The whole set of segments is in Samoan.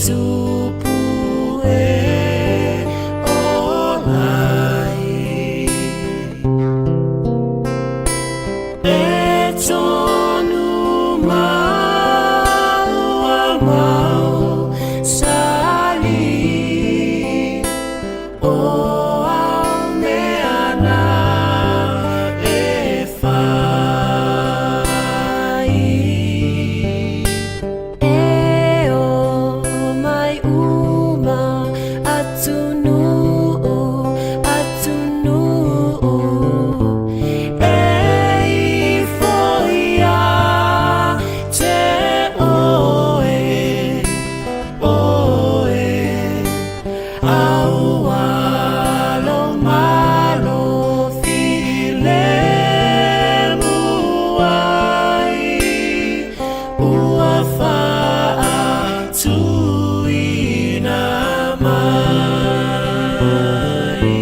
tupu e ola ai. E tonu maua mau sali o au mea nā e whai. E o mai uma atunuu, atunuu E ifo ia te oe, oe Aualo malo filemu ai Ua faatuina mai.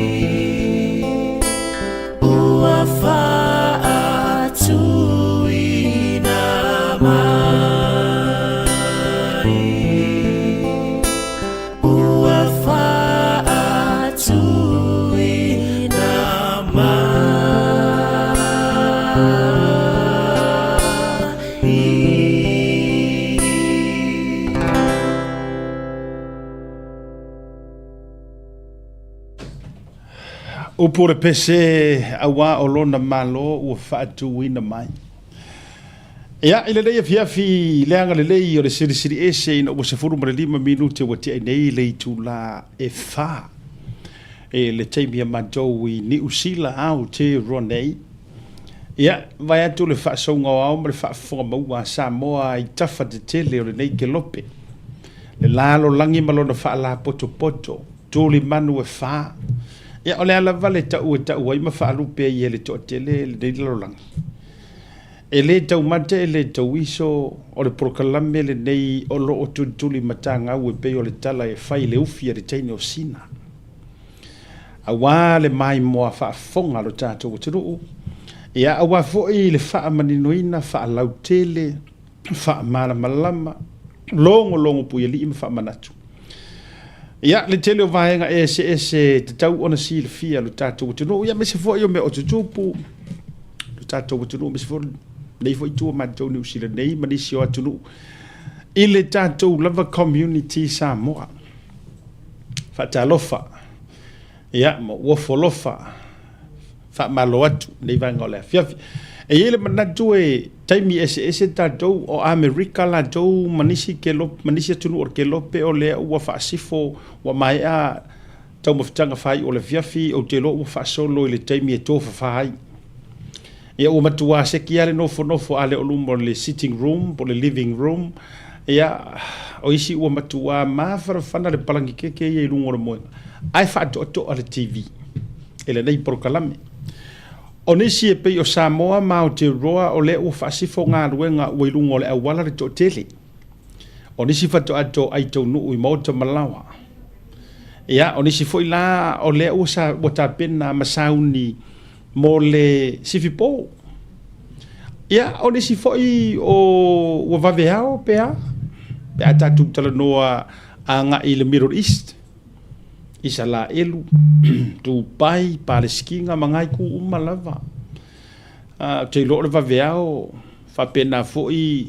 Ua faatuina mai. Ua faatuina mai. Upu o le pese auā o lona Malo ua faatuina mai. Ia, i lenei afiafi le agalelei o le Silisili Ese ina ua 15 minute ua tiai nei le itulā e 4 e le taimi a matou i Niu Sila Aotearoa nei. Ia, vae atu le faasauga o ao ma le faafofoga maua a Samoa i tafa tetele o lenei kelope, le lalolagi ma lona faalapotopoto, tulimanu e fa. Ia, o le a lava le tau e tau ai ma faalupe ai e le toatele lenei lalolagi. E le taumate e le tauiso o le polokalame lenei o lo o tulituli matagau e pei o le tala e fai i le ufi a le teine o Sina. Auā le maimoa faafofoga a lo tatou atunuu, ia auā foi le faamaninoina faalautele, faamalamalama, logologo puialii ma faamanatu. Ia, le tele o vaega eseese e tatau ona silafia e lo tatou atunuu, ia aemaise foi o mea o tutupu lo tatou atunuu, aemaise foi lenei foi itu o matou Niu Sila nei ma nisi o atunuu i le tatou lava community Samoa. Faatalofa, ia, ma ou ofo alofa, faamalo atu lenei vaega o le afiafi. E i ai le manatu e taimi eseese tatou, o Amerika latou ma nisi kelope, ma nisi atunuu o le kelope o lea ua faasifo, ua maea taumafataga faaiu o le afiafi, ou te iloa ua faasolo i le taimi e tofafa ai. Ia ua matua seki lava le nofonofo a le o luma o le sitting room po o le living room, ia o isi ua matua mafanafana le palagi keke ia i luga o le moega, ae faatoatoa le TV e lenei polokalame. O nisi e pei o Samoa ma Aotearoa o lea ua faasifo galuega ua i luga o le auala le toatele. O nisi faatoa toai taunuu i maota ma laoa. Ia, o nisi foi la o lea ua, sa, ua tapena ma sauni mo le sifipo. Ia, o nisi foi o ua vaveao pe a, pe a tatou talanoa agai i le Middle East, Isalaelu, Dubai, Palesitina ma na itu uma lava. Ou te iloa o le vaveao faapena foi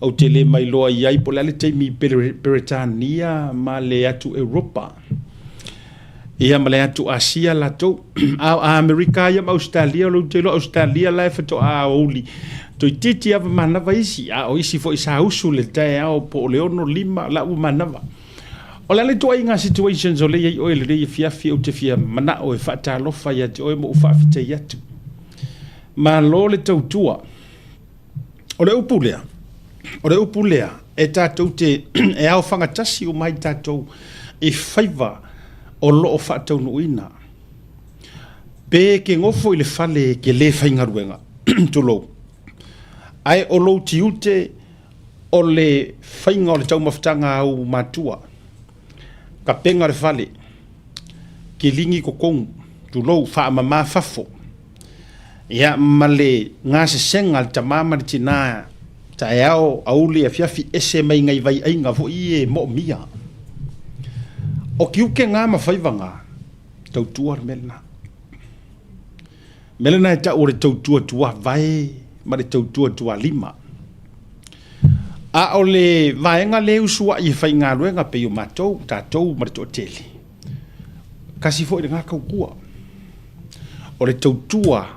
ou te le mailoa i ai po o le a le taimi i Peretania ma le atu Europa ia ma le atu Asia latou. A o Amerika ia ma Ausetalia, o lea ou te iloa Ausetalia la e faatoa aoauli toeitiiti lava manava isi, a o isi foi sa usu i le taeao po o le 6, 5 la ua manava. O le a le ituaiga situations o lea e i ai oe i lenei afiafi ou te fia manao e faatalofa ia te oe ma ou faafetai atu. Malo le tautua. O le upu lea, o le upu lea e tatou te e aofagatasi uma ai tatou i faiva o lo o faataunuuina. Pe e te nofo i le fale e te le faigaluega, tulou, ae o lou tiute o le faiga o le taumafataga a ou matua, tapena le fale, kiligi totonu, tulou, faamama fafo, ia ma le gasesega a le tama ma le tina, taeao, aoauli, afiafi, ese mai nai vaiaiga foi ia e moomia. O tiute na ma faiva na, tautua le mea lena. Mea lena e tau o le tautua tuavae ma le tautua tualima. A o le vaega lea e usuai e faigaluega pei o matou, tatou ma le toatele, tasi foi lena tautua. O le tautua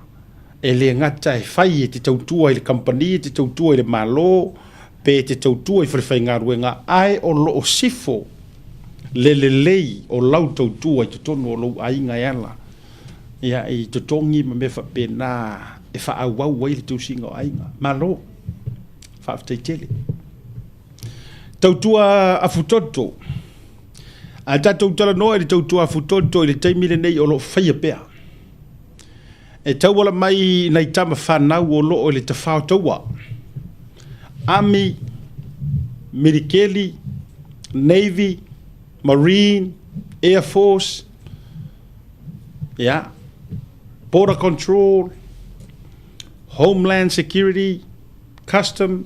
e le gata e fai e te tautua i le kamupani, e te tautua i le Malo, pe e te tautua i falefaigaluega, ae o lo o sifo le lelei o lau tautua i totonu o lou aiga e ala ia, i totogi ma mea faapena e faaauau ai le tausiga o aiga. Malo, faafetai tele. Tautua afutoto. A tatou talanoa i le tautua afutoto i le taimi lenei o lo o faia pea. E tauala mai i nai tama fanau o lo o i le tafao taua, Army, Militeli, Navy, Marine, Air Force, ia, Border Control, Homeland Security, Custom,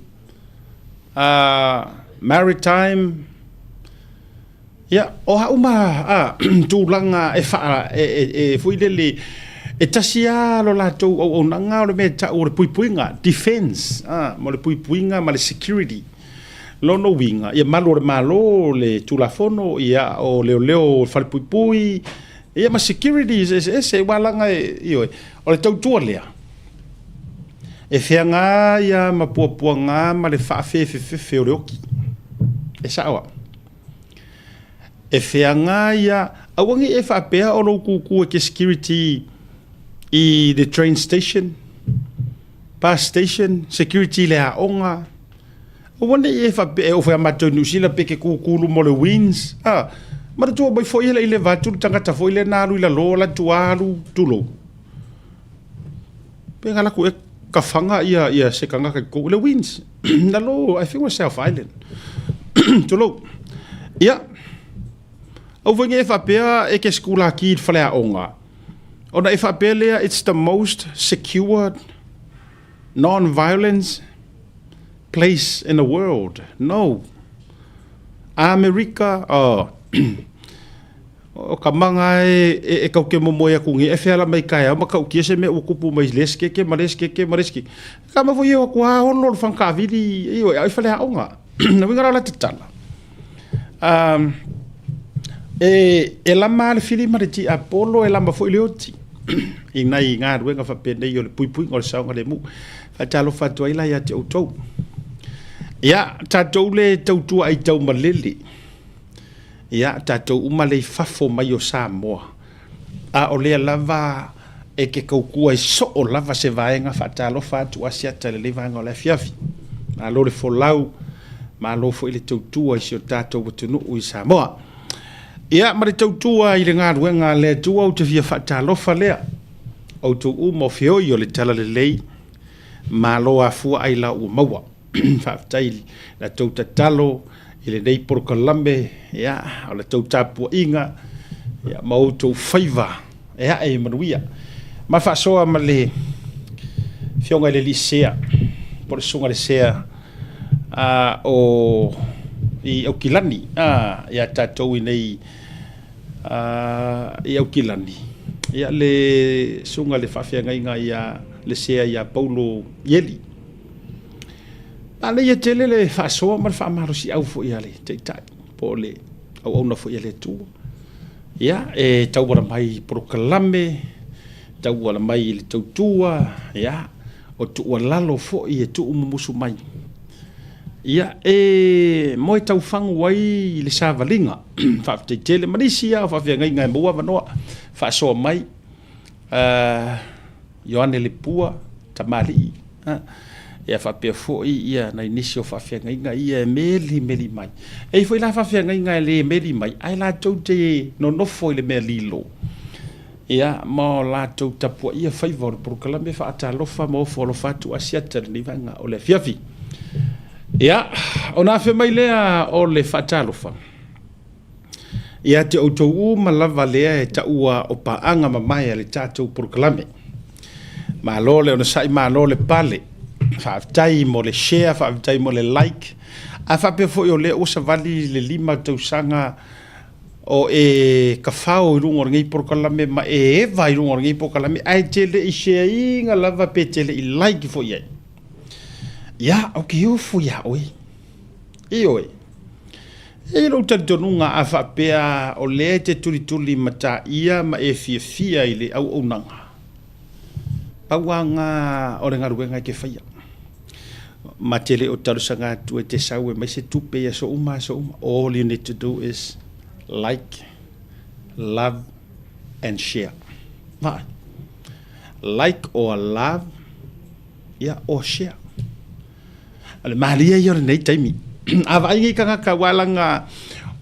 Maritime, Ia, o a uma a, tulaga e faa, e, e, e foi lele, e tasi lava lo latou auaunaga o le mea e tau o le puipuiga, defense, a, mo le puipuiga ma le security. Lona uiga, ia malu o le Malo, le Tulafono, ia, o leoleo o le falepuipui, ia ma security eseese, aua leaga e, ioe, o le tautua lea, e feaga ia ma puapuaga ma le faafefefefe o le oti. E sao au. E feaga ia, aua ne i e faapea o lou tutu e te security i the train station, bus station, security i le aoga. Aua ne i e faapea e oo foi ia matou i Niu Sila pe te tutu i luma o le wins. A, manatua mai foi e le i leva atu le tagata foi lea na alu i lalo alu atu alu, tulou. Pe na alu atu ea kafaga ia, ia se tagata i totonu, le wins. Lalo, I think was South Island. Tulou. Ia, aua foi ne i e faapea e te sikulaki i le faleaoga, ona e faapea lea it's the most secured non-violence place in the world. No. Amerika, oh, O ka maga e, e kau ke momoe aku nei, e whea mai kaeao ma kau kia se mea ua kupu mai le esi keke ma le esi keke ma le esi keke. Ka ma foi e o aku a olo le whankawiri, i o e ai whale aonga. Na winga rau la te tala. Um, e, e lama le whiri ma le ti a polo, e lama foi le oti. I nai ngā ruenga whapenei o le puipuinga o le saonga le mu. Whaatalofa atu ai la ia te outou. Ia, tātou le tautua ai tau malele. Ia, tatou uma lea i fafo mai o Samoa, a o lea lava e ke kaukua i soo lava se vaega faatalofa atu Asiata i lenei vaega o le afiafi. Malo le folau, malo foi le tautua i si o tatou atunuu i Samoa. Ia, ma le tautua i le galuega a le Atua ou te fia faatalofa lea, outou uma o feoi o le Talalelei, malo afua ailao ua maua. Faafetai i la tou tatalo i lenei polokalame, ia, o la tou tapuaiga, ia, ma outou faiva e ae i manuia. Ma faasoa ma le Afioga i le Alii Sea, po o le Susuga i le Sea o i Aukilani, ia tatou i nei i Aukilani, ia, le Susuga i le Faafeagaiga ia le Sea ia Paulo Ieli. Manaia tele le faasoa ma le faamalosiau foi a le Taitai po o le auauna foi a le Atua. Ia, e tauala mai i polokalame, tauala mai i le tautua, ia, o tuualalo foi e tuumumusu mai. Ia, e moe taufagu ai le savaliga. Faafetai tele ma nisi lava o faafeagaiga e maua avanoa faasoa mai. Ioane Lepua, tamalii, ia faapea foi ia nai nisi o faafeagaiga ia e meli meli mai. E i ai foi la faafeagaiga e le meli mai, ae latou te nonofo i le mea lilo, ia, ma o latou tapuaia faiva o le polokalame faatalofa ma ofo alofa atu Asiata i lenei vaega o le afiafi. Ia, ona afe mai lea o le faatalofa. Ia te outou uma lava lea e taua o paaga mamae a le tatou polokalame. Malo le onosai, malo le pale. Faafetai mo le share, faafetai mo le like. A faapea foi o lea ua savali le 5 tausaga O e kafao i luga o lenei polokalame ma e eva i luga o lenei polokalame ae te le i share ina lava pe te le i like foi i ai. Ia, ou te ofo iā oe. Ioe. E i ai lou talitonuga a faapea o lea e te tulituli mataia ma e fiafia i le auaunaga, pau lava lena o le galuega e te faia. Ma te le o talosaga atu e te sau e aumai se tupe i aso uma aso uma. All you need to do is like, love and share. Vaai. Like or love, ia, or share. O le malie ia o lenei taimi. A vaai nei tagata aua leaga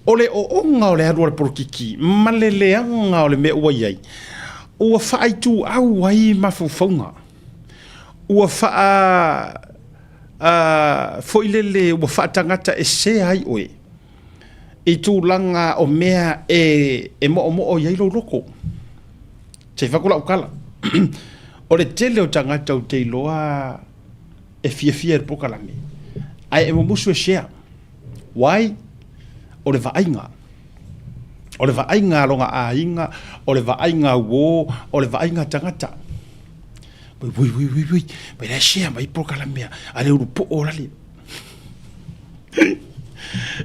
o le ooga o le alu a le polokiki ma le leaga o le mea ua i ai, ua faaituau ai mafaufauga, ua faa foi lele ua faatagata esea ai oe i tulaga o mea e moomoo i ai lou loto. Se i fai atu lau tala, o le tele o tagata ou te iloa e fiafia i le polokalame, ae e mumusu e share. Why? O le vaaiga. O le vaaiga a lona aiga, o le vaaiga a uo, o le vaaiga a tagata. Ui, ui, ui, ui, ui, mai la e share mai polokalame a le ulu poo lale.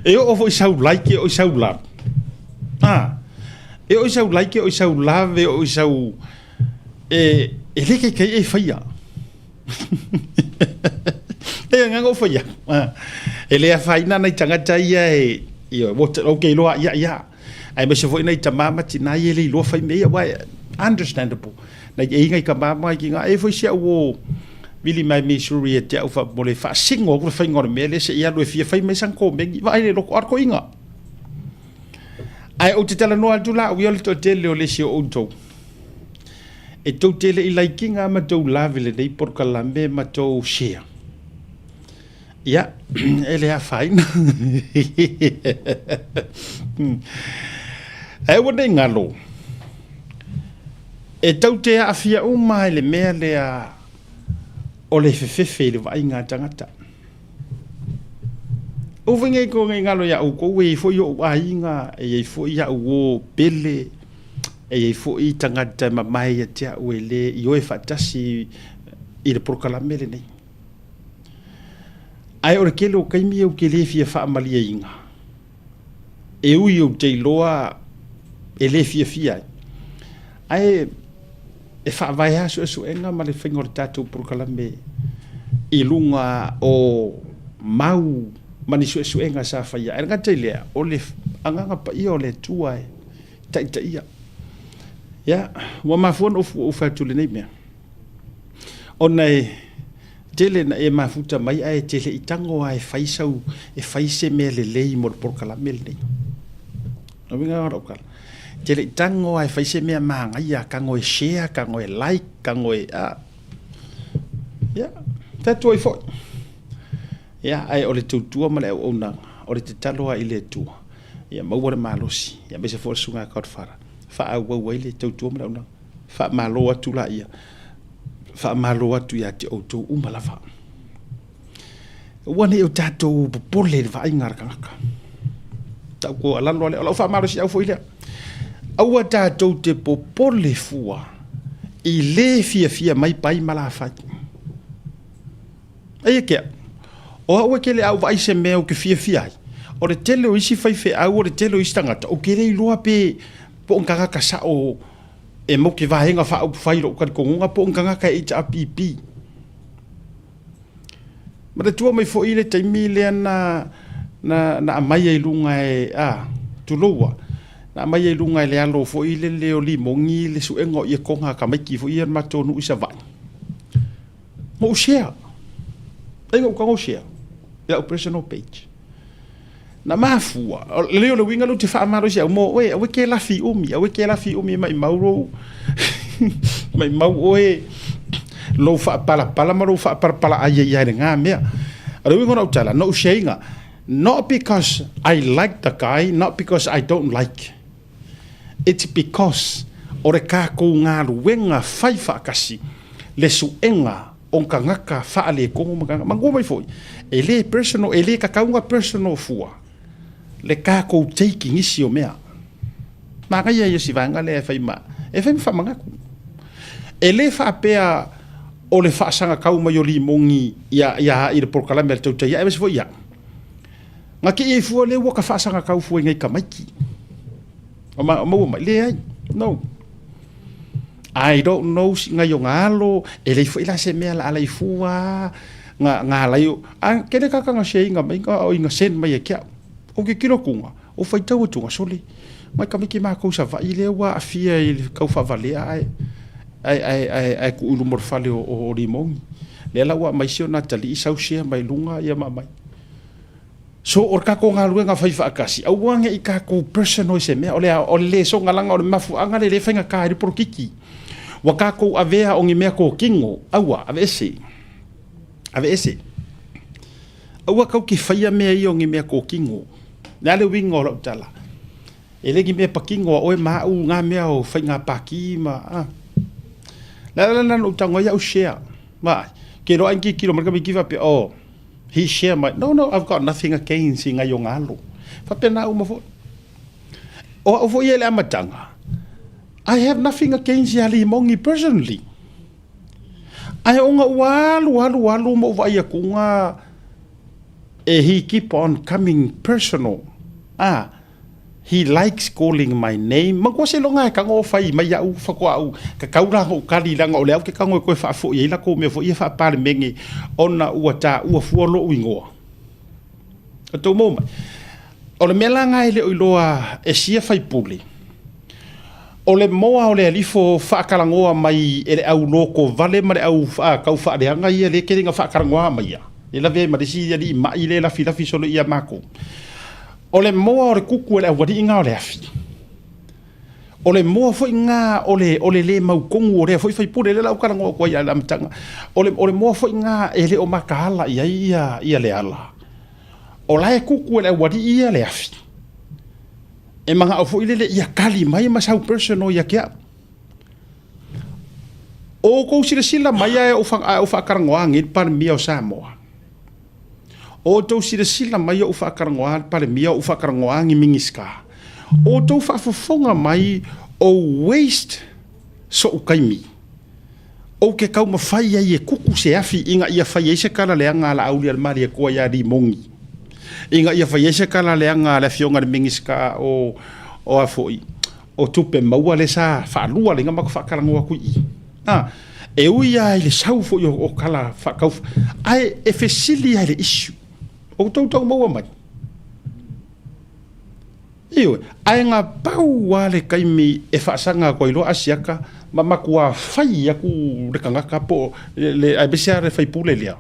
E oo foi sau like, e oo i sau love. Ah, e oo i sau like, e oo i sau love, e oo i sau... E, e le kaikai e whaia. E agaga o whaia. Ah, e le afaina nai tangata ia e... Ioe, ua ke iloa ia ia. Aemaise foi nai tama ma tina ia e le iloa fai mea ia, aua e understandable. Nai e inga i ka mama i ki ngā, e foi si au o vili mai Missouri e te au wha, mo le whaasingo aku le whainga o le mea le se i alu e fia fai mai san kōmengi, vaai le loko ar ko inga. Ae ou te talanoa atu la au ia o le toatele o le isi o outou. E tou te le i laikiga ma tou lave lenei polokalame ma tou share. Ia, e le afaina. Ae aua nei galo, e tou te aafia uma i le mea lea o le fefefe i le vaaiga a tagata. Ua fai nei ko nei galo iā outou, e i ai foi o'u aiga, e i ai foi a'u uo pele, e i ai foi tagata e mamae ia te a'u e le ioe faatasi i le polokalame lenei. Ae o le tele o taimi ou te le fia faamalieina, e ui ou te iloa e le fiafia ai, ae e faavae lava suesuega ma le faiga o le tatou polokalame i luga o mau ma ni suesuega sa faia. Ae le gata i lea, o le Agaga Paia o le Atua e taitaia. Ia, ua mafua ona ou fai atu i lenei mea, ona e tele ina e mafuta mai ae e te le i tago lava e fai sau, e fai se mea lelei mo le polokalame lenei. O le uiga lena o lau tala. E te le i tago lava e fai se mea manaia, tago e share, tago e like, tago e a. Ia, fai atu ai foi. Ia, ae o le tautua ma le auaunaga, o le tatalo lava i le Atua, ia maua le malosi, ia aemaise foi o le Susuga ia Godfather, faaauau ai le tautua ma le auaunaga. Faamalo atu laia, faamalo atu ia te outou uma lava. Aua ne i o tatou popole i le vaaiga a le tagata. Tau tuualalo lea, o lau faamalosiau foi lea. Aua tatou te popole fua i le fiafia mai pai ma lafai. Eia ke au, o au e kele a ou vaai i se mea ou te fiafia ai, o le tele o isi faifeau, o le tele o isi tagata, ou te le iloa pe po o ni tagata sao e mau ke vaega faaupufai i lou talitonuga po o ni tagata e HRPP. Manatua mai foi le taimi lea na na na aumai ai i luga e a tulou a, na aumai ai i luga e le alo foi lele o Limogi le suega o iekoga a tamaiti foi ia o le matou nuu i Savaii. Ma ou share. Ai na ou tago share i lau personal page. Na mafua, lelei o le uiga lea ou te faamalosi au mo oe, aua e te lafi umi, aua e te lafi umi e maimau lou, maimau oe lou faapalapala ma lou faapalapalaai ai ia i lena mea. O le uiga o lau tala, na ou share ina, not because I like the guy, not because I don't like. It's because o le tatou galuega fai faatasi le suega o tagata faaletonu ma tagata manatua mai foi e le personal e le tatau ona personal fua le tatou take i nisi o mea. Manaia ia o si vaega lea e fai ma, e fai ma faamanatu. E le faapea o le faasagatau mai o Limogi ia, ia, i le polokalame a le Tautai, aemaise foi ia. Na te i ai fua lea ua ta faasagatau fua i nai tamaiti. O maua mai, leai, no. I don't know si nai ona alo, e leai foi la se mea la alai fua, na, na alai, a kele kaka na share inga mai, o inga send mai e ke au. O ke kilo kunga, o faitau atu sole. Mai tamaiti makou Savaii lea ua aafia i le tau faavalea ae, ae, ae, ae, ae tuu i luma o le fale o, o, o Limogi. Lea la ua aumai si ona atalii sau share mai luga ia ma aumai. So o le tatou galuega fai faatasi, aua ne i tatou personal i se mea. O le, o le lesoga leaga o le mafuaaga lea e le faigata ai le polokiki. Ua tatou avea o ni mea totino, aua, aveese. Aveese. Aua tatou te faia mea ia o ni mea totino. O le a le uiga o lau tala? E le ni mea patino a oe ma au na mea o faiga pati ma a. Le ala lena na ou tago ai au share. Ma, ke loa ai tilotilo mai le tamaititi faapea, oh, he share my, no, no, I've got nothing against i ngai o galo. Faapena uma foi. O au foi ia i le amataga, I have nothing against ia Limogi personally. Ae ona ua alu alu alu ma ou vaai atuga e he keep on coming personal. Ah, he likes calling my name. Manatua seiloga e tago o fai mai au faatoa au tatau la ona ou tali leaga o lea ou te tago e toe faafoi ai latou mea foi ia faa-Palemene ona ua taua fua lou igoa. O tou maua mai? O le mea la lena e le o iloa e sia faipule, o le moa o le alifo faatalanoa mai e le au lotovale ma le au tau faaleaga ia lea e tele ina faatalanoa mai ia, e lavea ai ma le isi alii mai lea e lafilafi solo ia matou. O le moa o le kuku e le aualii na o le afi. O le moa foi na o le, o le le mautonu o lea foi faipule, lea la ou talanoa atu ai i le amataga. O le, o le moa foi na e le o mataala i ai ia, ia Leala. O la e kuku e le aualii ia le afi. E manao foi lele ia tali mai ma sau personal ia te au. O outou silasila mai ae ou, ae ou faatalanoa nei le Palemia o Samoa. O outou silasila mai o ou faatalanoa le Palemia, o ou faatalanoa ni Minisita. O outou faafofoga mai o waste so'u taimi. Ou te taumafai ai e kuku se afi ina ia fai ai se tala leaga a Laaulialemalietoa ia Limogi, ina ia fai ai se tala leaga a le Afioga i le Minisita o, o a foi, o Tupe Maua lea sa faalua lea na matou faatalanoa atu i i. A, e ui lava i le sau foi o, o tala faatau, ae e fesili lava i le issue. O outou tau maua mai? Ioe, ae na pau lava le taimi e faasaga atu ai loa Asiata ma matua fai atu le tagata po o le, aemaise lava le faipule lea,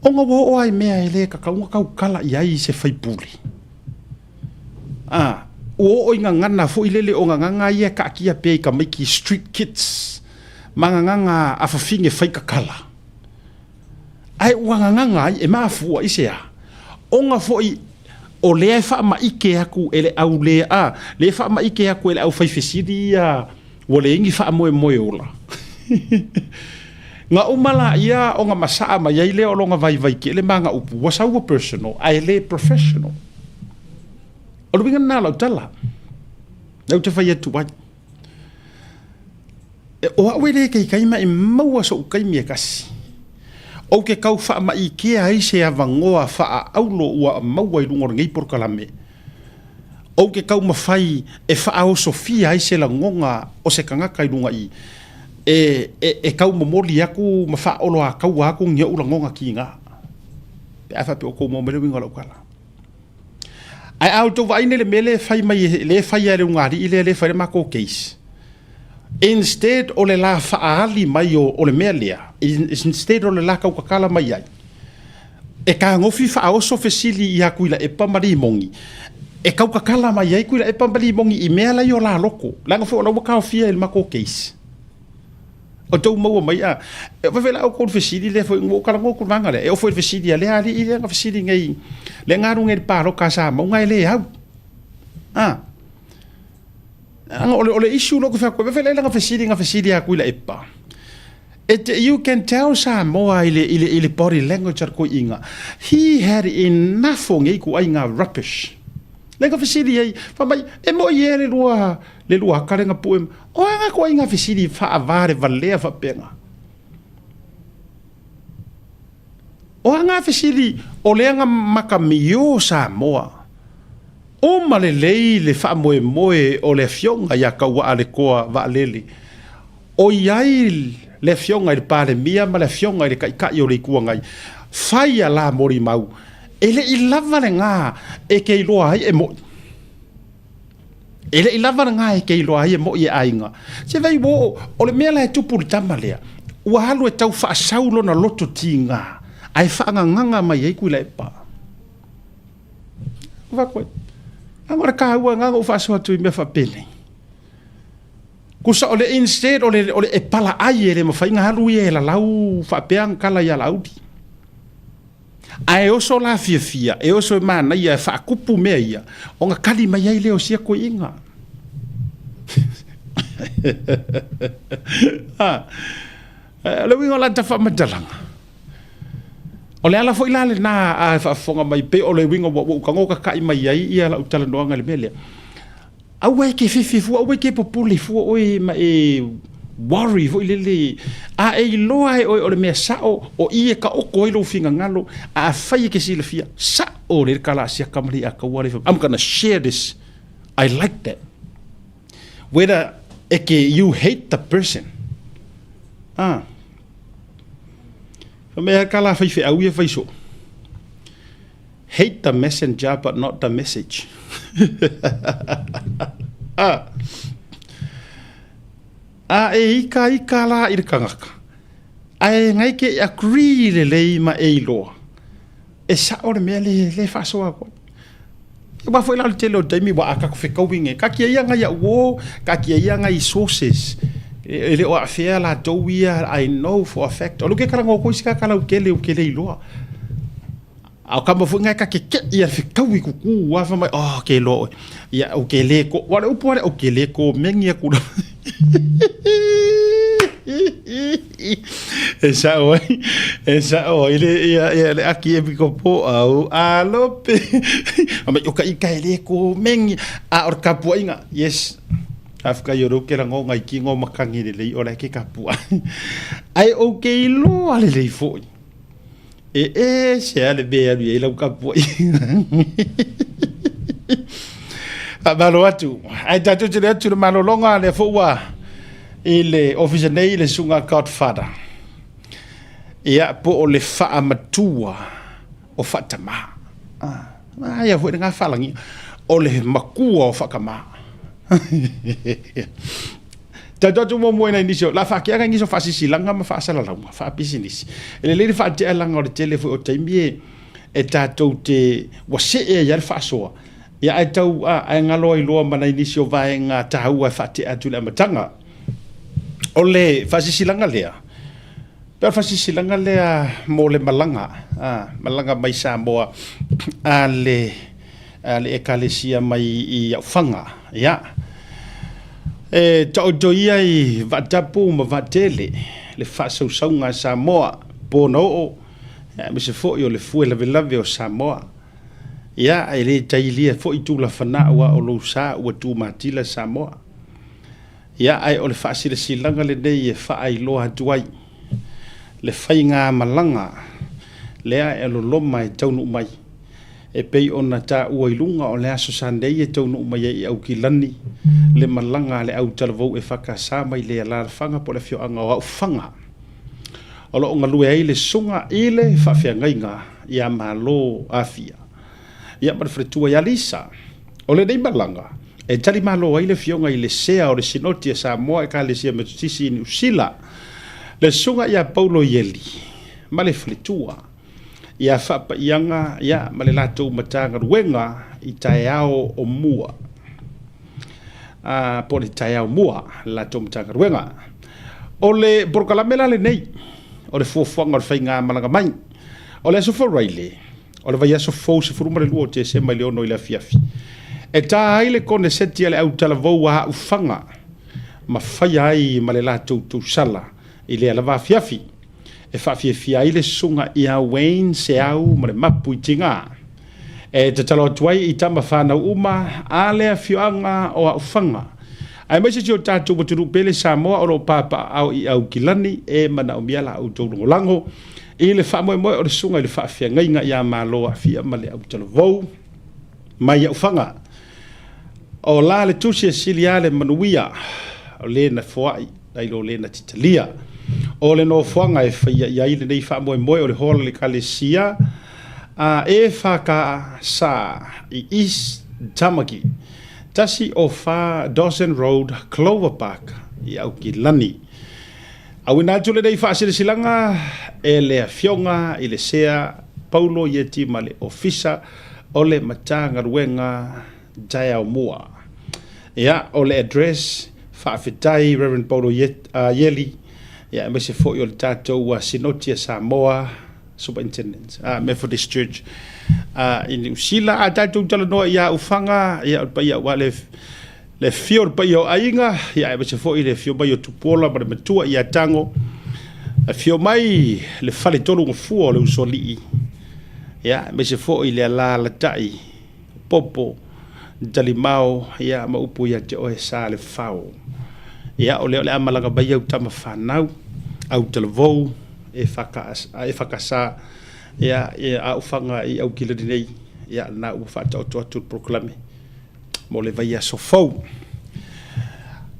ona ua oo lava i mea e le tatau ona tautala i ai se faipule. A, ua oo i gagana foi lele o gagana ia e taatia pea i tamaiti street kids ma gagana a fafine fai tatala. Ae ua gagaga ai, e mafua i se a? Ona foi o lea e faamaite atu e le au le, a, lea e faamaite atu e le aufaifesili ia ua leai ni faamoemoe ola. Na uma laia ona masaa mai ai lea o lona vaivai tele ma ana upu, ua sau ua personal ae le professional. O le uiga lena o lau tala, lea ou te fai atu ai. O au e le kaikai ma e maua so'u taimi e tasi, ou te tau faamaikea ai se avanoa faaaulo ua maua i luga o lenei polokalame, ou te taumafai e faaosofia ai se lagona o se tagata i luga i e, e, e tau momoli atu ma faaoloataua atu ni o'u lagona kiga. Pe a faapea o tou maua mai le uiga o lau tala. Ae a outou vaai nei i le mea lea e fai mai, lea e fai e le ulugalii lea, lea e fai le matou case, instead o le la faaali mai o le mea lea, instead o le la tautatala mai ai, e tagofi faaoso fesili ia Tuilaepa ma Limogi, e tautatala mai ai Tuilaepa ma Limogi i mea la i o la loko, leaga foi o la ua taofia i le matou case. O tou maua mai a. E oo foi la outou i le fesili lea foi, ua ou talanoa atu i le vaega lea, e oo foi i le fesili a lea alii lea na fesili nei, lea na alu nei i le palota a Samauga e le au. A. Leaga o le issue lea ou te fai atu ai, vaai la fesili na fesili ia Tuilaepa. It, you can tell Samoa i le, i le, i le body language a le toeaina. He had enough o nei ituaiga rubbish. Lea ka fesili ai, fai mai, e mo'i ea le lua, le lua aka lea na pue mai. O a nga ituaiga fesili faavalevalea faapena? O a nga fesili o lea na matamio Samoa? Uma lelei le faamoemoe o le Afioga ia Kauaaletoa Vaalele, o i ai le Afioga i le Palemia ma le Afioga i le Taitai o le Itu Agai, fai a la molimau, e le i lava lena e te iloa ai e mo'i. E le i lava lena e te iloa ai e mo'i e aiga. Se vai ua oo, o le mea la e tupu i le tama lea, ua alu e tau faasau lona loto tiga, ae faagagaga mai ai Tuilaepa. Avatu ai. Leaga o le taua lena na ou faasoa atu i mea faapenei. Tusa o le instead o le, o le e pala ai e le mafai ona alu ia e lalau faapea ana tala ia Laauli. Ae oso la fiafia, e oso e manaia e faatupu mea ia, ona tali mai ai lea o sia toeaiina. O le uiga o lata faamatalaga, o le ala foi la lena a faafofoga mai pei o le uiga ua ou tago tata'i mai ai ia lau talanoaga i le mea lea. Aua e te fefe fua, aua e te popole fua oe ma e worry foi lele. A e iloa e oe o le mea sa'o, o i e taoto ai lou finagalo, a afai e te silafia, sa'o lelei le tala a siaka ma Leiataua lea, I'm gonna share this, I like that. Whether e ke you hate the person. Ah. Fa mea ka la faifeau ia fai soo. Hate the messenger but not the message. ah. A e ika ika la i le kangaka. Ae ngai ke agree lelei ma e iloa. E sa'o le mea le, le faasoa atu ai. Aua foi la o le tele o taimi ua a tatou fetauiga, taatia ia nai au uo, taatia ia nai sources, e le o aafia latou ia, I know for a fact. O lea ou te talanoa atu ai si tagata lautele ou te le iloa. A o tama foi na e ta te te'i a le fetaui kuku lava fai mai, oh, ke iloa oe. Ia, ou te le ko, aua o le upu lava lea, ou te le komeni atu lava. E sa'o ai, e sa'o ai le, ia, ia, le aki e piko au alope. Fai mai, o ka ika e le komeni. A o le tapuaiga, yes. Faafetai o lea ou te lagona i tino matagi lelei o la e ke tapuai. Ae ou te iloa lelei foi. E ese lava le mea e alu i ai lau tapuaiga. Faamalo atu. Ae tatou te le atu i le malologa, lea foi ua i le ofisa nei le susuga Godfather. Ia, po o le faamatua o faatama. Ah, aia foi lena faalagiga. O le matua o faatama. Tatou atu muamua i nai nisi o, la faatea nai nisi o faasisilaga ma faasalalauga, faapisinisi. E lelei le faatea leaga o le tele foi o taimi e, e tatou te, ua see ai lava le faasoa, ia ae tau, a, ae galo ai loa ma nai nisi o vaega taua e faatea atu i le amataga. O le faasisilaga lea, pe o le faasisilaga lea mo le malaga, a, malaga mai Samoa a le, a le Ekalesia mai i Aufaga, ia. E taoto ia i Vaatapu ma Vaatele le faasausauga a Samoa, po na oo, aemaise foi o le fue lavelave o Samoa. Ia, e le tailia foi Tulafanau aua o lou sa ua tumatila Samoa. Ia, ae o le faasilasilaga lenei e faailoa atu ai le faigamalaga lea e loloma e taunuu mai. E pei ona taua i luga o le Aso Sanei e taunuu mai ai i Aukilani le malaga a le au talavou EFKS mai le alaalafaga po o le afioaga o Aufaga. O lo o galue ai le susuga i le faafeagaiga ia Malo Afia ia ma le faletua ia Lisa. O lenei malaga e talimalo ai le afioga i le Sea o le Sinoti a Samoa Ekalesia Metotisi i Niu Sila, le susuga ia Paulo Ieli ma le faletua. Ia faapaiaga ia ma le latou Matagaluega i taeao o mua, a, po o le taeao mua le latou Matagaluega. O le polokalame la lenei, o le fuafuaga o le faigamalaga mai, o le Aso Faraile, o le vaiaso fou 12 o Tesema i le 6 i le afiafi, e ta ai le koneseti a le au talavou a Aufaga ma faia ai ma le latou tausala i lea lava afiafi. E faafiafia ai le susuga ia Wayne Seau ma le mapu i Tiga. E tatalo atu ai i tama whanau uma a le afioaga o Aufaga. Aemaise si o tatou atunuu pele Samoa o lo o papaaao i Aukilani e manaomia la outou lagolago i le faamoemoe o le susuga i le faafeagaiga ia Malo Aafia ma le Autalavou mai Aufaga. O la le tusi e sili lava le manuia o le na foai nai lo le na titalia. O le nofoaga e faia i ai lenei faamoemoe o le hall a le Ekalesia a EFKS i East Tamaki, 104 Dawson Road, Clover Park i Aukilani. Auina atu lenei faasilasilaga e le Afioga i le Sea Paulo Ieti ma le Ofisa o le Matagaluega taeao mua. Ia, o le address, faafetai Reverend Paulo Ieli, ia, aemaise foi o le tatou Sinoti a Samoa, Superintendent, Methodist Church i Niu Sila. A tatou talanoa i Aufaga, ia, o le paia aua le le afio o le paia o aiga, ia, aemaise foi le afio mai o Tupuola ma le matua ia Tago, afio mai le faletolu gafua o le Usoalii, ia, aemaise foi le alaalatai Popo, Talimao, ia, ma upu ia te oe Sa le Fao. Ia, o lea o le a malaga mai au tama fanau, au talavou, e whakasa, ia, e Aufaga i Aukilani nei, ia, lena ua faataoto atu le polokalame mo le vaiaso fou.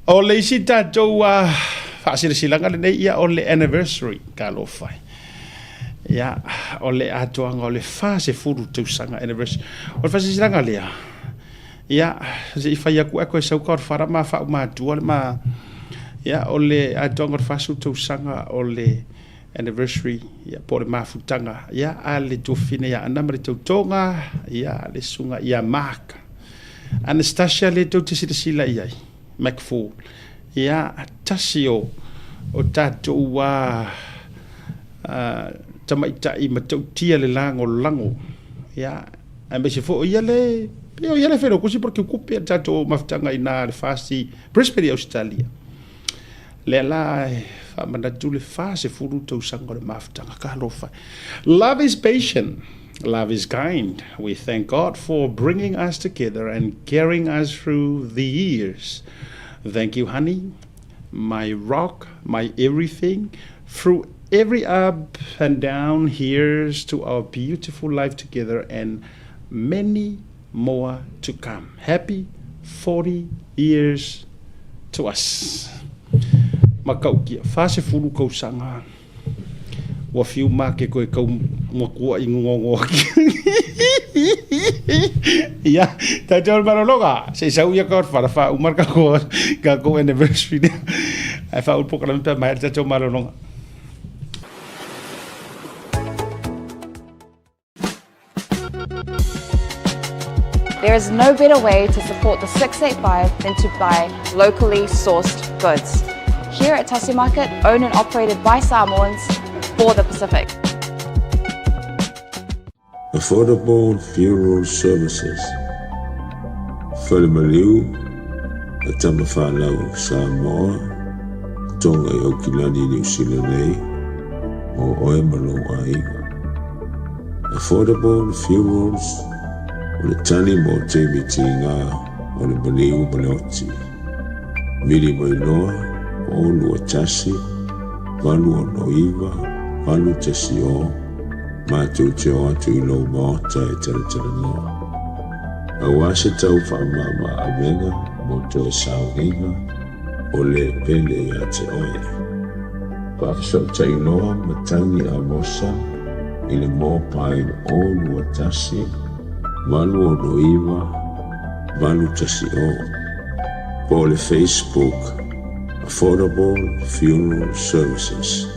O le isi tatou faasilasilaga lenei, ia, o le anniversary, talofa e. Ia, o le atoaga o le 40 tausaga anniversary. O le faasilasilaga lea, ia, se i fai atu e sau ka o le fara ma faaumatua le ma, ia, o le atoaga o le 40 tausaga o le anniversary, ia, po o le mafutaga, ia, a le tuafafine ia Ana ma le tautoga, ia, le susuga ia Mark. Anastasia le tou te silasila i ai, McFall. Ia, tasi o, o tatou a, a tamaitai matautia le lagolago. Ia, aemaise foi o ia le, pei o ia le Failautusi po o le Kiukupi a le tatou mafutaga i ina le FAST i Brisbane i Ausetalia. Lea la e faamanatu le 40 tausaga o le mafutaga. Talofa e. Love is patient. Love is kind. We thank God for bringing us together and carrying us through the years. Thank you, honey. My rock, my everything. Through every up and down, here's to our beautiful life together and many more to come. Happy 40 years to us. Matautia, 40 tausaga ua fiu make koe kau makua i ngongo Ia, tatou le malologa, se i sau ia ka whara wha umar ka ko ka ko anniversary. Ai wha upo ka pe mai tatou malologa. There is no better way to support the 685 than to buy locally sourced goods. Here at Tasi Market, owned and operated by Samoans for the Pacific. Affordable Funeral Services, Falemaliu, a tama fanau o Samoa, Tonga i Aukilani, Niu Sila nei, mo oe ma lou aiga. Affordable Funerals, o le tali mo taimi tiga o le maliu ma le oti. Vili mai loa, 0 2 1 8 6 9 8 1 0, matou te o atu i lou maota e talatalanoa. Aua se tau faamama avega mo toe sauniga o le pele ia te oe. Faafesootai loa Matagi Amosa i le mobile 0 2 1 8 6 9 8 1 0 po o le Facebook Affordable Funeral Services.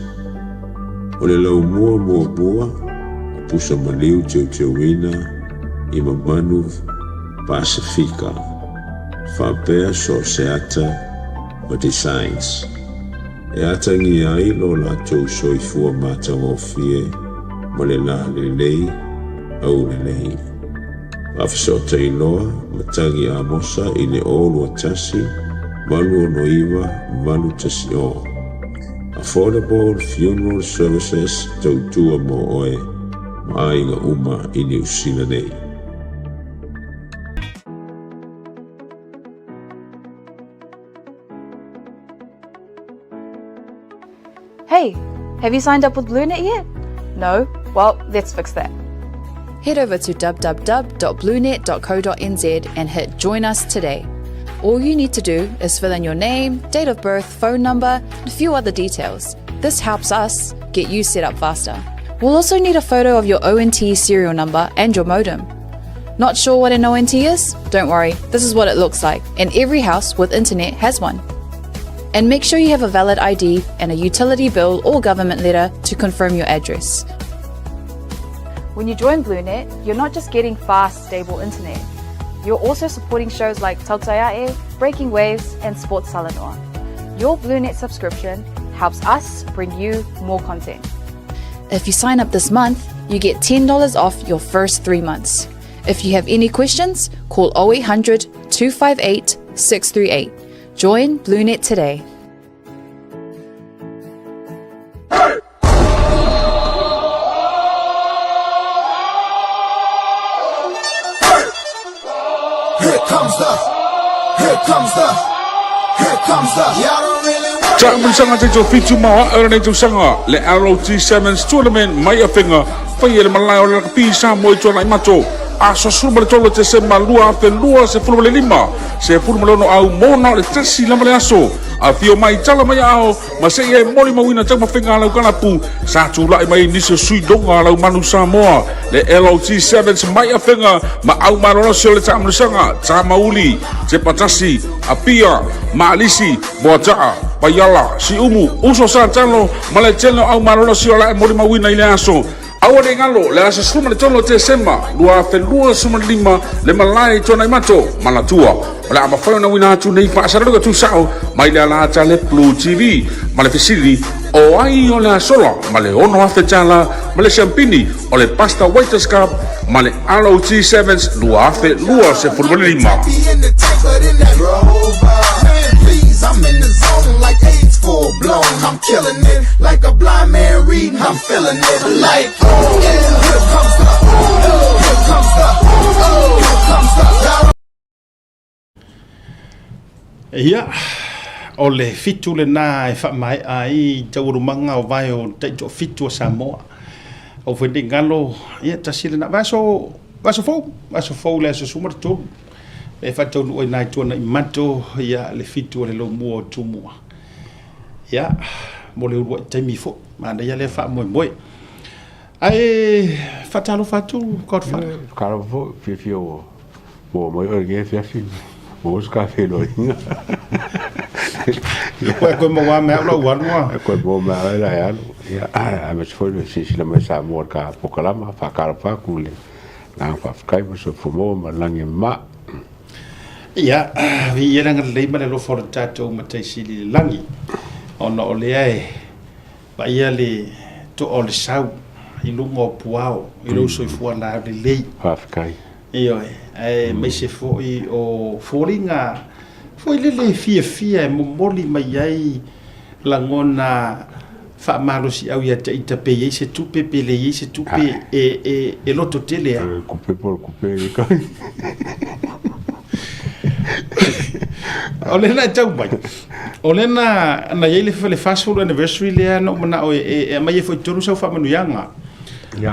O le laumua muamua o pusa maliu teuteuina i mamanu Pasifika, faapea so o se ata ma designs. E atagia ai lo latou soifua matagofie ma le lalelei aulelei. Faafesootai loa Matagi Amosa i le 0 2 1 8 6 9 8 1 0. Affordable Funeral Services, tautua mo oe ma aiga uma i Niu Sila nei. Hey, have you signed up with BlueNet yet? No? Well, let's fix that. Head over to www.bluenet.co.nz and hit Join Us today. All you need to do is fill in your name, date of birth, phone number, and a few other details. This helps us get you set up faster. We'll also need a photo of your ONT serial number and your modem. Not sure what an ONT is? Don't worry, this is what it looks like, and every house with internet has one. And make sure you have a valid ID and a utility bill or government letter to confirm your address. When you join BlueNet, you're not just getting fast, stable internet. You're also supporting shows like Tautaiae, Breaking Waves, and Sports Salanoa. Your BlueNet subscription helps us bring you more content. If you sign up this month, you get $10 off your first three months. If you have any questions, call 0800 258 638. Join BlueNet today. Here comes the, here comes the, here comes the. Y'all don't really want Taamulisaga taitofitu ma o ae o lenei tausaga le ROT Sevens Tournament mai Afega, faia i le malae o le Lakapi i Samoa i Tuanaimato, aso 13 o Tesema 2025, 16 au mo na o le tasi lava le aso. Afio mai, tala mai aao ma seia e molimauina taumafaiga a lau kalapu sa tulai mai ai nisi o sui loga a lau manu Samoa, le LOT Sevens mai Afega ma au malolosi o le taamulisaga, Tamauli, Tepatasi, Apia, Maalisi, Moataa, Paiala, Siumu, Uso Sa Talo ma le tele o au malolosi o la e molimauina i le aso. Aua ne i galo, le aso 13 o Tesema 2025 le malae i Tuanaimato, Manatua. O le a mafai ona uina atu nei faasalalauga tusao mai le alaata le Blue TV ma le fesili o ai o le a sola ma le $6,000 ma le siampini o le Pasta Waiters Cup ma le ROG Sevens 2025. be in the tank, but in that rover. Man, please, I'm in the zone like AIDS full blown. I'm killing it like a blind man reading. I'm feeling it like oh, here comes the, here comes the, here comes the. Y'all Ia, o le fitu lena e faamaea ai taualumaga o vae o taitoafitu a Samoa. Au foi nei galo, ia tasi lena vaiaso, vaiaso fou, vaiaso fou le aso 13. E faataunuu ai nai Tuanaimato, ia le fitu o le lomua o Tumua. Ia, mo le uluai taimi foi, manaia lea faamoemoe. Ae faatalofa atu Godfather. Faatalofa foi, fiafia ua maua mai oe i lenei afiafi, maua se kafeiloaiga. Ua e koe maua me au lau alu a. E koe maua me au la e alu. Ia, aemaise foi le silasila mai Samoa i le ka polokalama, faatalofa atu i le agaga faafetai ma le soifua maua ma le lagi e mama. Ia, viia le agalelei ma le alofa o le tatou Matai Sili i le lagi, ona o lea e Vaaia le toa o le sau i luga o puao i lou soifua laulelei. Faafetai. Ioe, aemaise foi o foliga foi lele e fiafia e momoli mai ai lagona faamalosiau ia te ita pe i ai se tupe pe le i ai se tupe e loto tele ai. O le kupe po o le kupe e kai. O lea na e tau mai. O lea na, na i ai le, le 40 anniversary lea na ou manao e, e, e aumai ai foi i totonu sau faamanuiaga.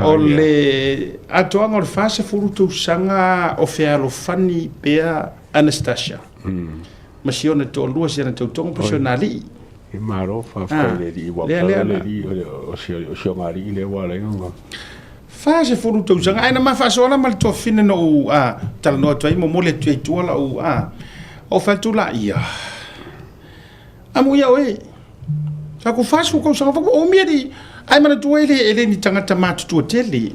O le atoaga o le 40 tausaga o fealofani pea Anastasia. Ma si ona toalua, si ana tautoga po o si ona alii. E malo, faafetai i le alii, ua Lea, lea, le alii, o si ona alii lea ua ala ai ona. 40 tausaga, ae na ma faasoa la ma le tuafafine na ou talanoa atu ai, momoli atu ai i tua lau, ou fai atu laia, Amuia oe, sa ku 40 tausaga, fai atu, umi alii, ae manatua e le, e le ni tagata matutua tele.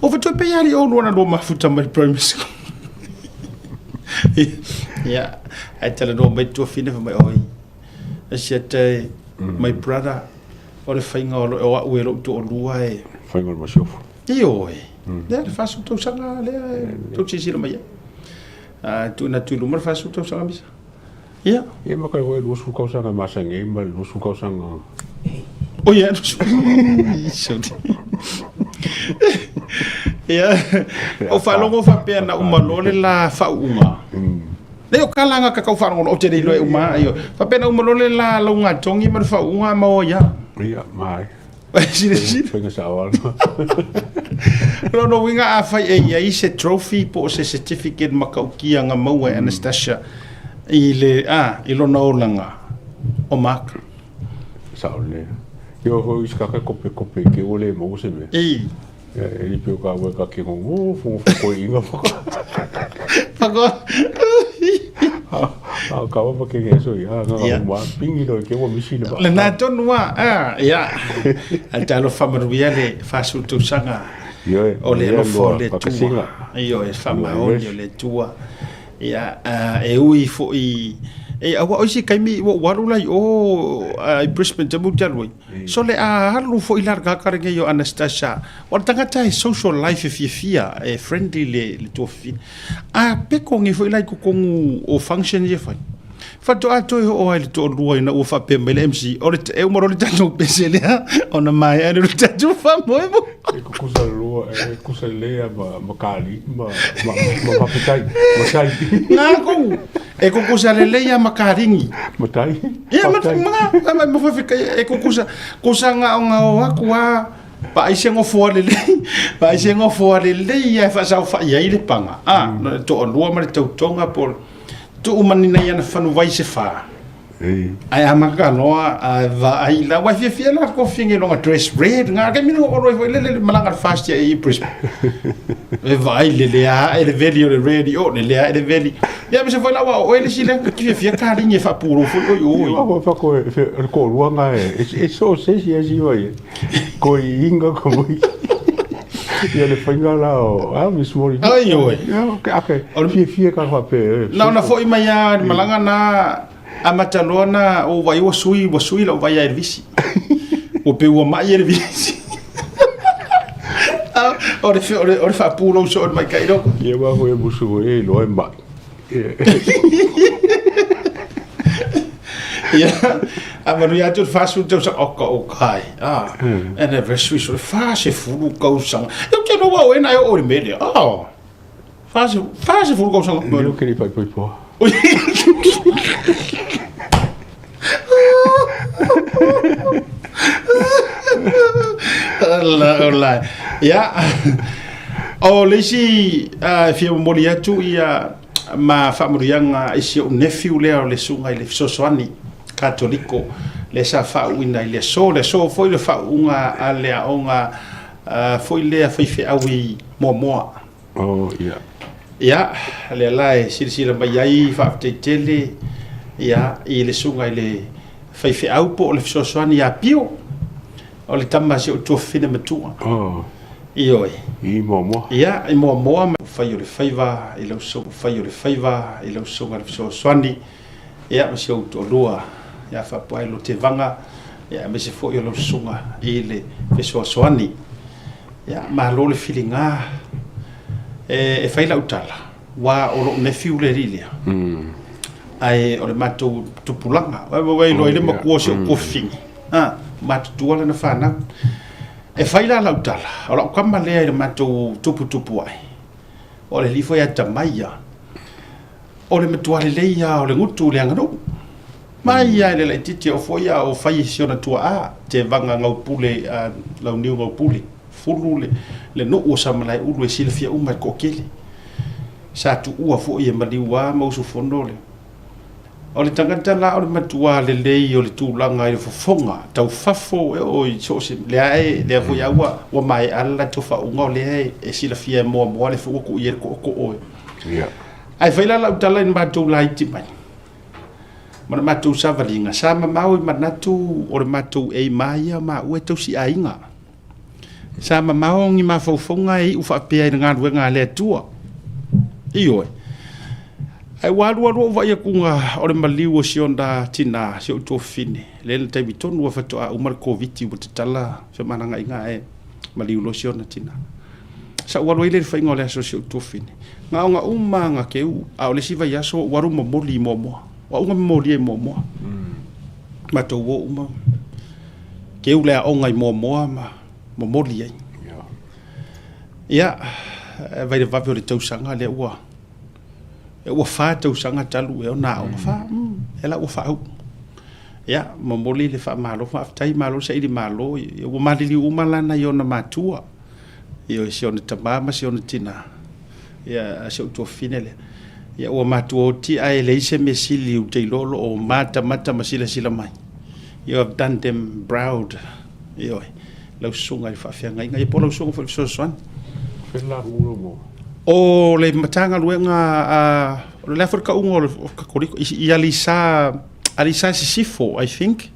O fai atu, e pei lava alii oulua na lua mafuta mai le primary school. Ia, ae talanoa mai le tuafafine, fai mai, oi, Asiata e, my brother, o le faiga o o au e lou toalua e. Faiga o le masiofo. Ioe. Lea le 40 tausaga lea e tou silasila mai ai. A tuuina atu i luma le 40 tausaga Misa. Ia. Ia ma kai koe 20 tausaga masani ai ma le 20 tausaga. O ia, 20. Ia, o faalogo faapea na uma loa le la faauuga. Nei o kalaga ka kau faalogologo ou te le iloa e uma ai. Faapea na uma loa le la lauga togi ma le faauuga ma o ia. Ia, mai. Silasila. Faiga sao lava. O lona uiga afai e i ai se trophy po o se certificate matautia na maua e Anastasia i le a i lona olaga o Mark. Sao lelei. Ia foi isi kaka kope kope ke ua le maua se mea. I. Ia e le pei o ka ua ka ke ngo fo fo ko inga fo. Fako. A ka wa ke nge so ia nga Ia. ma pingi lo ke ua misi le ba. Lena tonu a, a, ia. Ae talofa manuia le 40 tausaga Ioe, o le manuia alofa o lua le Atua. pakasiga. Ioe, Lua faamaoni o anniversary. le Atua. Ia, a, e ui foi e aua o isi taimi ua ou alu la i o i Brisbane tamu ou te alu ai. So le a alu foi la le tagata lenei o Anastasia. O le tagata e social life e fiafia, e friendly le le tuafafine. A peko nei foi la i totonu o functions ia e fai. Faatoa toe oo ai le toalua ina ua faapea mai le MC, o le e uma loa le tatou pese lea ona maea lea o le tatou faamoemoe. E kukusa lua, e kukusa lelei lava ma, ma kali, ma, ma, ma faafetai, ma tai. Nā kou, e kukusa lelei lava ma kaligi. Ma tai, Ia, ma, faafetai. ma, ma, ma faafetai, e kukusa, kusa gaogao aku lava, vaai se gofoa lelei, vaai se gofoa lelei lava e faasaofa'i ai le paga, a, le toalua ma le tautoga po o le Tuu manina i ana fanuvai se fa. Ae amata loa a vaai la ua fiafia la ko finge longa dress red nga ka mina o roi foi le le malaga le fast ia i Brisbane. E vaai le le a e le veli o le red i o le le a e le veli. Ia me se foi la ua o ele si le ki fiafia ka lingi e faapuro foi oi oi. Ia wa fa ko e ko lua nga e e so se si e si vai. Ko i inga ko moi. Ia le faiga la o a Miss Mori. Ai oi. Ia ke ake. O le fiafia ka faapea. Na ona foi mai lava i le malaga na amata loa na ou vaai ua sui, ua sui lau vaai ia Elevisi. Ua pei ua mai Elevisi. O le o le o le faapulou soo o le maita'i loko. Ia aua foi e musu foi e iloa e mai. Ia, a manuia atu le 40 tausaga, oka oka ai. Ah, anniversary so le 40 tausaga. Ia ou te iloa ua oe na e oo i le mea lea. Ah. 40 tausaga. Lea ou te le i faaipoipoa. Ala ola. Ia. O le isi e fia momoli atu ia ma faamanuiaga i si ou nephew lea o le susuga i le fesoasoani Katoliko lea sa faauuina i le aso. Le aso foi le faauuga a le aoga foi lea faifeau i Moamoa. Oh, ia. Ia, lea la e silasila mai ai, faafetai tele, ia, i le susuga i le faifeau po o le fesoasoani ia Pio, o le tama a si ou tuafafine matua. Oh. Ioe. I Moamoa. Ia, i Moamoa, ma fai o le faiva i lau susuga, fai o le faiva i lau susuga i le fesoasoani, ia, ma si ou toalua, ia faapea ai Lotevaga, ia, aemaise foi o lau susuga i le fesoasoani. Ia, malo le filiga e fai lau tala, ua o lou nephew le alii lea, ae o le matou tupulaga, ua iloa ai le matua o si ou tuafafine, a, matutua lana fanau. E fai la lau tala, o lau tama lea i le matou tuputupu ae, o le alii foi atamai ia, O le matua lelei lava o le gutu i le aganuu. Mai lava i le laitiiti e oo foi a o fai e si ona tuaa tevaga gaupule a launiu gaupule, fulu le le nuu o Samalaeulu e silafia uma e le toatele. Sa tuua foi e maliu a ma usufono le O le tagata la o le matua lelei o le tulaga i le fofoga tau fafo e oo i so o se lea e lea foi a ua ua maea le latou faauuga o lea e silafia e Moamoa le foi ua tuu i ai le tootoo e Ia. Ae fai la lau tala i le matou laiti mai ma le matou savaliga, sa mamao i manatu o le matou aim a ia maua e tausi aiga. Sa mamao ni mafaufauga e iu faapea i le galuega a le Atua. Ioe. Ae ua alu alu ou vaai atuga o le maliu o si ona tina, si ou tuafafine, lea na taimi tonu lava faatoa uma le Koviti ua tatala femalagaaiga ae maliu loa si ona tina. Sa ou alu ai lea i le faiga o le aso o si ou tuafafine. Gaoga uma aga keu, a o le isi vaiaso ua ou alu momoli i Moamoa. O au na momolia i Moamoa. Matou o uma, keu le aoga i Moamoa ma momoli ai. Ia, vai le vave o le tausaga lea ua, ua fa tausaga talu ea ona aoga fa, e la ua faauu. Ia, momoli le faamalo, faafetai, malo saili malo, ia, ua maliliu uma la nai ona matua, ioe, si ona tama ma si ona tina, ia, a si ou tuafafine lea. Ia, ua matua oti ae leai se mea sili ou te iloa o lo o matamata ma silasila mai. You have done them proud, ioe, lau susuga i le faafeagaiga, ia po o lau susuga foi i le fesoasoani. O le Matagaluega a, o le a foi le tauga o le Katoliko, i Aleisa, Aleisa Sisifo, I think.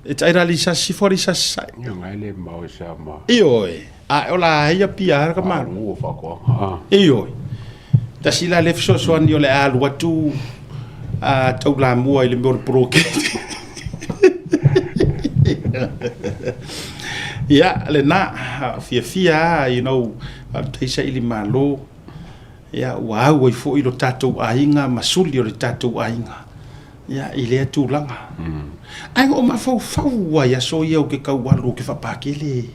It's either Aleisa Sisifo, Aleisa Sasae. Ia ngai le mau e sa ma. Ioe, a o la ia pia ha ka malu. Ua whakoanga. Ioe. Tasi la le fesoasoani o le a alu atu a taulamua i le mea o le poloketi. Ia, lena, fiafia lava, you know, faafetai saili malo. Ia, ua au ai foi lo tatou aiga ma suli o le tatou aiga, ia, i lea tulaga. Ae na ou mafaufau lava i aso ia ou te tau alu ou te faapakele.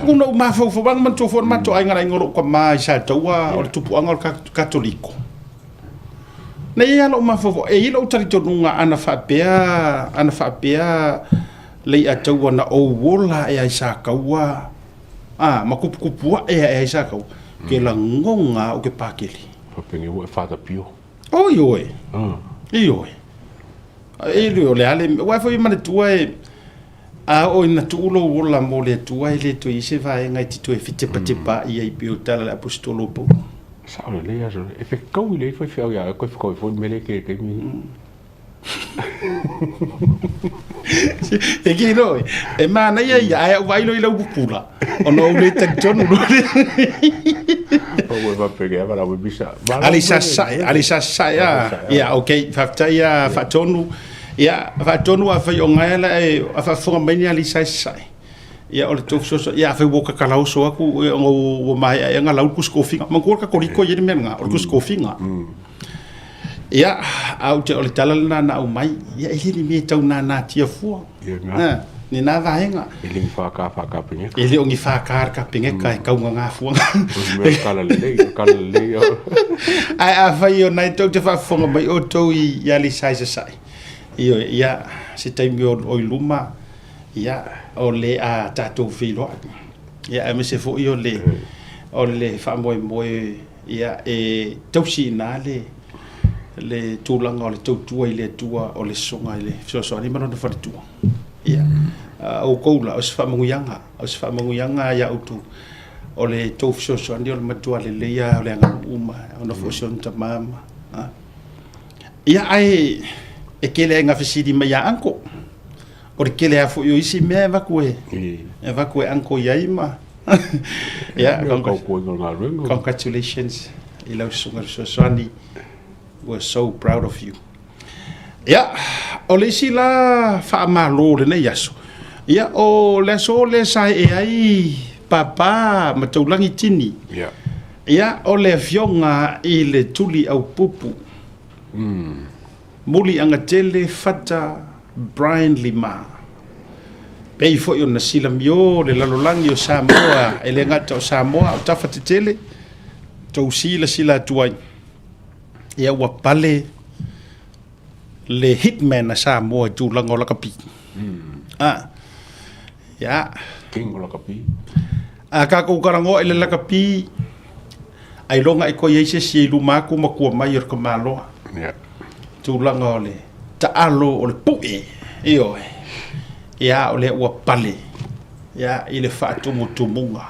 Ona ou mafaufau ai, manatua foi o le matou aiga le aiga o lou tama i Sataua, o le tupuaga o le Katoliko. Na i ai lava lou mafaufau, e i ai lou talitonuga ana faapea, ana faapea Leiataua na ou ola ae ai Sataua, a, ma kupukupu ae ae ai Sataua, ke lagona au ke pakele. Faapea ua e fatapio. O, ioe. Ioe. E le o le a le mea. Aua foi manatua e, a oo ina tuu lou ola mo le Atua e le toe i ai se vaega e te toe fetepatepaai ai pei o le tala a le Aposetolo o Paulo. Sao lelei aso e fekaui lelei faifeau ia oe koe fekaui foi le mea lea e kei le taimi lenei. E ki loa oe, e manaia ia, ae au vaai loa i lau pupula, ona ou le talitonu loa lea. Alisa Sasae, Alisa Sasae, a, ia, ok, faafetai a Faatonu. Ia, Faatonu afai o gaea la e, a faafofoga mai ni Alisa Sasae, ia o le tou fesoasoani, ia afai ua tatala oso atu, ia ona ua maea ea ona lau le tusi tofiga. Manatua o le Katoliko e i ai le mea lena, o le tusi tofiga. Ia, a ou te, o le tala lena na aumai, ia e le ni mea e tau nanatia fua. Ia na. Ni nā vaega. E le ni whākā wha kapeneta. E le o ni whākā le kapeneta e kaunga ngā fuanga. O mea kala lelei, o kala lelei. Ae afai o nai tou te faafofoga mai outou i i Aleisa i Sasae. Ioe, ia, se taimi o, o i luma, ia, o le a tatou feiloai. Ia, aemaise foi o le, o le faamoemoe Ia, e tausi i ina le, le tulaga o le tautua i le Atua o le Susuga i le Fesoasoani ma lona faletua. Ia, a outou la, o se faamanuiaga, o se faamanuiaga ia outou, o le tou fesoasoani o le matua lelei lava o le aganuu ma ona foi o si ona tama ma, a. Ia, ae e tele lava ina fesili mai ia uncle, O le tele lava foi o isi mea e avatu e, e avatu e uncle i ai ma yeah, congratulations i lau susuga fesoasoani. We're so proud of you. Ia, o le isi la faamalo o lenei aso, ia o le aso lea sa ee ai Papa ma Taulagi Tini. Yeah. Ia, o le afioga i le Tuli Aupupu. Muliagatele Fata Brian Lima. Pei foi ona silamio le lalolagi o Samoa, e le gata o Samoa a o tafa tetele, tou silasila atu ai, ia ua pale le hitman a Samoa i tulaga o lakapi. Ah, ia. King o lakapi. A tatou talanoa i le lakapi, ailoga e toe i ai se isi e i luma atu ma tua mai o le tamaloa. Yeah. Tulaga o le taalo o le pue, ioe. Ia, o lea ua pale, ia, i le faatumutumuga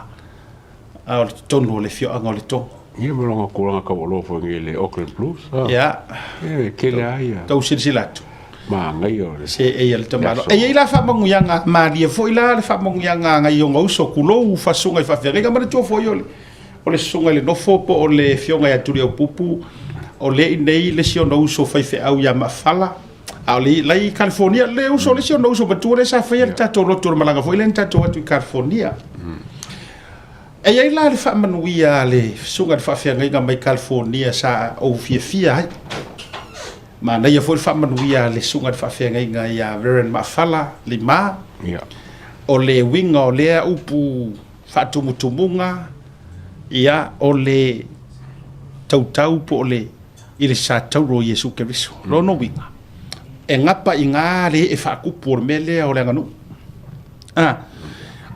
a o le totonu o le afioaga o Letogo. Ia ma lona tulaga taualoa foi nei i le Auckland Blues. Ia. E tele lava ia. Tau silasila atu. Manaia o le. Se e le tamaloa. E i ai la faamanuiaga, malie foi la le faamanuiaga a nai ona uso, tulou faasuga i faafeagaiga. Manatua foi o le o le susuga i le nofo po o le afioga ia Tuliaupupu, o lea i inei le isi ona uso faifeau ia Maafala, a o le la i California, le uso, le isi ona uso matua lea sa faia le tatou lotu o le malaga foi lea na tatou o atu i California. E i ai la le faamanuia a le susuga i le faafeagaiga mai California sa ou fiafia ai. Manaia foi le faamanuia a le susuga i le faafeagaiga ia Reverend Maafala Lima. O le uiga o lea upu faatumutumuga, ia, o le tautau po o le i le satauro o Iesu Keriso. Lona uiga, E gapa i ina le ee faakupu o le mea lea o le aganuu. A,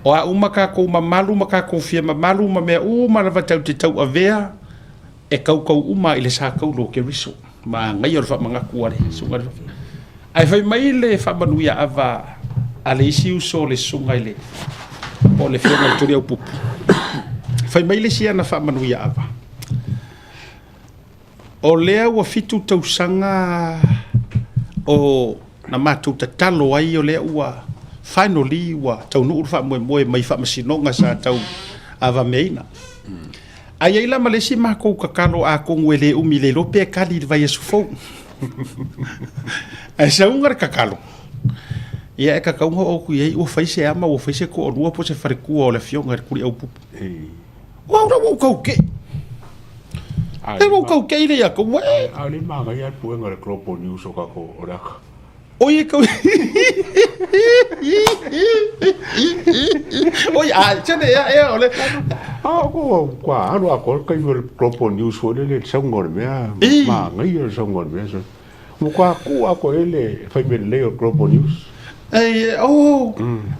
o a uma tatou mamalu ma tatou fia mamalu ma mea uma lava tatou te tauavea, e kaukau uma i le sa taulu o Keriso. Manaia o le faamanatu a le susuga i le Ae fai mai le faamanuia ava a le isi uso o le susuga i le po o le afioga i le Tuliaupupu. Fai mai le isi ana faamanuia ava. O lea ua 7 tausaga o na matou tatalo ai, o lea ua finally ua taunuu le faamoemoe mai faamasinoga sa tau avameaina. Ae i ai la ma le isi matou tatalo, atonu e le umi le iloa pe tali i le vaiaso fou. Ae sauga le tatalo, ia e tatau ona oo atu i ai ua fai se ama, ua fai se toalua po o se faletua o le afioga i le Tuliaupupu. O au la ua ou taute'i. E ua ou taute'i le ia tou e. A o le manaia le puega o le Global News o tatou o le aka. Oi e kau. Oi a tene ea ea o le. A ko kua alu a ko kai le Global News foi le le sauga o le mea manaia le sauga o le mea. Ua kua ku a ko ele fai mea lelei o le Global News. Ei, oh,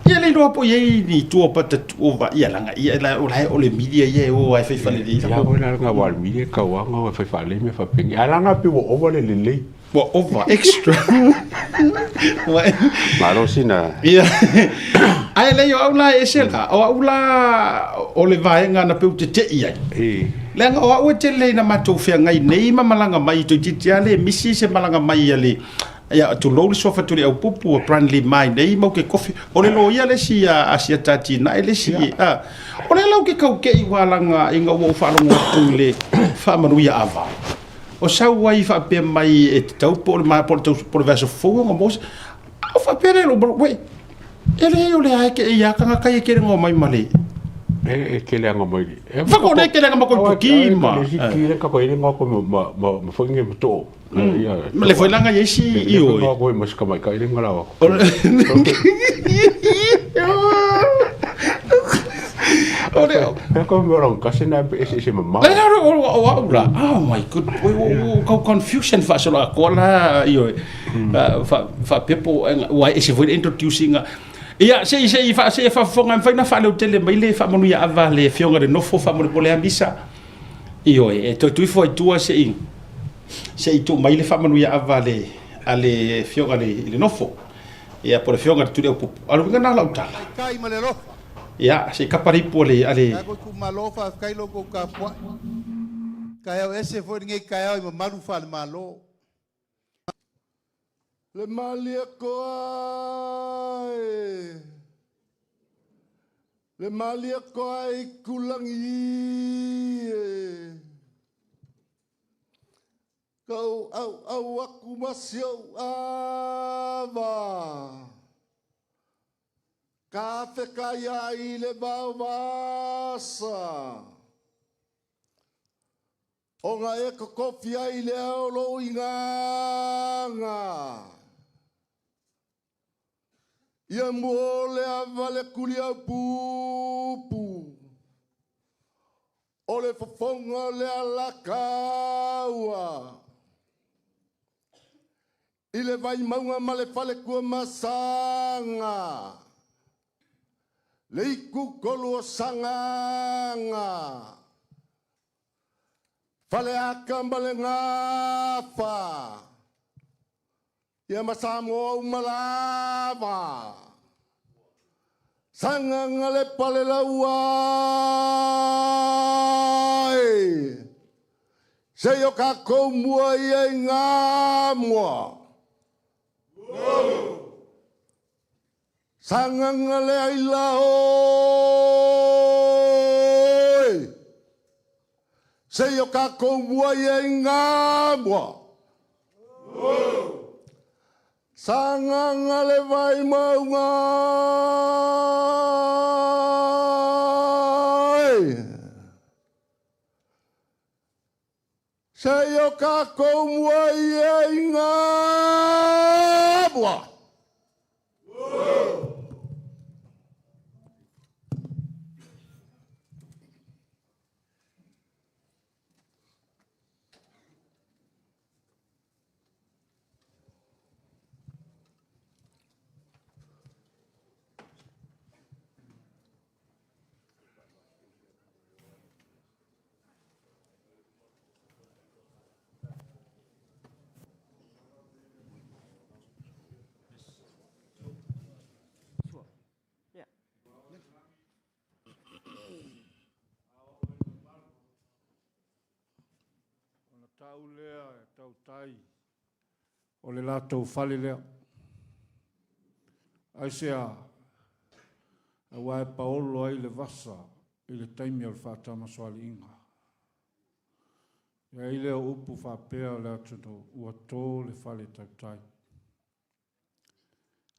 ia le iloa po i ai ni tua pata o va ia langa ia la o la o le media ia o ai fai fale lelei. Ia ko la nga wa media ka wa nga fai fale me fa pengi. Ala nga pe ua over le lelei. Ua over extra. Malo sina. Ia. Ae lei o au la e ese la, o au la o le vaega na peu tete'i ai. Leaga o au e tele ina matou feagai nei ma malaga mai toeitiiti lava le misi se malaga mai a le ia tulou le suafa Tuliaupupu o Brandley mai nei mau ke kofi o le loia le isi a Asiata Atinae le isi a o lea la ou ke taute'i ua alaga ina ua ou faalogo atu i le faamanuia ava o sau ai faapea mai e tatau po o le po o le po o le vaiaso fou ona maua se a ou faapea lea i lou wei e leai o lea e ke ia tagata ia e tele ona omai ma le E tele anga mai. Whaka o le tele anga ma koe puki ma. Le si ki le ka koe le ngā koe ma ma ma foi nge ma tō. Ma le foi langa i isi i oi. Le koe ma sika mai kai le ngā lawa. O le E koe me orang kasi na e se se ma. Le o o au la. Oh my good. O kau confusion fa so la ko la i oi. Fa fa pepo ua e se foi introducing Ia, se i, se i, fa, se i faafofoga, e mafai ona faaleotele mai le faamanuia ava a le Afioga i le Nofo faamolemole a misa. Ioe, e toe tuifo ai tua se i, se i tuu mai le faamanuia ava a le, a le Afioga i le, i le Nofo. Ia, po o le Afioga i le Tuliaupupu. A o le uiga lena o lau tala. Kai ma le alofa. Ia, se i kapa le ipu a le, a le. Tatou itumalo, faafetai lo outou tapuai. Taeao ese foi lenei taeao i mamalu faale-Malo. Le malie koa e, le malie koa e i kulangi e. Ka ou auau aku ma si ou ava. Ka fekaiai i le vaovasa. Ona e kokofi ai le ao lou igaga. Ia mua le ava le kuliaupupu. O le fofoga o le alakaua. I le vaimauga ma le falekuamasaga. Le ikukolu o Sagaga. Faleata ma le Gafa, ia ma Samoa uma lava. Sagaga le palelaua e, sei o kakou mua ia i Gamoa. Sagaga le aila oe. Sei o kakou mua ia i Gamoa. Sagaga le vaimauga e. Sei o kakou mua ia i Gamoa. Tau lea e tautai o le latou fale lea. Aisea? Aua e paolo ai le vasa i le taimi o le faatamasoaliiga. E ai lea o upu faapea o le atunuu, ua to le fale tautai.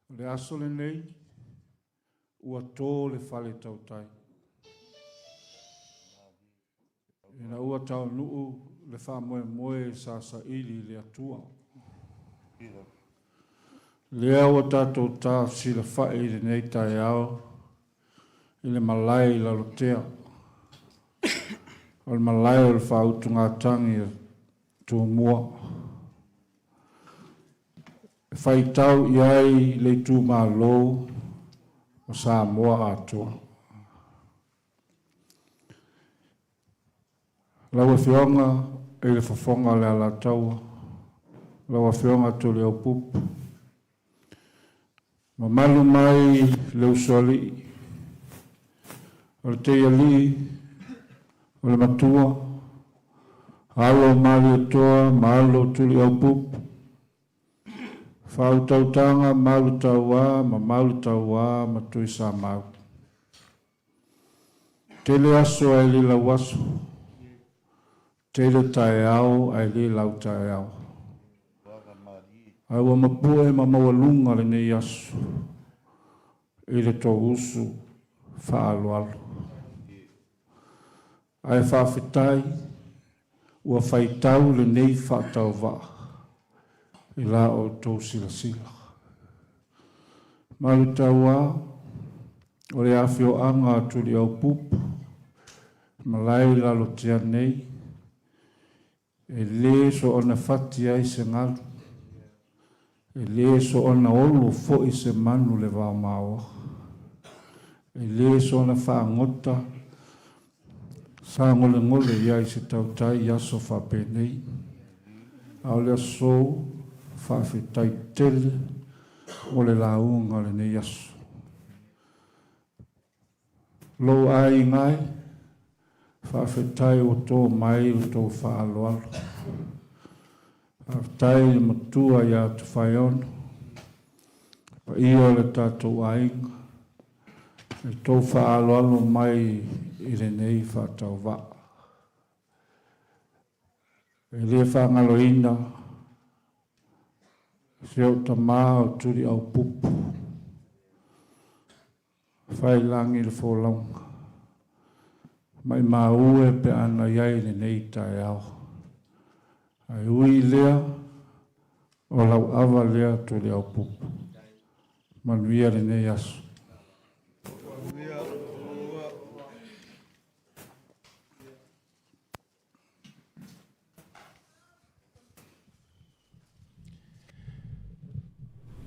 O le aso lenei, ua to le fale tautai. Ina ua taunuu le faamoemoe sa saili i le Atua. Lea ua tatou tafesilafai i lenei taeao i le malae i Lalotea. O le malae o le faautugatagi a Tumua. E faitau i ai le itumalo o Samoa atoa. Lau Afioga i le Fofoga o le Alataua, lau Afioga Tuliaupupu, mamalu mai le Usoalii, o le Teialii, o le Matua, alo o Malietoa ma alo o Tuliaupupu, Faautautaga Malutauā ma Malutauā ma Tuisamau. Tele aso ae le lau aso, tele taeao ae le lau taeao. Ae ua mapue ma maualuga lenei aso i le tou usu faaaloalo. Ae faafetai ua faitau lenei faatauvaa i la outou silasila. Malutauā, o le afioaga a Tuliaupupu, malae i Lalotea nei, e le soona fati ai se galu, e le soona olo foi se manu le vaomaoa, e le soona faagota sagolegole i ai se tautai i aso faapenei, a o le aso faafetai tele mo le lauga o lenei aso. Lou aiga e, faafetai ua to mai lo tou faaaloalo. Faafetai i le matua ia Tofaeono, le paia o le tatou aiga, i le tou faaaloalo mai i lenei faatauvaa. E le faagaloina si ou tama o Tuliaupupu. Fai lagi le folauga. Maimau e pe ana i ai lenei taeao. Ae ui i lea, o lau ava lea Tuliaupupu. Manuia lenei aso.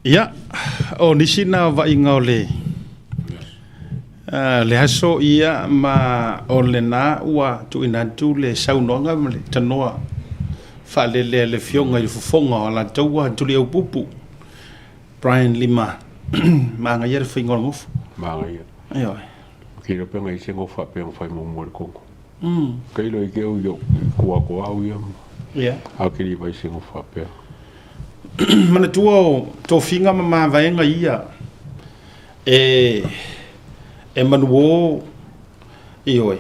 Ia, o nisi na vaaiga o le le aso ia ma o lena ua tuuina atu le saunoaga ma le tanoa faalele a le Afioga i le Fofoga o Alataua Tuliaupupu Brian Lima. Manaia le faiga o le gofo. Manaia. Ioe. Ke ilo pe ngai se gofa pe fai muamua le kongo. Ke ilo i ke au i kua ko au ia. Ia. A ke li vai se gofa pe. Manatua o tofiga ma mavaega ia e e manuō ioe,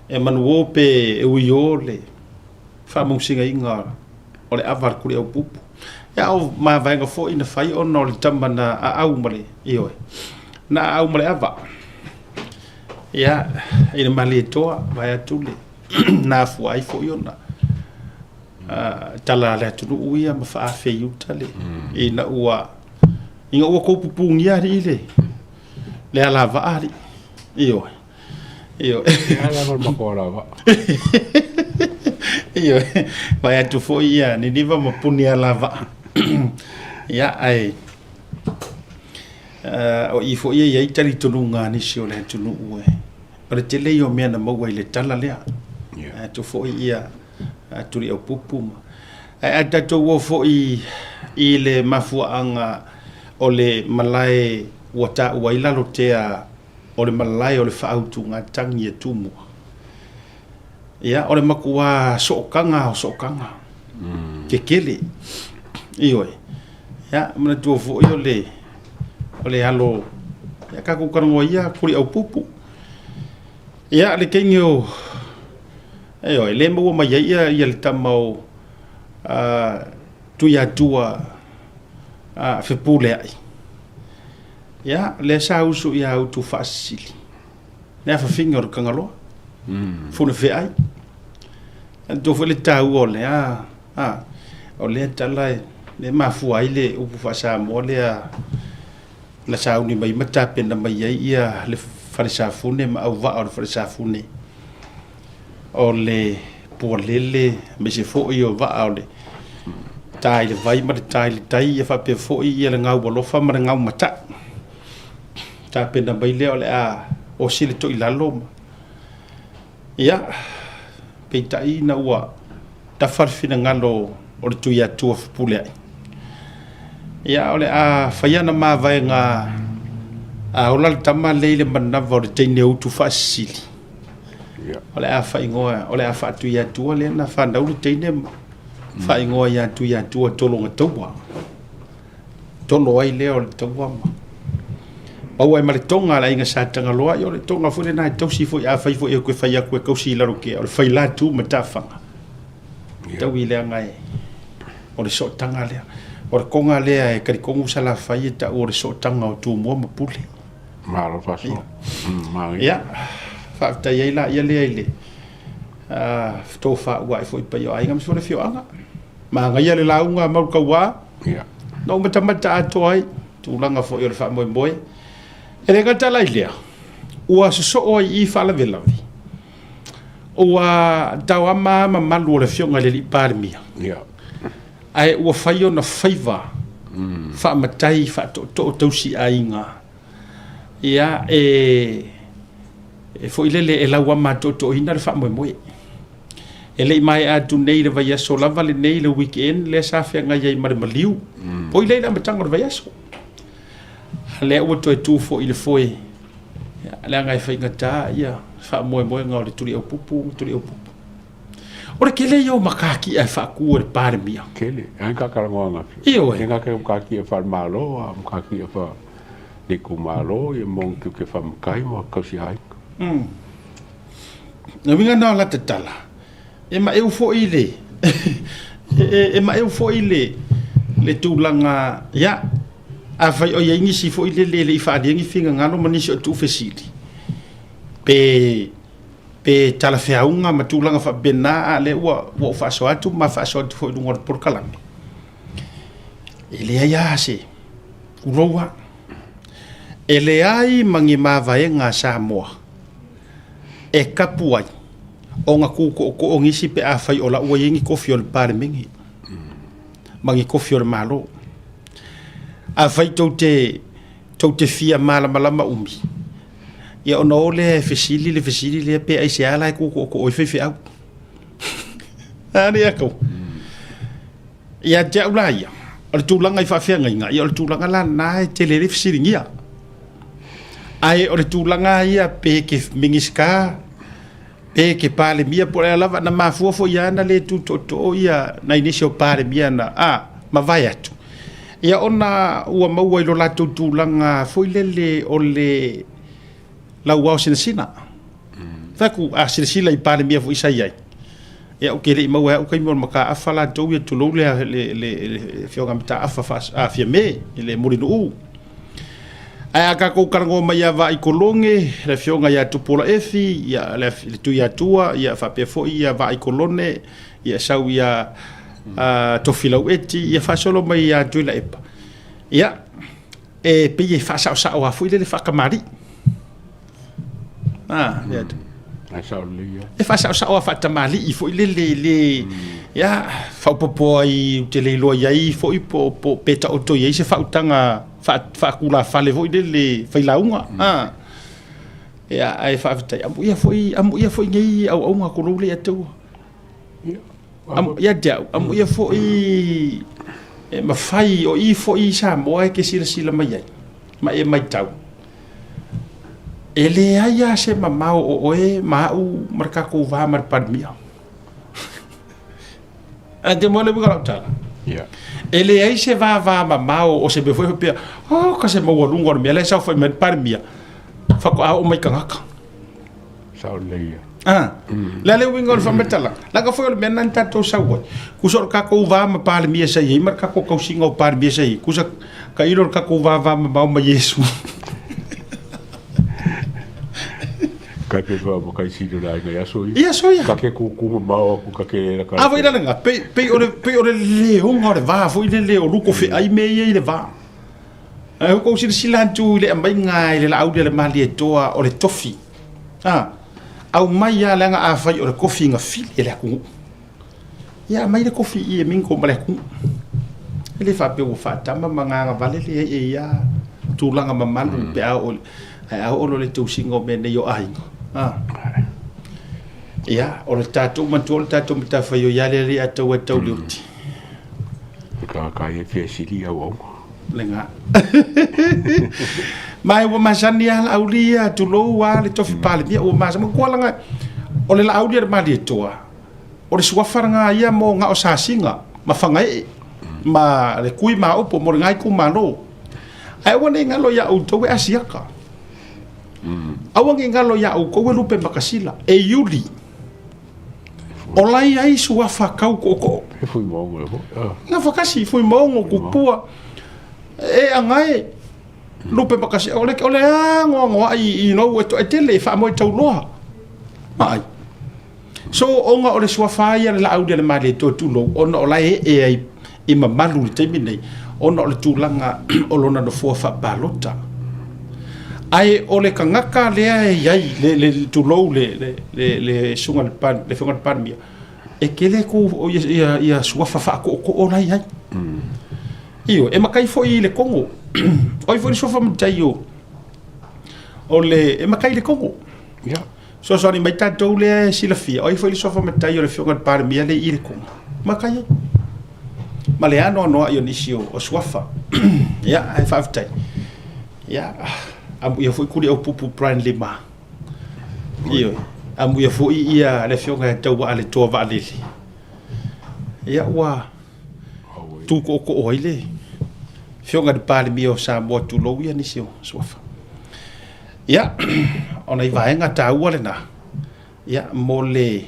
e manuō pe e uiō le faamausigaina o le ava a le Kuliaupupu. Ia o mavaega foi na fai ona o le tama na aau ma le, ioe, na aau ma le ava. Ia, i le Malietoa, vaeatu le na afua ai foi ona tala a le atunuu ia ma faaafe i uta le, ina ua, ina ua tou pupugia alii le, le alavaa alii, ioe. Ioe. Ala ma le matou alavaa. Ioe. Vaeatu foi ia Niniva ma puni alavaa. Ia, ae o i foi e i ai talitonuga a nisi o le atunuu e o le tele ia o mea na maua i le tala lea. Vaeatu foi ia Tuliaupupu ma ae a tatou o foi i le mafuaaga o le malae ua taua ai Lalotea o le malae o le faautugatagi a Tumua. Ia, o le matua sootaga o sootaga. Tetele. Ioe. Ia, manatua foi o le o le alo ia tatou talanoa ia Tuliaupupu. Ia le teine o ioe, le maua mai ai ia, ia le tama o a Tuiatua a Fepuleai. Ia, lea sa usu ia Utufaasisili. Le afafine o le Tagaloa. Funefeai. Manatua foi le taua o lea, a, o lea tala e, e mafua ai le upu faa-Samoa lea na sauni mai ma tapena mai ai ia le falesafune ma auvaa o le falesafune o le pualele aemaise foi o vaa o le ta i le vai ma le ta i le tai ia faapea foi ia le gau alofa ma le gau mata'i. Tapena mai lea o le a osi le toilalo ma Ia, peitai ina ua tafa le finagalo o le Tuiatua Fepuleai, ia, o le a fai ana mavaega a ola le tama lea i le manava o le teine utu faasisili. O le a faaigoa, o le a faatuiatua lea na fanau le teine ma faaigoa ia Tuiatua Tologataua. Tolo ai lea o le taua ma maua ai ma le toga a le aiga Sa Tagaloa. Ia o le toga foi lena e tausi foi, afai foi e toe fai atu e tausi i lalo kea, o le failatu ma tafaga. Taui leaga e o le sootaga lea. O le toga lea e talitonu Salafai e tau o le sootaga o Tumua ma Pule. Malo faasoa. Ia, faafetai ai laia lea i le tofa ua ae foi i paia o aiga ma le afioaga. Manaia le lauga a Mauletaua. Ia. Na ou matamata atoa ai tulaga foi o le faamoemoe. E le gata la i lea, ua sosoo ai i i faalavelave. Ua taoama mamalu o le afioga i le alii Palemia. Ia. Ae ua fai ona faiva faamatai faatootoo tausi aiga. Ia, e foi lele e lauama tootooina le faamoemoe. E le i maea atu nei le vaiaso lava lenei, le weekend lea sa feagai ai ma le maliu. Poi lea i le amataga o le vaiaso. A lea ua toe tu foi i le foe, leaga e faigata ia faamoemoega o le Tuliaupupu ma Tuliaupupu. O le tele ia o matatia e faatu e le Palemia. Tele, ai ka talanoa Ioe. E ngata o matatia faale-Malo, a o matatia faale-itumalo, ia mo ni tiute faamatai ma tausi aiga. Le uiga lena o la tatala, e maeu foi le e maeu foi le le tulaga, ia, afai o i ai nisi foi lele e le i faaalia ni finagalo ma nisi o tuufesili, pe pe talafeauga ma tulaga faapena, a lea ua ua ou faasoa atu ma faasoa atu foi i luga o le polokalame. E leai lava se tulou lava. E leai ma ni mavaega a Samoa e kapu ai ona kūtootoo nisi pe afai o la ua i ai ni tofi o le Palemene ma ni tofi o le Malo. Afai tou te, tou te fia malamalama umi, ia ona o lea e fesili le fesili lea pe aisea la e kūtootoo ai faifeau. A lea tou. Ia te au la ia, o le tulaga i faafeagaiga, ia o le tulaga la lena e tele ai le fesiligia. Ae o le tulaga ia pe ke Minisita, pe ke Palemia, po o le a lava, na mafua foi lava ona le tutootoo ia nai nisi o Palemia na a mavae atu, ia ona ua maua i lo latou tulaga foi lele o le lauao sinasina. Fai atu, a silasila i Palemia foi sa i ai, ia ou te le i maua e au taimi o le mataafa latou ia, tulou le Afioga Mataafa Fiame i le Mulinuu. Ae a tatou talanoa mai ia Vaai Kolone, le Afioga ia Tupuola Efi, ia le Tuiatua, ia faapea foi ia Vaai Kolone, ia sau ia Tofilau Eti, ia faasolo mai ia Tuilaepa. Ia, e pei e faasaosao lava foi lele faatamalii. Ah, mm. E faasaosao lava faatamalii foi lele le ia faaopoopo ai ou te le iloa i ai foi po po pe taoto i ai se faautaga faatulafale foi lele failauga. Ah. Ia ae faafetai amuia foi amuia foi nei auauna tulou le ia te ua. Ia te au, amuia foi e mafai o i foi i Samoa e te silasila mai ai ma e matau, e leai lava se mamao o oe ma au ma le tatou va ma le Palemia. Ae te mo le uiga o lau tala. Ia. E leai se vavamamao o se mea foi faapea, oh, ka se maualuga o le mea la e saofai mai ai le Palemia, faatoa oo mai tagata. Sao lelei ia. Ah, le a le uiga o le faamatalaga? Leaga foi o le mea lena na tatou sau ai. Tusa o le tatou va ma Palemia sa i ai ma le tatou tausiga o Palemia sa i ai, tusa tailo le tatou vavamamao ma Iesu. Kai pe fa ma kai sili o le aiga i aso ia. I aso ia. Ka ke kūkū mamao aku ka ke le ka. A foi la lena, pei, pei o le, pei o le leoga o le va foi lele o luko feai mea ia i le va. Ae ua kou silasila atu i le aumaiga i le Laauli a le Malietoa o le tofi. A, aumai lava leaga afai o le kofi na fili e le atunuu. Ia aumai le kofi i e mingle ma le atunuu. E le faapea ua faatama ma gagavale, leai e i ai lava tulaga mamalu pe a oo ae a oo loa i le tausiga o mea nei o aiga. A, ia, o le tatou manatua o le tatou matafaioi lava lea le a tau ai tau le oti. Ka ia fia sili au au. Lena. Ma e ua masani lava Laauli ia, tulou lava le tofi Palemia, ua masani. Matua laga, o le Laauli a le Malietoa, o le suafa lena ia mo na o Sasiga ma Fagaee ma le Kui ma Aopo mo lena itumalo. Ae aua ne i galo ia outou e Asiata. Aua ne i galo ia outou e Lupe Makasila, e Iuli. O lai ai suafa kau tootoo. He Fuimaono e foi. Ah. Na whakasi, Fuimaono, Kupua. E angae, lupe makasi. O le, o le angoangoa i, i nou e, to, e tele, e whaamoe tauloa. Ma ai. So, onga o le suafa ia le laauli a le malie toa tulou, ona o lai e e ai i mamalu i le taimi nei, ona o le tulaga o lona nofoa faapalota. Ae o le tagata lea e i ai, le, le, tulou le, le, le, le susuga i le Pan, le Afioga i le Palemia, e tele ku, ia, ia, ia suafa faatootoo la e i ai. Ioe, e matai foi i le Kogo. O ai foi le suafa matai o, o le, e matai i le Kogo. Ia. Fesoasoani mai tatou lea e silafia, o ai foi le suafa matai o le Afioga i le Palemia lea i le Kogo. Matai ai. Ma le anoanoai o nisi o, o suafa. Ia, ae faafetai. Ia, amuia foi Tuliaupupu Brian Lima. Ioe, amuia foi ia le Afioga ia Tauaaletoa Vaalele. Ia, ua tu tootoo ai le Afioga i le Palemia o Samoa, tulou ia nisi o suafa. Ia, o nai vaega taua lena, ia, mo le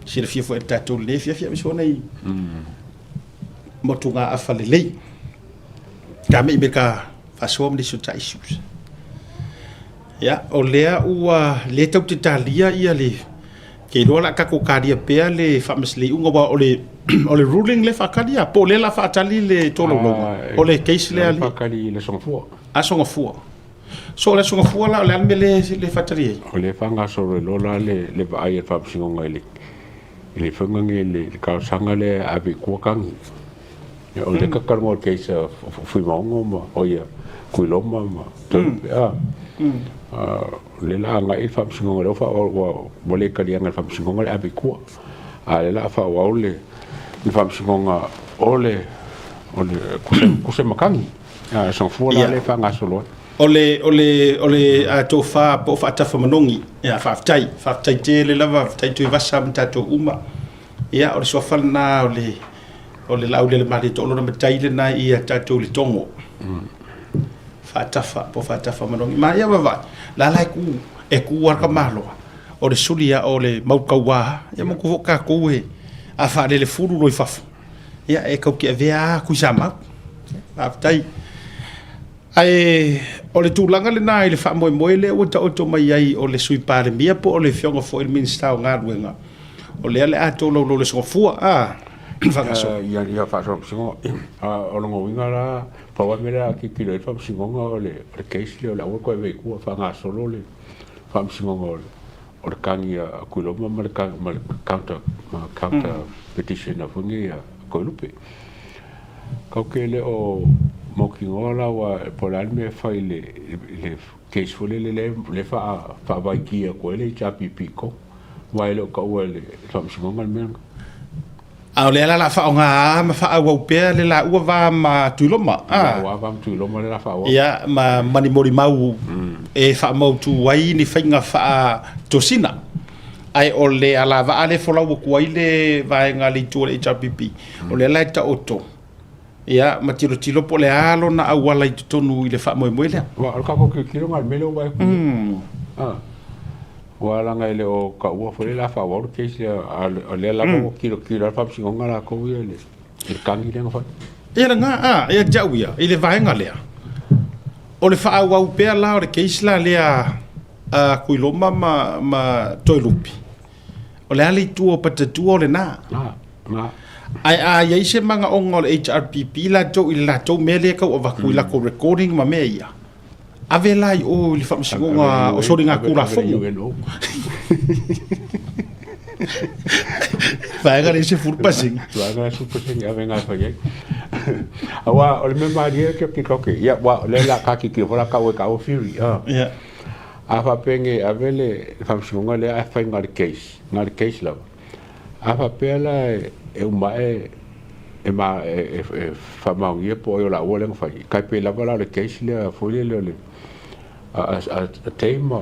silafia foi e le tatou lenei afiafi, aemaise foi nai motugaafa lelei. Ka mei me ka faasoa ma nisi o ta issues. Ia, o lea ua le tau te talia ia le ke iloa la tatou talia pea le faamasiliuga aua o le o le ruling le faatali a po o lea la faatali le tolaulauga o le case lea le faatali i le Aso Gafua. Aso Gafua. So o le Aso Gafua la o le a le mea le le faatali ai? O lea e faagasolo ai loa la le le vaai a le Faamasinoga i le i le faiga nei le le talosaga lea e ave i tua tagi. Ia o lea ka talanoa i le case a Fuimaono ma oi a Tuiloma ma Toelupe a. O lea la agai le Faamasinoga lea ua ua le taliaina e le Faamasinoga le ave i tua. A o lea la a faaauau le le Faamasinoga o le o le kuse ma tagi. A Songafua la lea e faagasolo ai. O le, o le, o le a tofa po o faatafa manogi. Ia, faafetai, faafetai tele lava, faafetai Tuivasa ma tatou uma. Ia, o le suafa lena o le, o le Laaulialemalietoa, o lona matai lena ia tatou i le togo. Faatafa, po o faatafa manogi. Ma ia vaavaai, la la e ku, e ku lava le tamaloa, o le suli lava o le mau tauā, ia manatua foi tatou e, a faalelefulu loa i fafo, ia e tau te avea lava Tuisamau. Faafetai. Ae o le tulaga lena i le faamoemoe lea ua taoto mai ai o le Sui Palemia po o le Afioga foi i le Minisita o Galuega, o lea o le a tolaulau i le Aso Gafua, a faagasolo. Ia, ia faasolosolo. O lona uiga la, pau lava le mea lea a tilotilo i ai le Faamasinoga o le case lea o le aua le toe avea i tua, faagasolo le Faamasinoga o le tagi a Tuiloma ma le counter petition a foi nei a Toelupe. Tatou te le o mautinoa la aua po o le a le mea e fai i le case foi lele lea e faavaiki atu ai le HRPP i totonu, aua e le o taua e le Faamasinoga le mea lena. A o lea la o le a faaaoga ma faaauau pea le laua va ma Tuiloma, a? Le laua va ma Tuiloma lea o le a faaauau. Ia, ma ni molimau e faamautu ai ni faiga faatosina. Ae o le alavaa lea e folau atu ai le vaega a le itu o le HRPP, o lea la e taoto, ia, ma tilotilo po o le a lona auala i totonu i le faamoemoe lea. Aua o le tatou tilotilo lena i le mea lea ua vaai atu nei. A, aua leaga e le o taua foi lea o le a faaauau le case lea, a o lea lava ua tilotilo lava le Faamasinoga latou ia i le tagi lea na fai. Ia lena, a, ia te au ia, i le vaega lea, o le faaauau pea la o le case la lea a Tuiloma ma, ma Toelupe, o le a le itu o Patatua o lena. Ae a i ai se manaoga o le HRPP latou i le latou mea lea e tau avatu i latou recording ma mea ia, ave la i o i le Faamasinoga o Soligatulafono. Vaega lea 10%. Vaega lea 10% ave na e fai ai. Aua o le mea malie ke ke ke ia wa le la ka ki ki hola ka we ka o fury. Yeah. A faapea nei e ave le faamasinoga lea ae fai na o le case, na o le case lava. A faapea la e uma ae e ma e faamaonia po o ai o laua lea na fai, tai pei lava la o le case lea foi lele o le a a Tei ma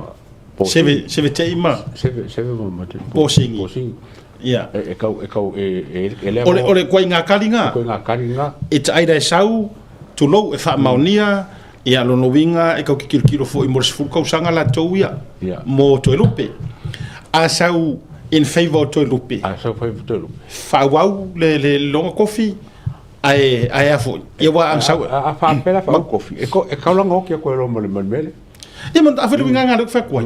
Posingi. Seve Tei ma Seve Seve ma Posingi. Posingi. Ia. E tau e tau e e le O le ituaiga kali na. Ituaiga kali na. E taai la e sau, tulou, e faamaonia, ia, lona uiga e tau te tilotilo foi mo le 10 tausaga latou ia, mo Toelupe. A sau in favour o Toelupe. A sau favour o Toelupe. Faaauau le le lona kofi, ae ae a foi. Ia aua a sau. A faapea la faaauau kofi, e taulaga oti atu ai loa ma le mea lea. Ia ma afai le uiga lena lea ou te fai atu ai.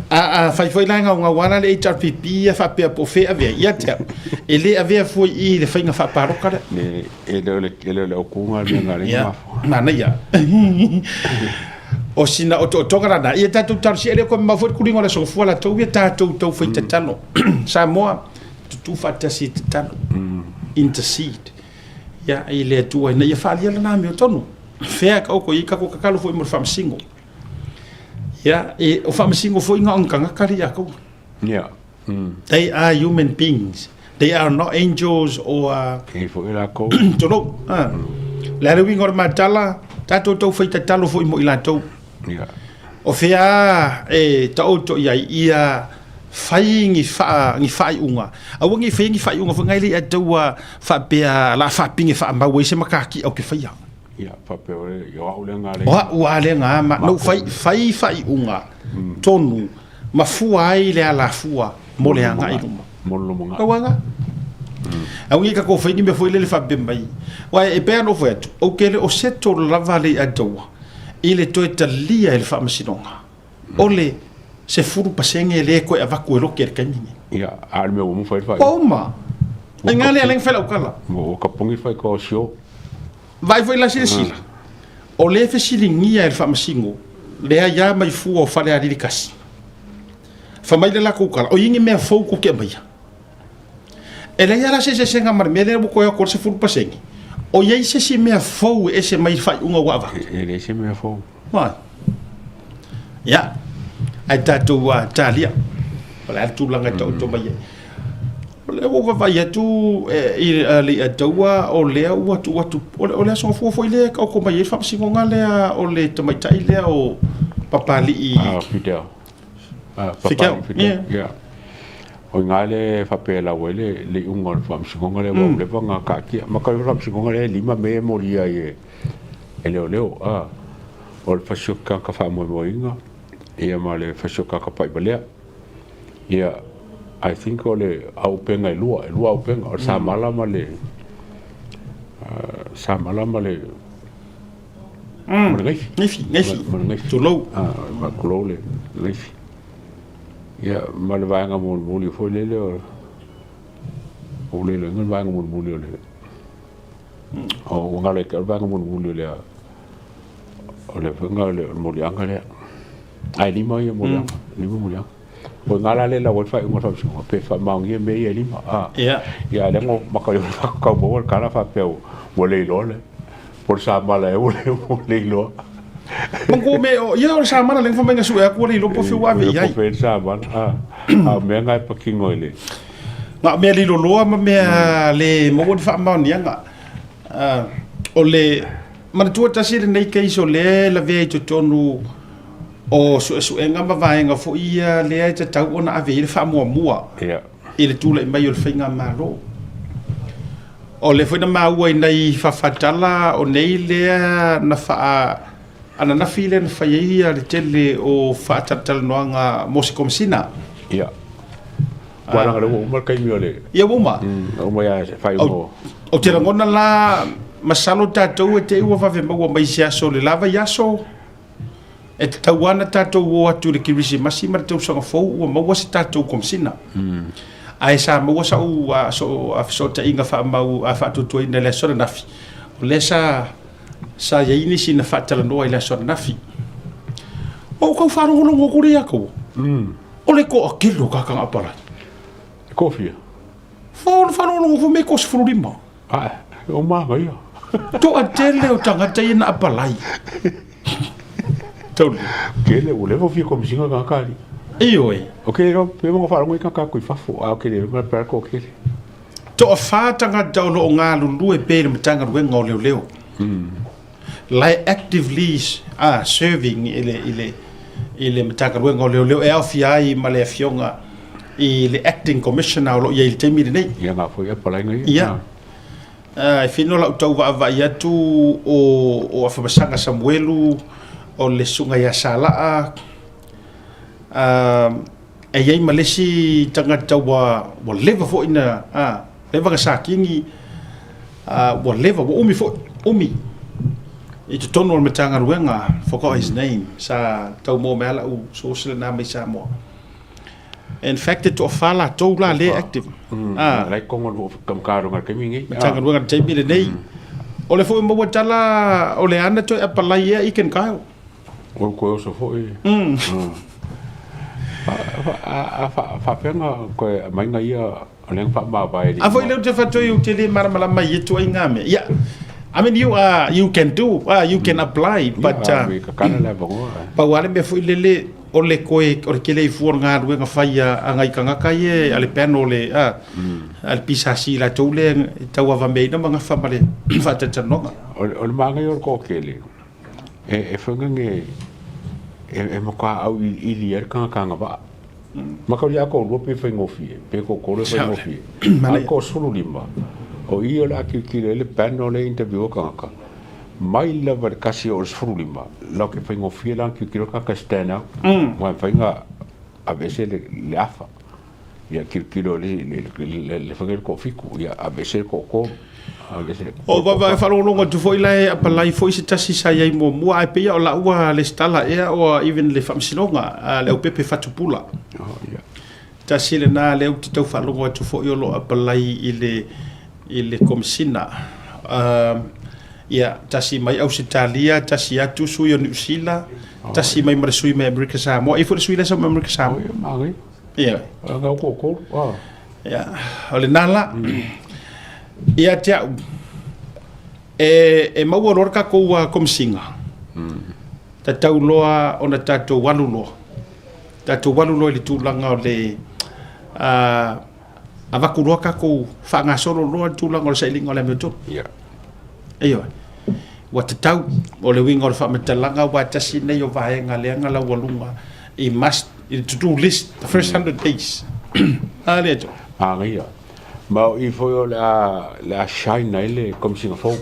A a fai foi la e gaugau lava la le HRPP ia faapea po o fea e ave ai, ia te au, e le avea fua i i le faiga faapaloka lea. E e le o le e le o le autu lena le mea na ala ai ona mafua. Manaia. O sina otootoga lena, ia tatou talosia, e le o toe mamao foi le tuliga o le aso Gafua latou ia tatou tau fai tatalo. Samoa, tutu faatasi e tatalo, intercede ia i le Atua ina ia faaalia lana amiotonu. Fea ka oko i ka tatalo foi mo le faamasino. Ia, e, o faamasino foi na o ni tagata le ia kou. Yeah. They are human beings. They are not angels or E foi lakou. Tulou. Ah. Le a le uiga o le matala, tatou tau fai tatalo foi mo i latou. Yeah. O fea e taoto i ai ia fai ni faa ni faaiuga. Aua ne i faia ni faaiuga foi nai le ia taua faapea la faapine faamau ai se mataki au ke faia. Ia, faapea o le, o au lea na O au a lea na ma no fai fai faaiuga tonu ma fua ai le alafua mo le agai i luma. Mo le lumanai. Tauaga. Aua ne i tatou fai ni mea foi lele faapea mai. Aua e pei lava ona ou fai atu, ou te le o settle lava le Atua i le toe talia e le Faamasinoga o le 10% lea e toe avatu e lote i le taimi lenei. Ia, a o le mea ua uma fai le faaiuga. Ua uma. Ai ngā lea lea fai lau tala. Ua kapogi le faitoa o sio. Vaai foi la silasila, o lea e fesiligia e le Faamasino le aia mai fua o Falealili 1. Fai mai le latou tala, o i ni mea fou tou te aumaia. E leai lava la se eseesega ma le mea lea ua toe atu ai le 10%. O i ai se isi mea fou e ese mai i le faaiuga ua avatu? E leai se mea fou. Why? Ia, ae tatou talia. O le a le tulaga e taoto mai ai. O lea ua ou vaavaai atu i le Ataua, o lea ua tuu atu, o le Aso Gafua foi lea e taoto mai ai le faamasinoga lea o le tamaitai lea o Papalii. Ah, Fidel. Ah, Papalii Fidel. Yeah. O i ina lea e faapea e lau ai le iuga o le faamasinoga lea, ua leva ona taatia. Ma tau le faamasinoga lea e 5 me e molia ai e leoleo. Ah, o le fasioti tagata faamoemoeina, ia ma le fasioti tagata paivalea. Ia, I think o le auupega e lua, e lua auupega, o le samala ma le, samala ma le, ma le gaifi. Gaifi, gaifi. Ma le gaifi. Tulou. Ah, tulou le gaifi. Ia, ma le vaega mulimuli foi lele o, o le iloiga le vaega mulimuli o le, o ua galo ia te au le vaega mulimuli o le, o le faiga o le moliaga lea. Ae lima ia moliaga, lima moliaga. O i ina la lea e lau ai le faaiuga o le faamasinoga, pe faamaonia mea ia e lima. Ia. Ia, a o lea na maka i o tau maua le tala faapea ua le iloa le, po o le samala ea ua le iloa. Manatua mea, ia o le samala lea na fai mai na sue atu ua le iloa po o fea ua ave i ai. Po o fea le samala, a o mea na e patino i le. Na o mea liloloa ma mea le maua ni faamaoniaga. O le manatua tasi lenei case o lea e lavea i totonu. O suesuega ma vaega foi ia lea e tatau ona ave i ai le faamuamua i le tulai mai o le faigamalo. O lea foi na maua i nai faafatala o nei lea na faa ananafi lea na fai ai le tele o faatalatalanoaga mo se Komesina. Ia. Ua leaga o lea ua uma le taimi o le... Ia ua uma? Ua uma ia faaiuga o... Ou te lagona la, masalo tatou e te i ua vave maua mai i se aso o le la vaiaso, e tatau lava ona tatou o atu i le Kerisimasi ma le tausaga fou ua maua se tatou Komesina. Ae sa maua sau fesootaiga faamau faatuatuaina i le aso ananafi, o lea sa Sa i ai nisi na faatalanoa i le aso ananafi. Ua ou tau faalogologo atu lea ia te au, o le toatele o tagata na apalai. E toafia? Ona faalogologo foi mea e toasefululima. Ae, o manaia. Toatele o tagata ia na apalai. Taulu. Tele, ua leva ona fia komesina tagata alii. Ioe. O ke iloa, pe maga faalogo i tagata atu i fafo, a o ke le iloa pe a le toatele. Toafa tagata o lo o galulue pea i le Matagaluega o Leoleo la e actively serving i le, i le, i le Matagaluega o Leoleo e aofia ai ma le Afioga i le Acting Commissioner o lo o i ai i le taimi lenei. Ia nga foi apalaiga ia. Ia. E fino lau tau vaavaai atu o, o Afamasaga Samuelu, o le Susuga ia Salaa, E i ai ma le isi tagata ua ua leva foi na a leva na sakini a ua leva ua umi foi umi i totonu o le Matagaluega, forgot his name, sa tau maua mai lava lau source lena mai Samoa. In fact e toafa latou la lea e active. A la e totonu o le Matagaluega i le taimi lenei. Matagaluega i le taimi lenei. O lea foi ua maua tala o le a na toe apalai ea Ethan Kyle. Ua toe oso foi. A faapea na toe aumai na ia o lea na faamavae. A foi lea ou te fai atu ou te le malamalama i ia ituaiga mea. Ia, I mean you are, you can do, you can apply, but Tatala le avanoa. Pau lava le mea foi lele, o le toe, o le tele ifua o le galuega fai a nai tagata ia, a le panel a le PSC latou lea e tauavameaina ma gafa ma le faatalatalanoaga. O le manaia o le toatele, E whangange e matua auiliili ai le tagata agavaa. Mataulia a toalua pe faigofie, pe toatolu e faigofie. A o le toasefululima, o i o le a tilotilo ai le panel lea e interview a tagata, mai lava i le 1 oo i le 15, latou te faigofie la ona tilotilo le tagata e stand out. Aua e mafai ona aveese le afa. Ia tilotilo i le faiga le toafitu, ia aveese le toatolu, aveese le O vava e faalogologo atu foi la e apalai foi se tasi sa i ai muamua ae pei o lau ua lesitala ea ua even le faamasinoga a le Aupepe Fatupula. Oh, yeah. Tasi lena lea ou te tau faalogo atu foi o lo o apalai i le i le Komesina. Ia, tasi mai Ausetalia, tasi atu sui o Niu Sila, tasi mai ma le sui mai Amerika Samoa. E i ai foi le sui lea sa mai Amerika Samoa. Oh, ia, manaia. Ia. Ana o toatolu, a. Ia, o lena la. Ia te au, e maua loa le tatou Komesina, tatau loa ona tatou alu loa, tatou alu loa i le tulaga o le avatu loa tatou faagasolo loa le tulaga o le sailiga o le amiotonu. Ia. Ioe. Ua tatau, o le uiga o le faamatalaga aua e tasi lenei o vaega lea na laualuga i must, i le to do list, the first 100 days. A lea John. Manaia. Ma o i foi o le a, le a shine ai le Komesina fou.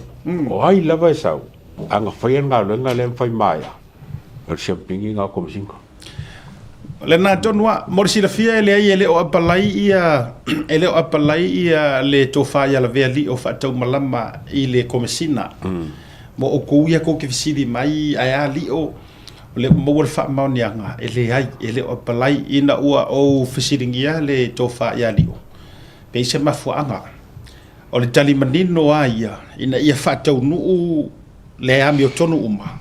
O ai lava e sau, a na faia le galuega lea ma fai maea, o le siamupini lena o Komesina. Lena tonu lava. Mo le silafia e leai e le o apalai ia e le o apalai ia le tofa ia Lavea Lio faataumalama i le Komesina. Mo outou ia tou te fesili mai ae a Lio, o lea ua maua le faamaoniaga e leai e le o apalai ina ua ou fesiligia le tofa ia Lio pe i se mafuaaga. O le tali manino lava ia ina ia faataunuu le amiotonu uma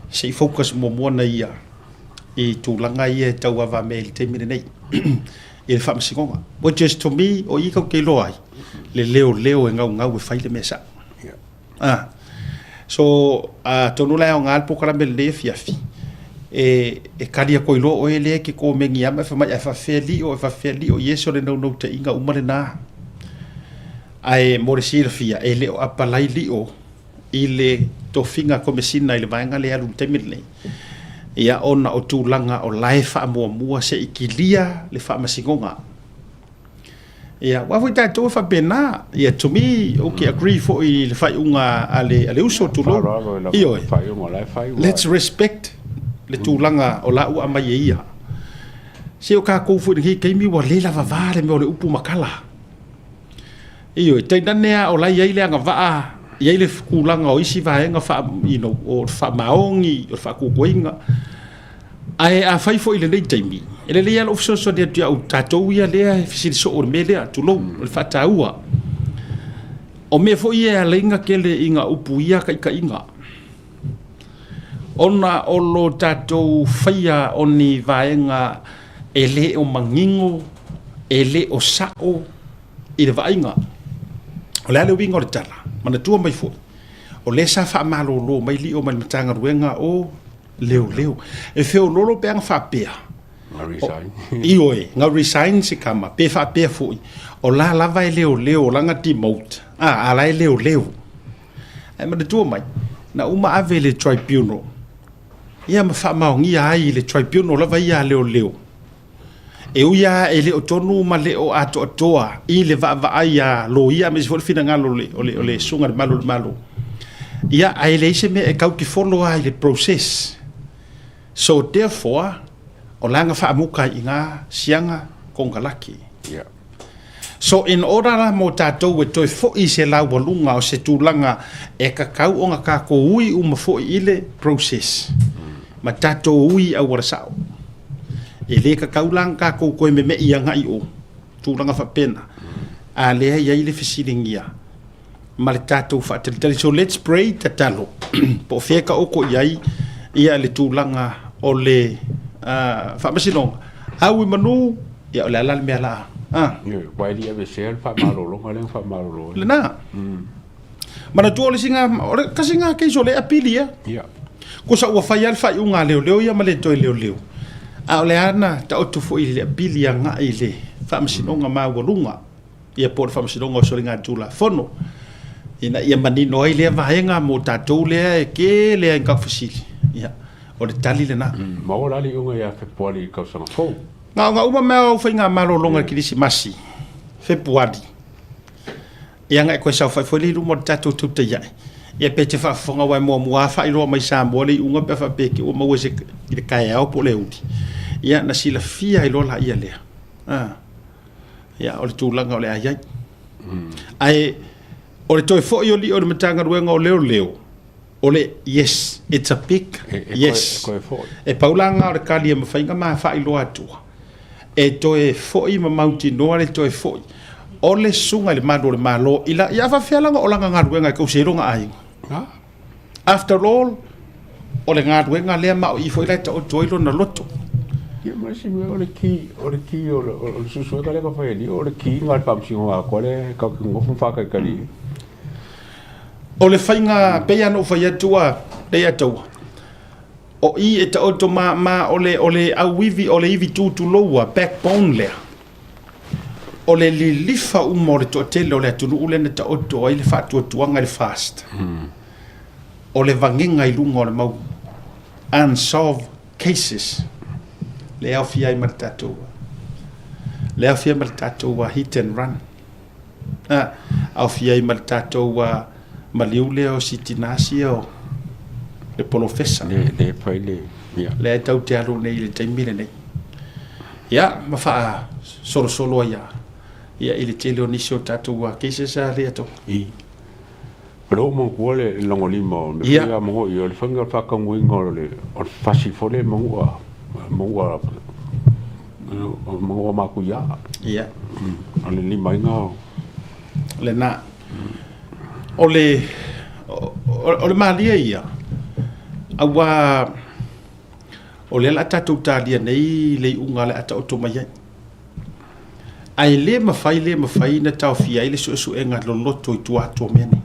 se i focus muamua na ia i tulaga ia e tauavamea i le taimi lenei i le faamasinoga. Which is to me, o i tatou te iloa ai le leoleo e gaugau e fai le mea sao. Ah. So, atonu la e aoga le polokalame lenei afiafi, e kali atu ai loa oe lea e te komeni lava ma e fai mai, ae faapefea lio, e faapefea lio, yes o le naunautaiga uma lena. Ae mo le silafia, e le o apalai lio i le tofiga Komesina i le vaega lea e alu i le taimi lenei. Ia ona o tulaga o la e faamuamua se i kilia le faamasinoga. Ia, aua foi tatou e faapena. Ia, to me, ou te agree foi i le faaiuga a le, a le uso, tulou. Ioe. Let's respect le tulaga o la ua aumai e ia. Se o tatou foi i lenei taimi ua le lavava le mea o le upu ma tala. Ioe, tainane lava o la e i ai le agavaa, e i ai le tulaga o isi vaega faa, you know, o le faamaoni, o le faatuatuaina. Ae afai foi i lenei taimi, e lelei lava lou fesoasoani atu ia tatou ia lea e fesili soo i le mea lea, tulou, o le faataua. O mea foi ia e ala ai ona tele ina upuia taitaiga, ona o lo tatou faia o ni vaega e le o manino, e le o sao i le vaaiga. O le a le uiga o le tala? Manatua mai foi, o lea sa faamalolo mai lio mai le Matagaluega o Leoleo. E feololo pe ana faapea. Na resign. Ioe, na resign se tama, pe faapea foi, o la lava e leoleo, o lana demote, a, a la e leoleo. Ae manatua mai, na uma ave i le tribunal, ia ma faamaonia ai i le tribunal lava ia a leoleo. E ui lava e le o tonu ma le o atoatoa i le vaavaai a loia aemaise foi le finagalo o le, o le, o le susuga i le Malu o le Malo, ia, ae leai se mea e tau tifolo lava i le process. So therefore, o la na faamuta ai i ina siaga konekarate. Yeah. So in order la mo tatou e toe foi i se laualuga o se tulaga e tatau ona tatou ui uma foi i le process ma tatou ui i auala sao. E le tatau la ona tatou toe meme'i agai i o tulaga faapena, a lea e i ai le fesiligia ma le tatou faatalitali. So let's pray, tatalo, po o fea e taoto i ai ia le tulaga o le faamasinoga. Au i manu, ia o le a la le mea la a? Ioe, aua e le i aveesea le faamalologa lea na faamalolo ai. Lena. Manatua o le isi na, o le tasi na case o lea e apili ia. Ia. Kosa ua fai lava le faaiuga a leoleo ia ma le toe leoleo. A o le a na taoto foi i le apili agai i le faamasinoga maualuga. Ia po o le Faamasinoga o Soligatulafono, ina ia manino ai lea vaega mo tatou lea e tele ai ni fesili. Ia, o le tali lena. Maua la le iuga ia Fepuari i le tausaga fou. Na ona uma mea o faigamalologa i le Kerisimasi, Fepuari, ia na e toe saofai foi lea i luma o le tatou tautai ae. Ia pe te faafofoga aua e muamua lava faailoa mai Samoa le iuga pe a faapea te i ua maua i le taeao po o le aoauli. Ia na silafia ai loa laia lea. A. Ia, o le tulaga o le a i ai. Ae o le toe foi o lio i le Matagaluega o Leoleo, o le yes, it's a big yes. E pau la lena o le tali e mafai ona ma faailoa atua, e toe foi ma mautinoa le toe foi o le susuga i le Malu o le Malo i la, ia a faapefea la ona o lana galuega e tausi ai lona aiga? After all, o le galuega lea ma o i foi la e taoto ai lona loto. Ia ma isi mea, o le ki, o le ki o le, o le suesuega lea na fai e Lio, o le ki na o le faamasinoga atoa lea e tatou te nonofo ma faatalitali i ai. O le faiga, pei lava ona ou fai atu a, Leiataua, o i e taoto ma, ma o le, o le auivi, o le ivi tu tulou a, backbone lea. O le lilifa uma o le toatele o le atunuu lea na taoto ai le faatuatuaga i le FAST, o le vagega i luga o le mau unsolved cases lea e aofia ai ma le tatou lea e aofia ai ma le tatou hit and run, aofia ai ma le tatou maliu lea o si tina sia o le polofesa. Le, le fai le, ia. Lea e tau te alu nei i le taimi lenei. Ia, ma faasolosolo ai lava, ia, i le tele o nisi o tatou cases a lea tau. I. O lea ua manatua le lagolima o le mea foi lea manua i o le faiga o le faataunuuina o le o le fasi foi lea i Manua, Manua, Manua Matuia. Ia. O le limaina o. Lena. O le, o le malie ia, aua o lea o le a tatou talia nei le iuga o le a taoto mai ai. Ae le mafai, le mafai ona taofia ai le suesuega loloto i tua atu o mea nei.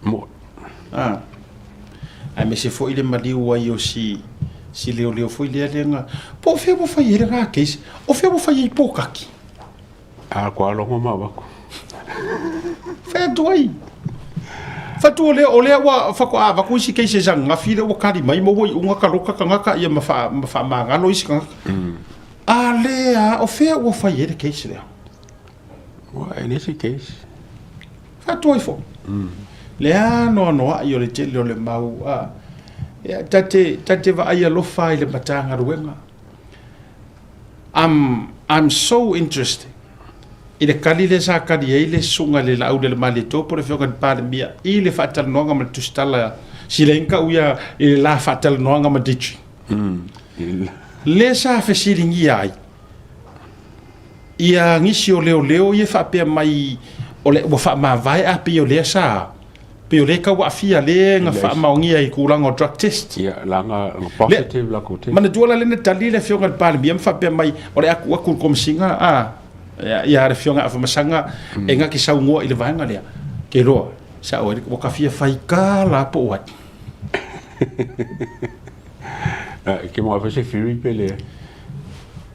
Moe. Ah. Aemaise foi le maliu ai o si, si leoleo foi lea lea na, po o fea ua fai ai lena case, o fea ua fai ai Pōkaki? A kua logo mau aku. Fai atu ai. Fatu o lea, o lea ua faatoa avatu isi cases ananafi lea ua kali mai ma ua iuga taloka tagata ia ma faa, ma faamagalo isi tagata. A lea, o fea ua fai ai le case lea? Ua e le se case. Faatu ai foi. Le anoanoai o le tele o le mau, a, ia, ta te, ta te vaai alofa i le Matagaluega. I'm, I'm so interested i le kali lea sa kali ai le susuga i le Laaulialemalietoa po o le Afioga i le Palemia i le faatalanoaga ma le tusitala Silaina kau ia i le la faatalanoaga ma Digi. Lea sa fesiligia ai ia nisi o leoleo ia faapea mai o le ua faamavae a pei o lea sa pei o lea tau aafia lea na faamaonia i tulaga o drug test. Ia, leaga na positive latou test. Manatua la lea na tali le afioga i le Palemia ma faapea mai o le a tuu atu i le Komesina a ia le afioga ia Afamasaga e na te saunoa i le vaega lea. Ke loa, sao ai ua ka fia faika la po o ai. Ke mo afe se whiri pe le.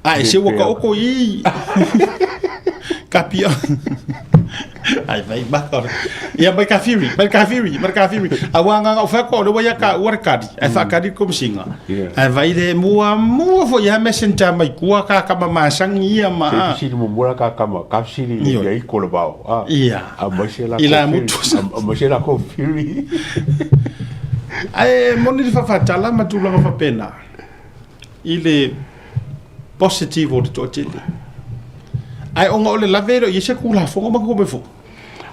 A e se ua ka oko i. Ka pia. Ai vai maka. Ia mai ka whiri, mai ka whiri, mai ka whiri. A ua nganga o whako o le waia ka ua kari. Ai whakari komisinga. Ai vai le mua mua fo ia messenger mai kua ka kama masangi ia ma. Se sili mo mura ka kama, ka sili ia i ko le vao. Ia. A mai se la I la mutu. A mai se la ko whiri. Ae moni le faafaatala ma tulaga faapena i le positive o le toatele. Ae ona o le lave e le o i ai se Tulafono ma tupe fou.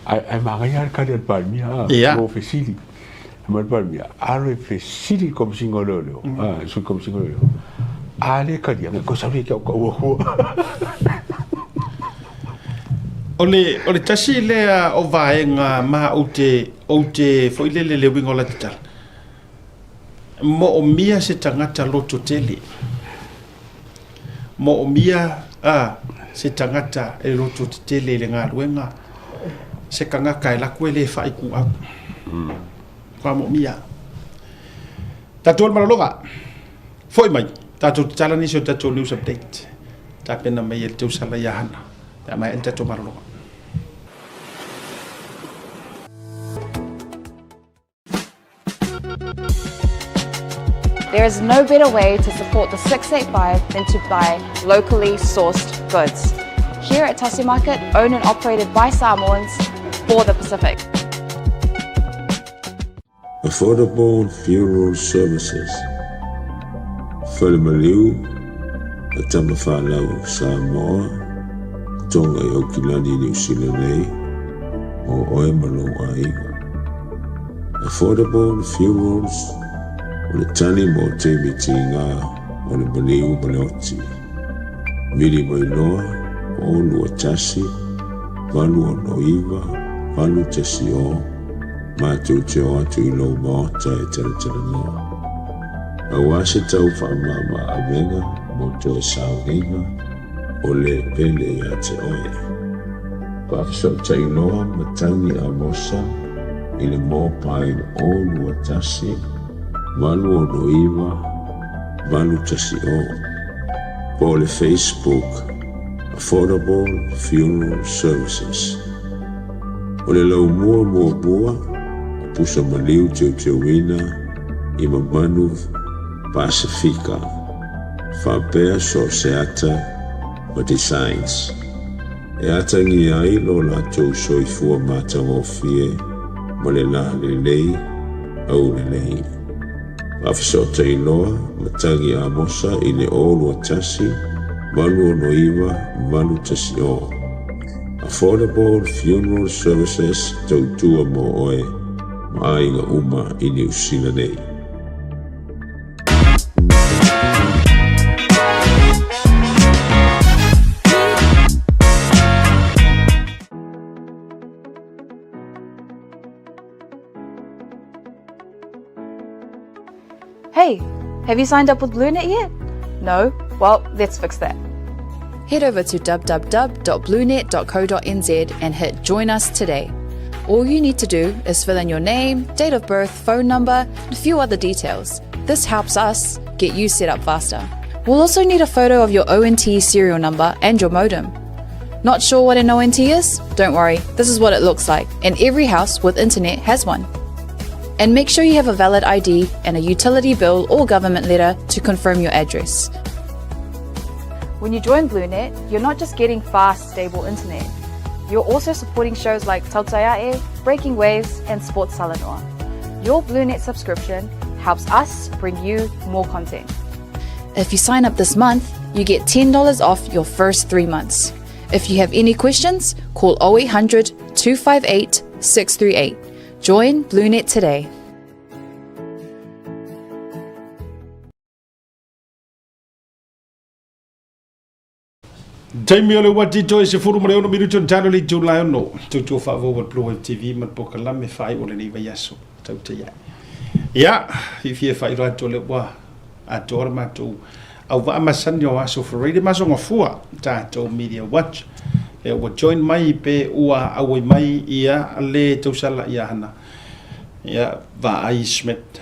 Ae, ae manaia lava le kali a le Palemia, a, Ia. o fesili. Fai mai le Palemia, alo e fesili i le Komesina o Leoleo, a, le Sui Komesina o Leoleo, a le talia, na toe sau lea e te autaua fua. O le, o le tasi lea o vaega ma ou te, ou te foi lele le uiga o la te tala, moomia se tagata loto tele. Moomia a se tagata e loto tetele i le galuega, se tagata e laku e le faaituau. Matua moomia. Tatou le malologa, foi mai, tatou tatala nisi o tatou news update. Tapena mai e le tausala ia Hana, pe a maea le tatou malologa. There is no better way to support the 685 than to buy locally sourced goods. Here at Tasi Market, owned and operated by Samoans for the Pacific. Affordable Funeral Services, Falemaliu, a Tamafanau Samoa, Tonga i Aukilani Niu Sila nei, mo oe ma lou aiga. Affordable Funerals, o le tali mo taimi tiga o le maliu ma le oti. Vili mai loa, 0 2 1 8 6 8 1 0, Matou te o atu i lou maota e talatalanoa. Aua se tau faamama avega mo toe sauniga o le pele ia te oe. Faafesootai loa matagi Amosa i le mobile 0 2 1 8 6 9 8 1 0 po o le Facebook Affordable Funeral Services. O le laumua muamua o pusa maliu teuteuina i mamanu Pasefika faapea so o se ata ma designs e atagia ai lo latou soifua matagofie ma le la lelei aulelei. Faafesootai loa matagi Amosa i le 0 2 1 8 6 9 8 1 0. Affordable Funeral Services tautua mo oe ma aiga uma i Niu Sila nei. Hey, have you signed up with BlueNet yet? No? Well, let's fix that. Head over to www.bluenet.co.nz and hit Join Us Today. All you need to do is fill in your name, date of birth, phone number, and a few other details. This helps us get you set up faster. We'll also need a photo of your ONT serial number and your modem. Not sure what an ONT is? Don't worry, this is what it looks like, and every house with internet has one. And make sure you have a valid ID and a utility bill or government letter to confirm your address. When you join BlueNet, you're not just getting fast, stable internet. You're also supporting shows like Tautaiae, Breaking Waves, and Sports Salanoa. Your BlueNet subscription helps us bring you more content. If you sign up this month, you get $10 off your first three months. If you have any questions, call 0800 258 638. Join BlueNet today. Taimi o le uati toe 16 minuti o tano le itula e ono. Tautua faavou o le Blue Wave TV ma le polokalame faaiu o lenei vaiaso. Tautai ai. Ia, fiafia e faailoa atu o lea ua atoa le matou auvaa masani o aso Friday ma aso Gafua, tatou Media Watch. Lea ua join mai pe ua auai mai ia le tausala ia Hana. Ia, Vaai Smith.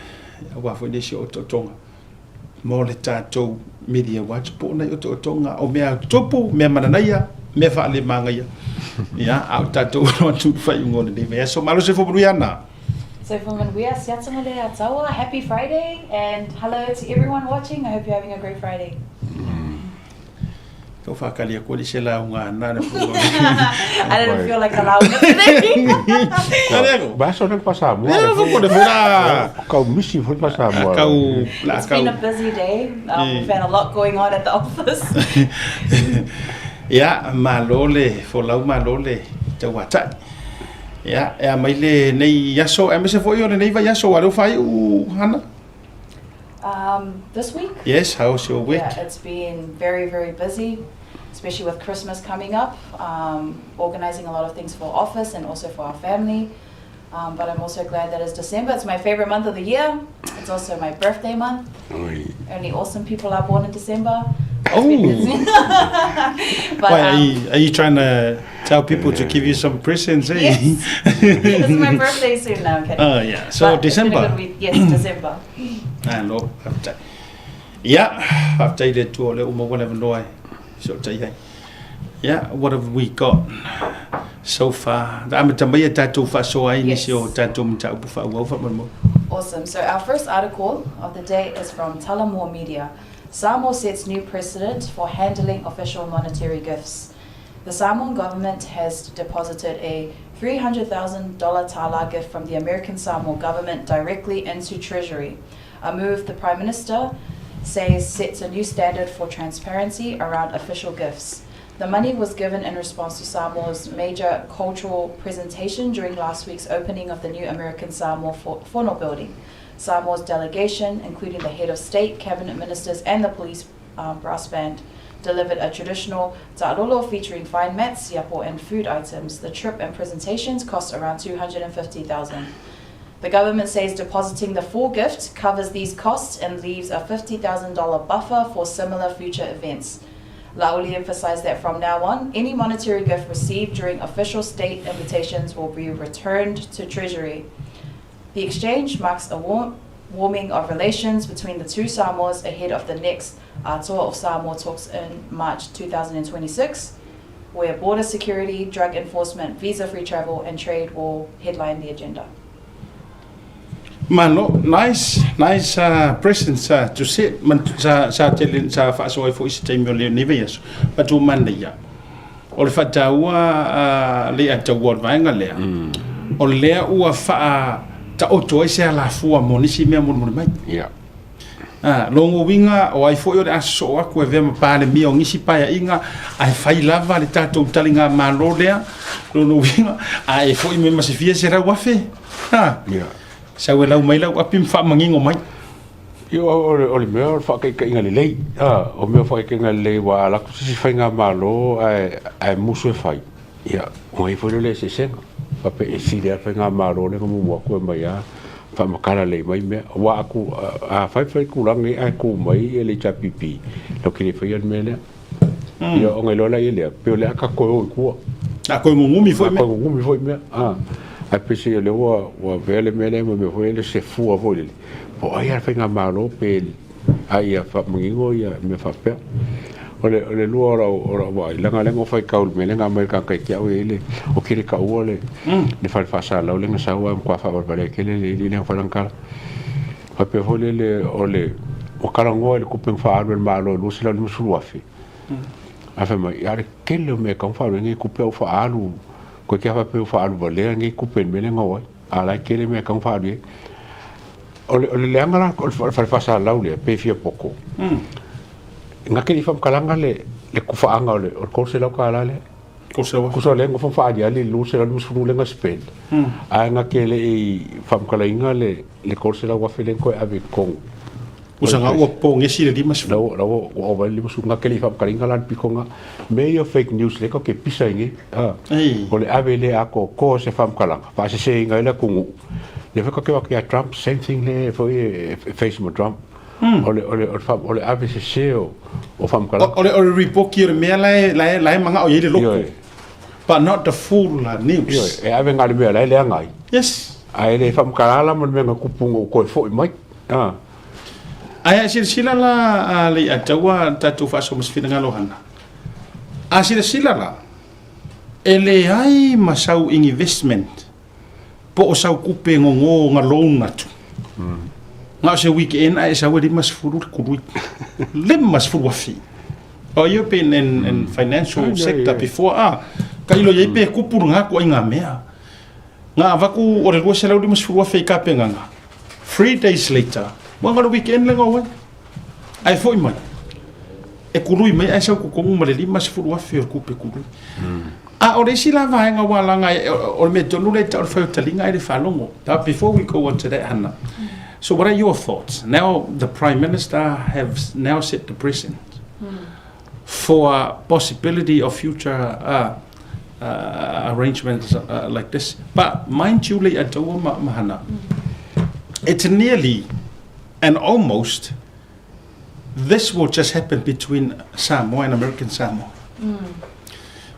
Aua foi nisi o otootoga. mo le tatou media watch po o nai otootoga o mea tupu, mea mananaia, mea faalemagaia. Ia, a o tatou alo atu i le faaiuga o lenei vaiaso. Malo soifua manuia Ana. Soifua manuia, siata le Ataua. Happy Friday and hello to everyone watching. I hope you're having a great Friday. Tau whakali aku ali se lauga ana le fu. I didn't feel like a lauga today. Baso le pa Samoa. Yeah, fo ko le fura. Kau misi fo pa Samoa. Kau la It's been a busy day. We've had a lot going on at the office. Ia, malo le folau malo le tauatai. Ia, e a mai le nei aso, e aemaise foi o lenei vaiaso ua leo faaiu Hana. Um, this week? Yes, how's your week? Yeah, it's been very, very busy, especially with Christmas coming up, um, organizing a lot of things for office and also for our family. Um, but I'm also glad that it's December. It's my favorite month of the year. It's also my birthday month. Oi. Only awesome people are born in December. Oh. but, Why, are, um, you, are you trying to tell people to give you some presents, eh? Yes. it's my birthday soon now. I'm kidding. Oh, yeah. So, But it's been a December. good week. Yes, December. Malo, faafetai. Ia, faafetai i le Atua o lea ua maua le avanoa e fesootai ai. Ia, what have we got so far? Amata mai a tatou faasoa ai nisi o tatou mataupu faaauau faamolemole. Awesome. So our first article of the day is from Tullamore Media. Samoa sets new precedent for handling official monetary gifts. The Samoan government has deposited a $300,000 tala gift from the American Samoa government directly into Treasury, a move the Prime Minister says sets a new standard for transparency around official gifts. The money was given in response to Samoa's major cultural presentation during last week's opening of the new American Samoa Fono building. Samoa's delegation, including the head of state, cabinet ministers, and the police brass band, delivered a traditional ta'alolo featuring fine mats, siapo, and food items. The trip and presentations cost around 250000 The government says depositing the full gift covers these costs and leaves a $50,000 buffer for similar future events. Lauli emphasized that from now on, any monetary gift received during official state invitations will be returned to Treasury. The exchange marks a warm, warming of relations between the two Samoas ahead of the next Atoa of Samoa talks in March 2026, where border security, drug enforcement, visa-free travel and trade will headline the agenda. Malo, nice, nice uh, presence uh, to sit man sa sa tele sa faasoa ai foi se taimi o lenei vaiaso patu manaia. O le faataua uh, le ataua o le vaega lea. Mm. O lea ua faa taoto ai se alafua mo nisi mea molimoli mai. Yeah. Ā, logo uiga, o ai foi o le a sosoo aku e avea ma Palemia o nisi paeaiga, ae fai lava le tatou taligamalo lea, lona uiga, a e foi mai ma se fia 100,000, ā, Yeah. sau e lau mai lau api ma faamanino mai. Ia, o, o le mea o le faakaikaiga lelei, ā, o mea o faakaikaiga lelei, ua ala atu se isi faigamalo ae, ae musu e fai, ia, ona i ai foi lea o le eseesega. Faapea e sili lava le faigamalo lea na muamua atu e aumai lava, faamatala lelei mai mea. Aua a tu, a fai fai tulaga nei ae tu mai le HRPP, latou te le faia le mea lea. Ia, ona iloa laia lea, pei o le a tatou toe o i tua. A toe gugumi foi mea. A toe gugumi foi mea, a. Ae peiseai o lea ua, ua avea le mea lea ma mea foi lele se fua foi lele, po o ai lava le faigamalo pe a ia faamanino ia mea faapea. O le o le lua o lau o lau vaai leaga lea na ou faitau i le mea lea na aumai e le tagata ia te au e i ai le o kele taua le le fale faasalalau lea na sau ae matua faavalevalea tele le alii lea na fai lana tala. Faapea foi lele o le ua talanoa i le tupe na faaalu e le Malo e $250,000 ae fai mai, a o le tele o mea e tatau ona faaalu ai nei tupe a ua faaalu toeitiiti lava faapea ua faaalu valea nei tupe i le mea lea na o ai a o la e tele mea e tatau ona faaalu i ai. O le o le leaga la o le fale faasalalau lea pe fia poto na te le i faamatalaga le le tufaaga o le o le $300 lea. Tusa lea nofo ma faaaliali le 250 lea na spend ae na te le i faamatalaina le le $300,000 lea na toe ave i totonu. Usa nga ua pogesi le 50. La ua la ua ova ai le 50 na te le i faamatalaina la le pito na. Mea ia o fake news lea tatou te pisa ai nei a o le ave lea atoatoa o se faamatalaga faaseseina ai le atunuu. Lea foi tatou te o atu ia Trump same thing lea foi e face ma Trump. O le o le o le ave sese o o faamatalaga. O le o le ripoki o le mea la e la e la e manao i ai le loto. Ioe. But not the full news. Ioe, e ave na o le mea la e leaga ai. Yes. Ae le faamatala la ma le mea na tupu ina ua toe foi mai. A. Ae a silasila la a Leiataua tatou faasoa ma se finagalo hana. A silasila la, e leai ma sau investment po o sau kupe gogo na loan atu. Na o se weekend ae sau e 50 le kului. 50,000. Oh, you've been in, in financial sector before. Ah, ka ilo iai pe kupu ngā ko ai ngā mea. Ngā avaku o le 250,000 i ka penganga. 3 days later, ua ngā le weekend le ngā wai. Ai foi mai. E kului mai ai sau kukongu ma le 50,000 o le kupe kului. A o le isi la vaega ua laga o le mea tonu lea e tau o le faitaliga ai le faalogo. But before we go on to that, Hannah, so what are your thoughts? Now the Prime Minister has now set the precedent for possibility of future arrangements like this. But mind you, Leiataua ma Hannah, it's nearly and almost this will just happen between Samoa and American Samoa.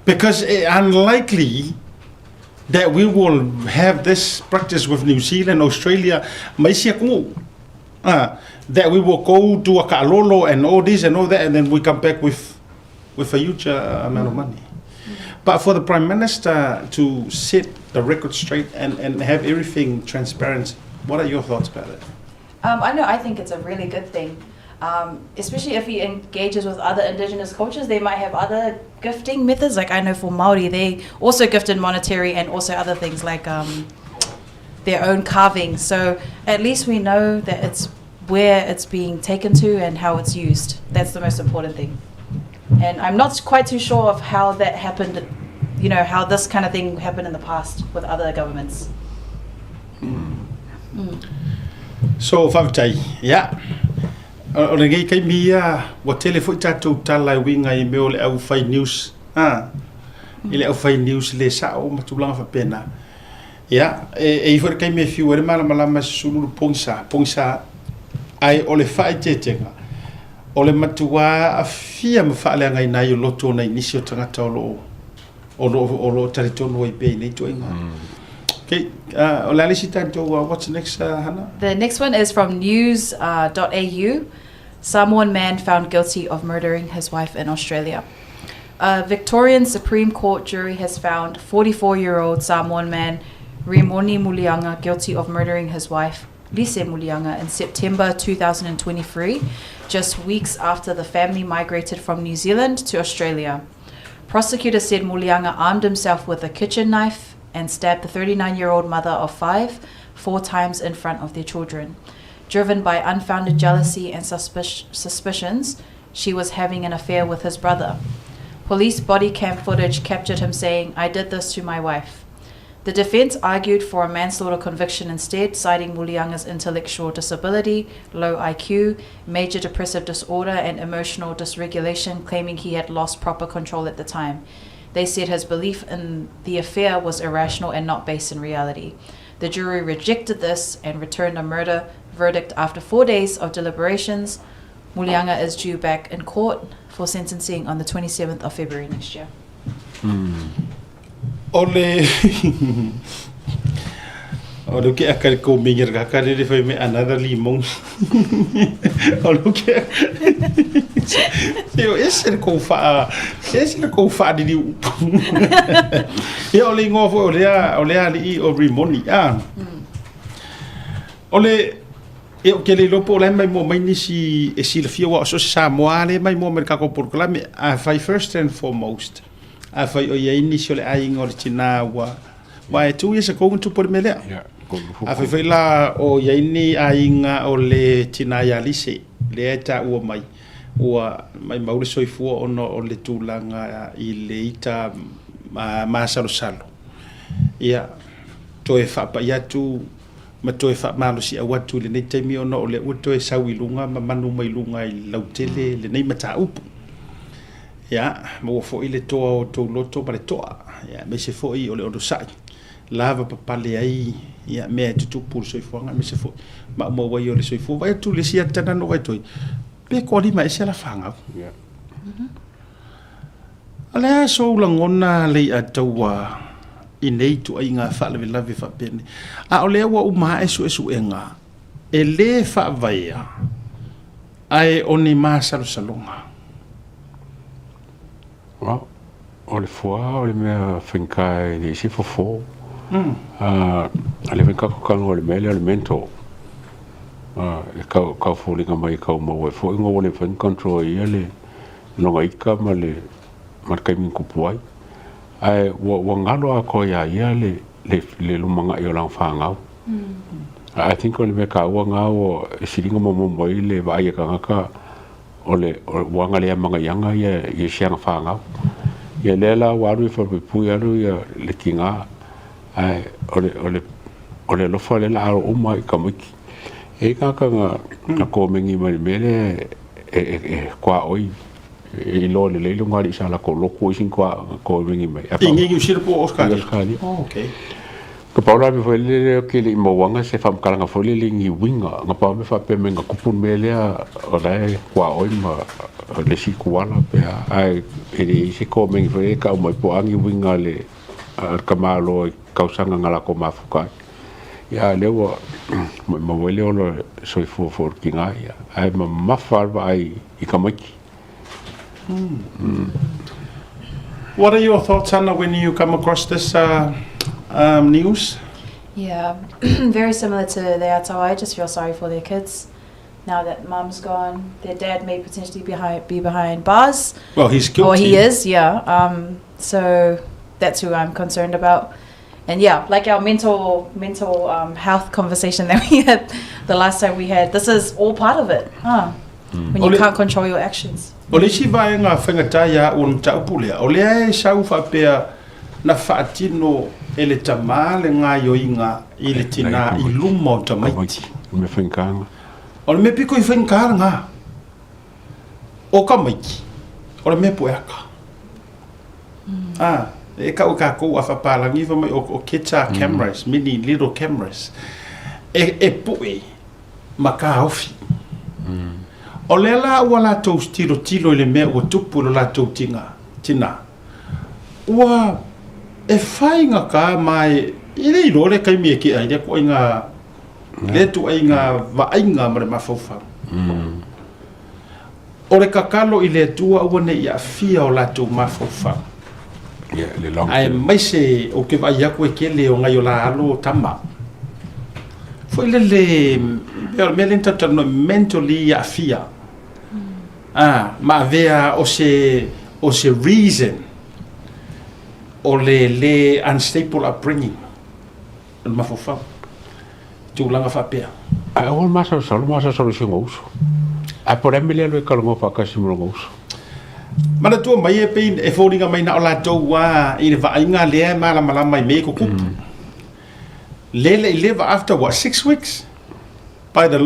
Because unlikely that we will have this practice with New Zealand, Australia, ma isi atunuu. That we will go to a ka'alolo and all this and all that, and then we come back with a huge amount of money. But for the Prime Minister to set the record straight and have everything transparent, what are your thoughts about it? I know, I think it's a really good thing. Especially if he engages with other indigenous cultures, they might have other gifting methods. Like I know for Maori, they also gifted monetary and also other things like their own carvings. So at least we know that it's where it's being taken to and how it's used. That's the most important thing. And I'm not quite too sure of how that happened, how this kind of thing happened in the past with other governments. So faafetai ia o lenei taimi ia ua tele foi tatou tala e uiga i mea o le au fai news a i le au fai news le sao ma tulaga faapena ia e e i foi le taimi e fiu ai le malamalama e susulu le pogisa pogisa ae o le faaeteetega o le matuā afia ma faaleagaina ai o loto o nai nisi o tagata o loo o lo o lo talitonu ai pea i nei ituaiga. Okay, o le a le isi tatou, what's next, Hannah? The next one is from news.au. Samoan man found guilty of murdering his wife in Australia. A Victorian Supreme Court jury has found 44 year old Samoan man Rimoni Mulianga guilty of murdering his wife, Lise Mulianga, in September 2023, just weeks after the family migrated from New Zealand to Australia. Prosecutors said Mulianga armed himself with a kitchen knife and stabbed the 39 year old mother of five four times in front of their children. Driven by unfounded jealousy and suspicions, she was having an affair with his brother. Police body cam footage captured him saying, "I did this to my wife." The defense argued for a manslaughter conviction instead, citing Mulianga's intellectual disability, low IQ, major depressive disorder, and emotional dysregulation, claiming he had lost proper control at the time. They said his belief in the affair was irrational and not based in reality. The jury rejected this and returned a murder verdict after 4 days of deliberations. Mulianga is due back in court for sentencing on the 27th of February next year. O le O le ke aka le ko mingi ka ka le fai me another limon. O le ke. Se o ese le ko fa ese le ko fa di upu. Ia o le ingoa foi o lea o lea alii o Rimoni a. O le ia ou te le iloa po o la e maimoa mai nisi e silafia aua o so o se Samoa lava lea e maimoa mai i le tatou polokalame. Afai first and foremost, afai o i ai nisi o le aiga o le tina ua aua e 2 years ago na tupu ai le mea lea. Afai foi la o i ai ni aiga o le tina ia Lise lea e taua mai ua maimau le soifua ona o le tulaga i le ita masalosalo, ia toe faapai atu ma toe faamalosiau atu i lenei taimi ona o lea ua toe sau i luga ma manu mai luga i le lautele lenei mataupu. Ia, maua foi le toa o outou loto ma le toa, ia, aemaise foi o le onosai lavapapale ai ia mea e tutupu i le soifuaga, aemaise foi maumau ai o le soifua. Vaai atu i le isi ata na vaai atu ai, pe toalima ese ala fanau. O le a sou lagona Leiataua i nei ituaiga faalavelave faapenei? A o lea ua uma ae suesuega e lē faavaea ae o ni masalosaloga. O le fua o le mea faigata e leai se fofo. A le faigata tokana o le mea lea o le mental. E tau foliga mai e tau maua ai foi ona ua le mafai ona control e ia le lona ita ma le ma le taimi na tupu ai. Ae ua ua galo atoa ia ia le le le lumanai o lana fanau. I think o le mea taua na ua e siliga momomo ai le vaai a tagata o le ua aga lea manaiaga ia i si ana fanau. Ia lea la ua alu i falepuipui alu ia le tiga ae o le o le o le alofa lea la alo uma i tamaiti. E i ai tagata na na komeni mai le mea lea e e e tuaoi e iloa lelei lona alii sa latou lotu isi na komeni mai. I Niu Sila po o Ausetalia? I Ausetalia. Oh, okay. Ka pau la mea foi lele ou te le i mauaga se faamatalaga foi lele i ni uiga, na pau mea faapea mai na tupu le mea lea o la e tuaoi ma le isi ituala pe a, ae e le i ai se komeni foi lele e tau mai po o a ni uiga a le tamaloa i tausaga na latou mafuta ai. Ia a o lea ua maumau ai le ola soifua foi o le tina ia, ae mamafa lava le vaai i tamaiti. What are your thoughts, Anna, when you come across this news? Yeah, very similar to the Atawa. I just feel sorry for their kids. Now that mum's gone, their dad may potentially be behind bars. Well, he's guilty. Or he is, yeah. So that's who I'm concerned about. And yeah, like our mental health conversation that we had the last time we had, this is all part of it, huh? When you can't control your actions. O le isi vaega faigata ia au o le mataupu lea, o lea e sau faapea na faatino e le tama le gaioiga i le tina i luma o tamaiti. O le mea faigata lena. O le mea piko i faigata lena, o tamaiti, o le mea pueaka. Ah, e kau e kākou a whapālangi fa mai o kids are cameras, mini little cameras. E, e puʻe ma kāofi. O lea la ua latou tilotilo i le mea ua tupu i lo latou tinā, tinā. Ua e faigata ma e, e le iloa le taimi e kea ai lea tuaiga, lea tuaiga vaaiga ma le mafaufau. O le tatalo i le Atua aua ne i aafia o latou mafaufau. Aemaise ou te vaai atu e tele o nai o la alo tama. Foi lele, pei o le mea lea na tatou talanoa ai, mentally aafia. Ah, ma avea o se, o se reason o le le unstable upbringing o le mafaufau. Tulaga faapea. Ae aua le masalosalo, masalosalo i si ona uso. Ae po o le a le mea lea e alu ai talanoa faatasi ma lona uso. Manatua mai e pei e foliga mai na o latou a i le vaaiga lea e malamalama i mea e tutupu. Lele i leva after what, 6 weeks? By the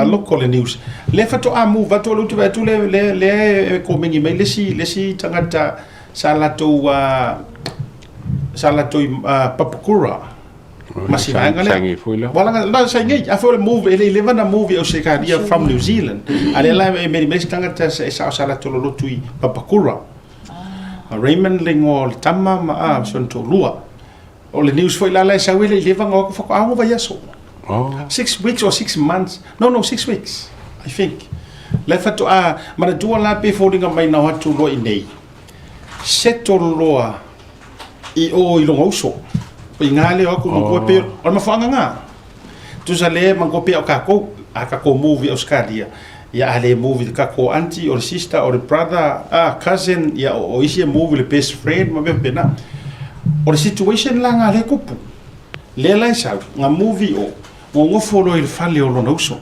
look o le news. Lea faatoa move atu o le utu vaai atu lea lea lea e komeni mai le isi le isi tagata sa latou sa latou i Papakura. Ma si vaega lea. Saingi foi la. Wala la saingi. A foi le move e le i leva na move i Ausetalia from New Zealand. A lea la e meri mai se tagata e sao sa latou lolotu i Papakura. Raymond le igoa o le tama ma a si ona toalua. O le news foi la la e sau e le i leva ona o atu faatoa 6 vaiaso. 6 weeks or 6 months. No, no, 6 weeks, I think. La e faatoa, manatua la pe foliga mai na o atu loa i nei, settle loa i o i lona uso. O i gā lea o atu manatua pe, o le mafuaaga gā. Tusa le manatua pea o tatou, a tatou move i Ausetalia, ia a le move i le tatou aunty o le sister o le brother, a cousin, ia o isi e move i le best friend ma mea faapena. O le situation la gā lea e tupu. Lea la e sau, na move i o, nonofo loa i le fale o lona uso.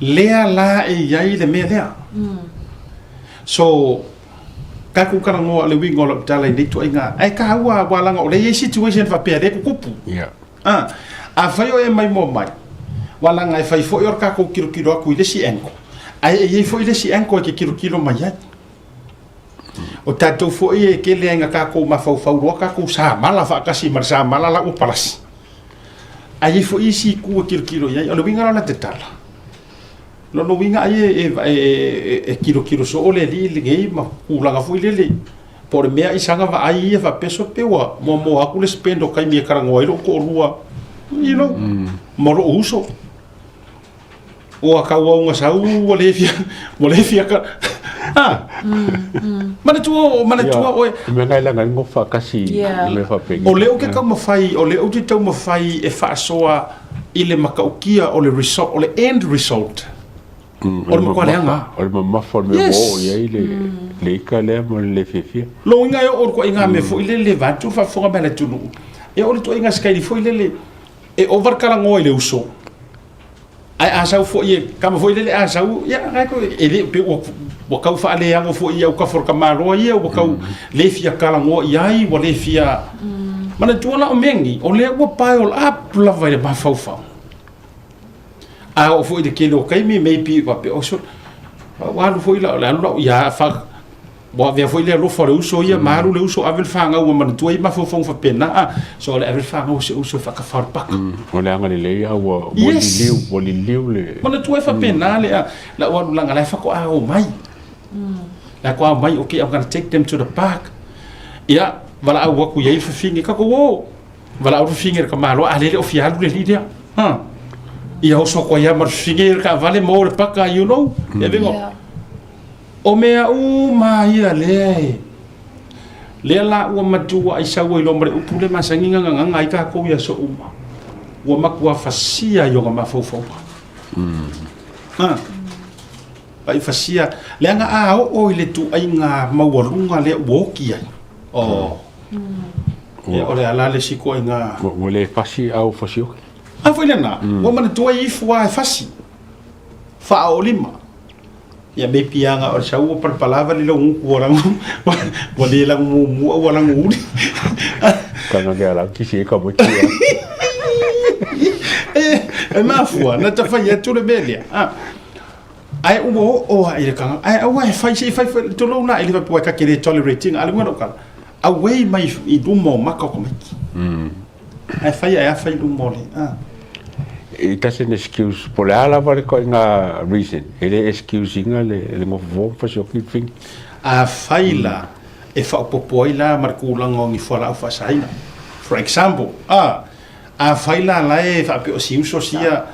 Lea la e i ai le mea lea. So, tatou talanoa le uiga o lau tala i nei ituaiga, ae taua aua leaga o lea e i ai situation faapea lea e tutupu. Yeah. Ah, afai o e maimoa mai, aua leaga e fai foi o le tatou tilotilo atu i le isi angle, ae e i ai foi le isi angle e te tilotilo mai ai. O tatou foi e tele ai na tatou mafaufau loa tatou samala faatasi ma le samala la ua palasi. Ae i ai foi isi itu e tilotilo i ai. O le uiga la o le tatala, lona uiga ai e tilotilo soo le alii lenei ma tulaga foi lele, po o le mea i saga vaai ia faapea so pe ua muamua atu le spend o taimi e talanoa ai lou toalua, you know, ma lou uso. Ua tau au sau ua le fia ua le fia ka ah manatua manatua oe mea ngai langa ngo faakasi Yeah. me faapegi o lea ou te taumafai o lea ou te taumafai e faasoa i le matautia o le result o le end result o le matua leaga o le mamafa o le mea Yes. ua oo i ai le le ika lea ma le le fiafia. Lona uiga e oo i le ituaiga mea foi lele vaeatu le faafofoga mai a le atunuu e oo i le ituaiga sikaili foi lele e ova le talanoa i le uso Ae a sau foi e kama foi lele a sau, ia ngai ko e le pe ua ua tau faaleago foi i autafa o le tamaloa ia, ua tau le fia talanoa i ai, ua le fia manatua la o mea nei, o lea ua pile up lava i le mafaufau. A oo foi i le tele o taimi, maybe faapea, oh sole, ua alu foi la, o le alu lau ia fa Ua avea foi le alofa o le uso ia, ma alu le uso ave le fanau ua manatua ai mafaufauga faapena, a, so o le ave le fanau o se uso e faatafa o le paka. O le agalelei a ua ua Yes. liliu, ua liliu le Manatua e faapena le a, la ua alu laga la e faatoa o mai. La e ao mai, okay, I'm gonna take them to the park. Ia, valaau atu i ai le fafine, tatou o. Valaau le fafine i le tamaloa, a lele o fia alu le alii lea. Ha. Ia oso atu ai lava ma le fafine i le taavale ma o i le paka, you know. Ia vega. Yeah. O mea uma ia lea e lea la ua matua ai sau ai loa ma le upu lea masani na gagaga ai tatou i aso uma, ua matua fasia i ona mafaufauga. Ha. Ai fasia, leaga a oo i le tuaiga maualuga lea ua oti ai. Oh. Ia, o le a la le isi ituaiga. Ua le fasi a ua fasioki. A foi lena, ua manatua ai ifo lava e fasi, faaoolima. Ia me piaga o le sau ua palapalava le laugutu ua lagu ua le lagu muamua ua lagu uli. Kana ke ala kisi e ka mo tia. E mafua na ta fai atu le mea lea. Ah. Ae ua oo lava i le tagata, ae aua e fai se i fai fai tulou la i le faapea ta te le tolerate ina, a o le uiga o lau tala, away mai i luma o maka o tamaiti. Ae fai ae a fai luma o le a. It doesn't excuse, po o le a lava le ituaiga reason, e le excuse ina le le nofofo ma fasioki le fini. Afai la e faaopoopo ai la ma le tulaga o ni fualaau faasaina. For example, a, afai la la e faapea o si uso sia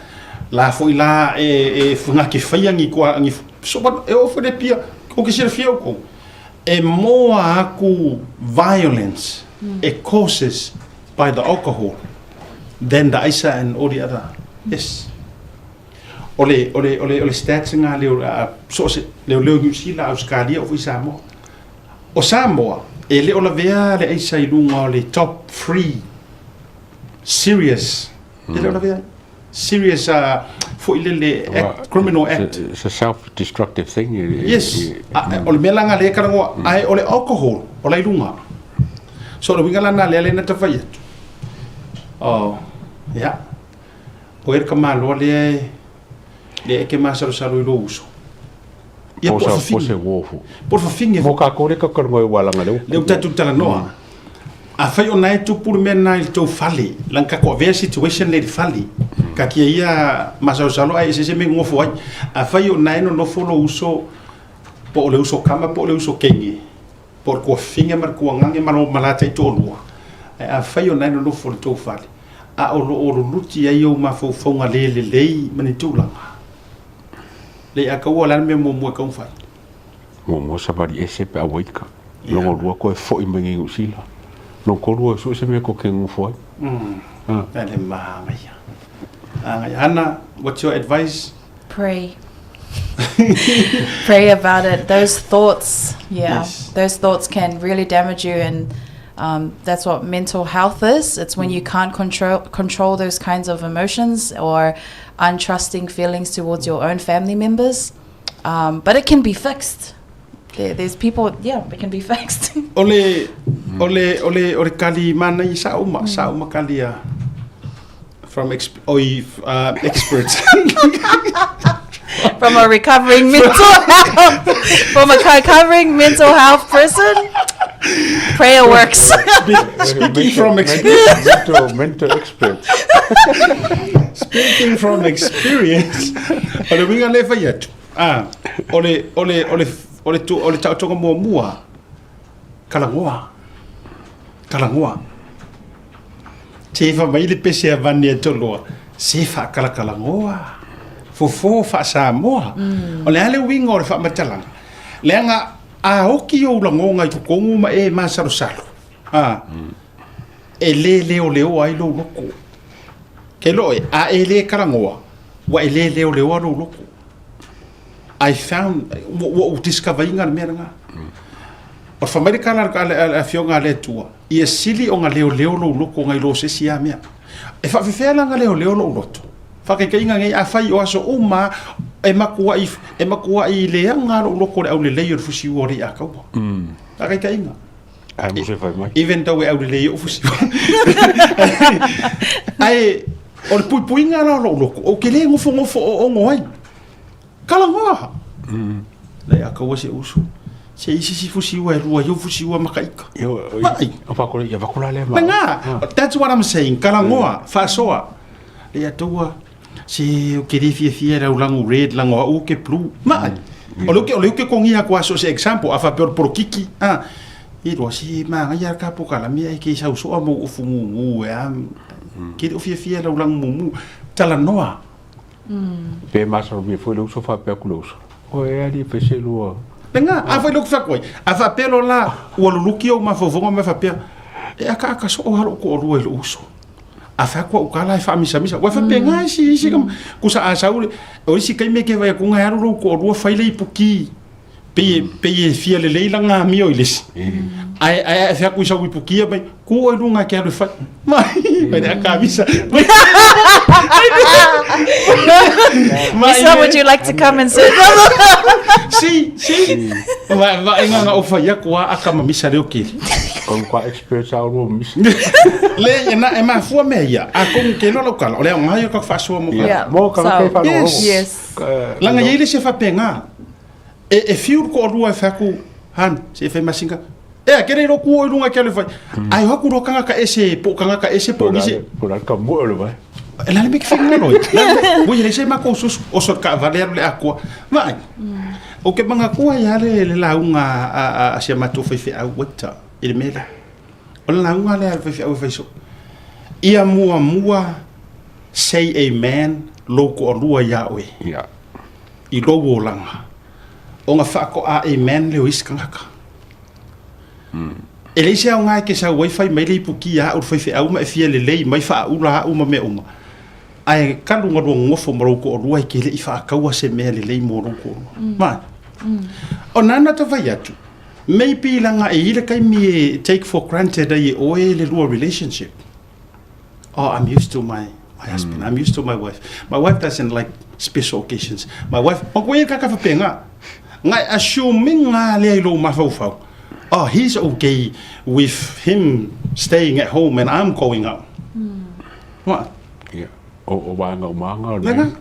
la foi la e e gake faia ni kua ni so e oo foi le pia, ou ke silafia outou, e moa aku violence e causes by the alcohol than the aisa and all the other yes o le o le o le o le stats nga leo a so se leo leo New Zealand Australia o foi Samoa o Samoa e le o lavea le aisa i luga o le top 3 serious e le o lavea serious foi lele act, criminal act. It's a self-destructive thing. Yes. O le mea la nga lea karangoa, ae o le alcohol, o la i luga. So o le uiga la na lea lea na ta fai atu. Oh, yeah. O e le tamaloa lea e, lea e ke masalosalo i lou uso. Ia po o le fafine. Po se uofu. Po o le fafine. Mo kākou le kakalongo e walanga leo. Leo tatou talanoa. Afai o na e tupu le mea lena i le tou fale, leaga tatou avea situation lea i le fale, kakia ia masalosalo ae eseese mea e nonofo ai. Afai o na e nonofo lou uso, po o le uso kama po o le uso kenge, po o le tuafafine ma le tuagage ma lo ma la taitoalua, Ae afai o lena e nonofo i le tou fale, a o lo o luluti ai ou mafaufauga le lelei ma ni tulaga, le a taua o le a le mea muamua e tatau ona fai? Muamua savali ese pe a ua ika. Lona lua toe foi mai i Niu Sila. Lona tolu e sue se mea tou te nonofo ai. A le manaia. Manaia. Hana, what's your advice? Pray. Pray about it. Those thoughts, yeah. Yes. Those thoughts can really damage you, and that's what mental health is. It's when you can't control those kinds of emotions or untrusting feelings towards your own family members. But it can be fixed. There, there's people, yeah, it can be fixed. O le, o le, o le, o le kali manaia sa uma, sa uma kali a from exp, oi, experts. From a recovering mental health, from a recovering mental health person, prayer works. Speaking from experience. Mental expert. Speaking from experience. O le uiga lea e fai atu, ah, o le, o le, o le, o le, o le taotoga muamua, kalagoa. Kalagoa. Te fa mai le pese a vane a Toloa, se faakalakalagoa, fofo faa-Samoa. O le a le uiga o le faamatalaga? Leaga a oki ou lagoga i totonu ma e masalosalo, a, e le leoleoa ai lou loto. Ke loo e, a e le kalagoa, ua e le leoleoa lou loto. I found, ua ou discover ina le mea lena. O le fai mai le tala a le Afioga a le Atua, ia sili ona leoleo lou loto nai lo se isi lava mea. E faafefea la ona leoleo lou loto? Faataitaiga nei, afai o aso uma e matuai, e matuai leaga lou loto i le aulelei o le fusiua o le i'a taua. Faataitaiga. Ae mo se fai mai. Even though e aulelei ou fusiua. Ae o le puipuiga la o lou loto, ou te le nofonofo oogo ai. Kalagoa! Lei a kaua se uso. Se isi si fusiua e lua i ou fusiua ma ka ika. Vaai. Lena, that's what I'm saying. Kalagoa, faasoa. Lei a taua, se o ke le fiafia i lau lagu red, lago au o ke blue. Vaai. O le o le ke kongia ku aso se example, a faapea o le polokiki. Ah, i roa se manaia le ka pokalame ai ke sau soa mo ofu mumu e a. Ke le o fiafia i lau lagu mumu. Talanoa. Pe masalomia foi le uso faapea atu le uso, Oe alii e fai se lua. Lena, a fai loku fai atu ai, a faapea loa la, ua luluki ou mafaufauga ma faapea, e akaaka soo lava lou toalua i lou uso. A fai atu au tala e faamisamisa, ua faapena isi isi kusa a sau le, o isi taimi e ke vaai atu e alu lou toalua fai le ipuki, pei pei e fia lelei lana amio i le isi. Ae ae ae fai atu i sau ipuki mai, ku oe i luga e ke alu e fai. Mai, mai le akamisa. Misa, would you like to come and sit? Si, si. Va va inga nga ofa ia kua aka mamisa leo kili. Kon kwa expert sa uru misa. Le e na e mafua mea ia. A kong ke lo kala. O le nga ia ka whasoa mo Yeah. Mo ka So, ke whalo. Yes. Yes. Langa ia ile se whapenga. E e fiu ko rua e whaku han se e whai masinga. E a kere ro kuo i runga ke ale whai. Ai hoku ro kanga ka ese po kanga ka ese po ngise. Po la ka mo le vai. E la le me ke whainga loi. Mo ia se mako sus o so ka vale le akua. Vai. O ke manga kua ia le le launga a sia matou faifeau waiter i le mea lea. O le lauga lea a le faifeau e fai soo. Ia muamua say amen lou toalua ia oe. Yeah. I lou olaga. Ona faatoa amen lea o isi tagata. E leai se aoga e te sau ai fai mai le ipuki ia au le faifeau ma e fia lelei mai faaula au ma mea uma. Ae talu ona lua nonofo ma lou toalua e te le i faataua se mea lelei mo lou toalua. Mai. O nana ta fai atu, maybe leaga e i le taimi e take for granted ai e oe le lua relationship. Oh, I'm used to my my husband. I'm used to my wife. My wife doesn't like special occasions. My wife, ma koe e kaka whapenga. Ngai assuming ngā lea i lou mafaufau. Oh, he's okay with him staying at home and I'm going out. What? Yeah. O waenga o maanga o Lena?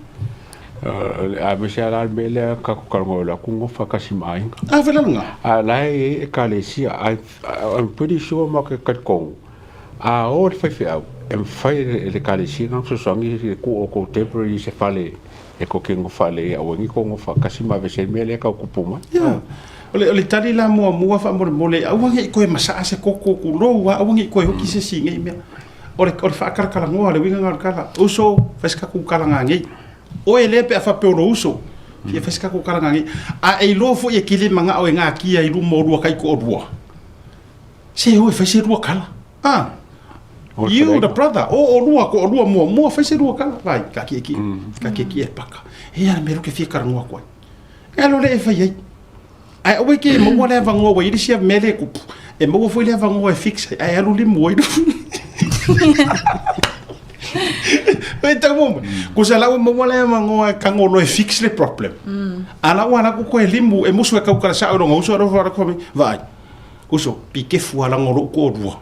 A me se ala me le ka ko kalongo la ku ngofa ka sima ainga. A vela nga. A la e e ka le sia I'm pretty sure ma ke ka kong. A o le faifeau e mafai e le ekalesia ona fesoasoani i le tuu o contemporary i se fale e ko ke ngofa le au ai ko ngofa kasi ma vese mea lea tau kupu mai. Yeah. O le, o le tali la muamua faamolemole, aua ne i toe masaa se koko tulou lava, aua ne i toe oti se isi i nei mea. O le, o le faakalakalanoa, le uiga lena o le tala, uso, fai se tatou tala nanei. Oe lea pe a faapea o lou uso, fia fai se tatou tala nanei. A e iloa foi e te le manao e natia i luma o lua taitoalua, se o e fai se lua tala. Ah, you the brother, o olua toalua muamua, fai se lua tala. Vai, ka kiekie, ka kiekie e paka. He aha le mea lea ou te fia talanoa atu ai. E alo lea e fai ai. Ae aua ke maua le avanoa ua i ai le isi mea lea e tupu, e maua foi le avanoa e fix ai, ae alu limu ai. E tau mai. Kusa la ua maua le avanoa e tago loa e fix le problem. A la ua alu atu toe limu e musu e tautala sao i lona uso, alofa atu fai mai, vaai, uso, pikefu lava leaga o lou toalua.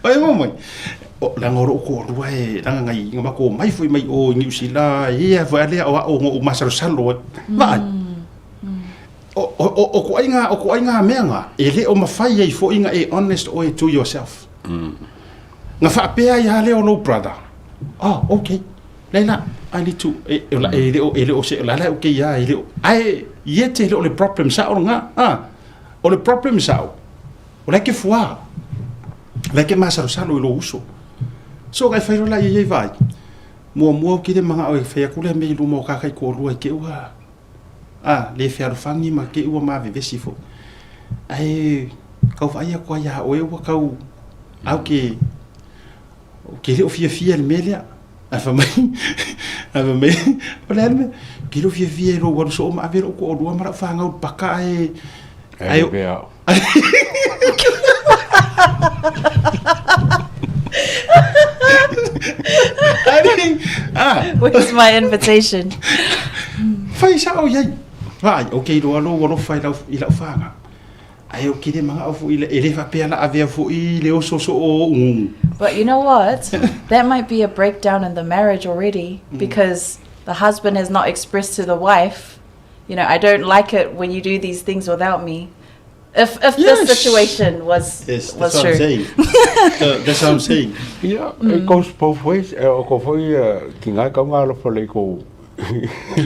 Ai mo mai. O leaga o lou toalua e leaga nai na matou omai foi mai o i Niu Sila ia foi a lea o a'o na ou masalosalo ai. Vaai. O o o o toaiga o toaiga mea na e le o mafai ai foi na e honest oe to yourself. Na faapea ai lava lea o lou brother. Oh, okay. Laila, I need to e e e le o e le o se la la okay ia e le o ae yet e le o le problem sa'o lena. Ah, o le problem sa'o O la e ke fuā. O la e ke masalosalo i lou uso. So ka e fai loa la ia i vaai. Muamua ou te le manao e fai atu lea mea i luma o ka kaitoalua i te ua a le fealofani ma te ua mavevesi foi. Ae kau vaai atu ai iā oe ua kau au ke ou te le o fiafia i le mea lea. Ae fai mai, ae fai mai, o le a le mea? Ou te le o fiafia i lou alu soo ma ave lou toalua ma lau fanau i le paka ae Ae lavea au. Ah. Where's my invitation? Fai sao i ai. Vaai, ou te iloa lou alofa i lau, i lau fanau. Ae ou te le manao foi e le faapea la avea foi le oso soo o ou gugu. But you know what? That might be a breakdown in the marriage already because the husband has not expressed to the wife, you know, I don't like it when you do these things without me. If if this situation was Yes, was that's what I'm true. saying. So, that's what I'm saying. Yeah, it goes both ways. E o ko foi ki ngai kau ngā alofa lei kou.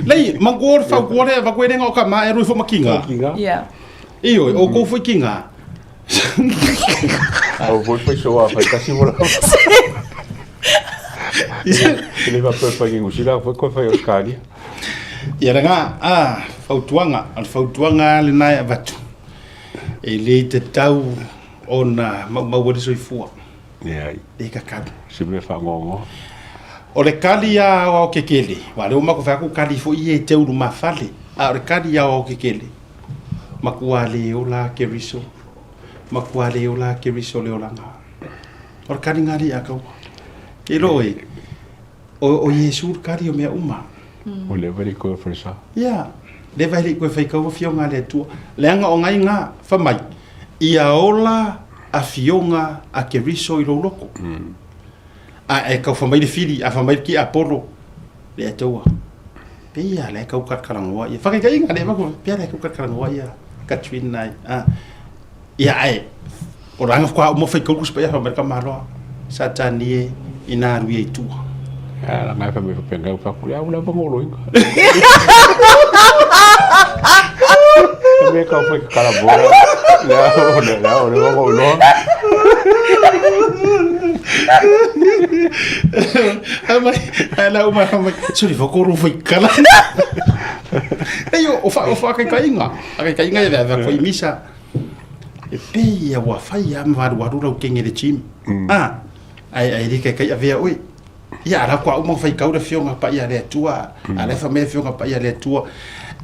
Lei, manatua o le fautua lea avatu ai le igoa o ka ma e alu ifo ma kinga. Kinga. Yeah. Ioe, o kou foi kinga. Au foi foi soa fai kasi mo la. Le va pe fai ngusila foi ko fai Australia. Ia ranga, a, fautuaga, o le fautuaga lena e avatu, e le tatau ona maumau ai le soifua. Leai. Le kakalu. Se mea faanoanoa. O le kali a aoaokekele, aua o lea ua matou fai atu kali foi ia e te ulumafale, a o le kali a aoaokekele, matua le ola a Keriso, matua le ola a Keriso le olaga. O le kali lena alii a kaua. Ke iloa oe, o, o Iesu le kali o mea uma. Ua leva le i koe fai sa. Ia, leva e le i koe fai kaua afioga a le Atua. Leaga o ngai nga, fa mai, ia ola afioga a Keriso i lou loko. A e kau fa mai le fili, a fa mai le ki Apolo, le Atua. Pei a la e kau kalakalagoa ia. Whakaikaiga le vaku, pei a la e kau kalakalagoa ia Katrina ai. A, ia ae, o ranga whakua o mo whai kau kusi pa ia wha mai ka maloa. Satani e, ina alu ia i tua. A la ngai fa me fa penga fa ku ya ula ngolo inga. Me ka fa kala bola. La o le la o le ngolo. Amai, ai la uma amai. Suri whakoro whai kala. Ei o wha o whakaikainga. Whakaikainga e vea koe misa. E pei ia ua whai a mawaru waru rau kenge le gym. Ah, ai ai rika kai avea oi. Ia ara kua uma whai kaura fionga pa ia le atua. A le wha mea fionga pa ia le atua.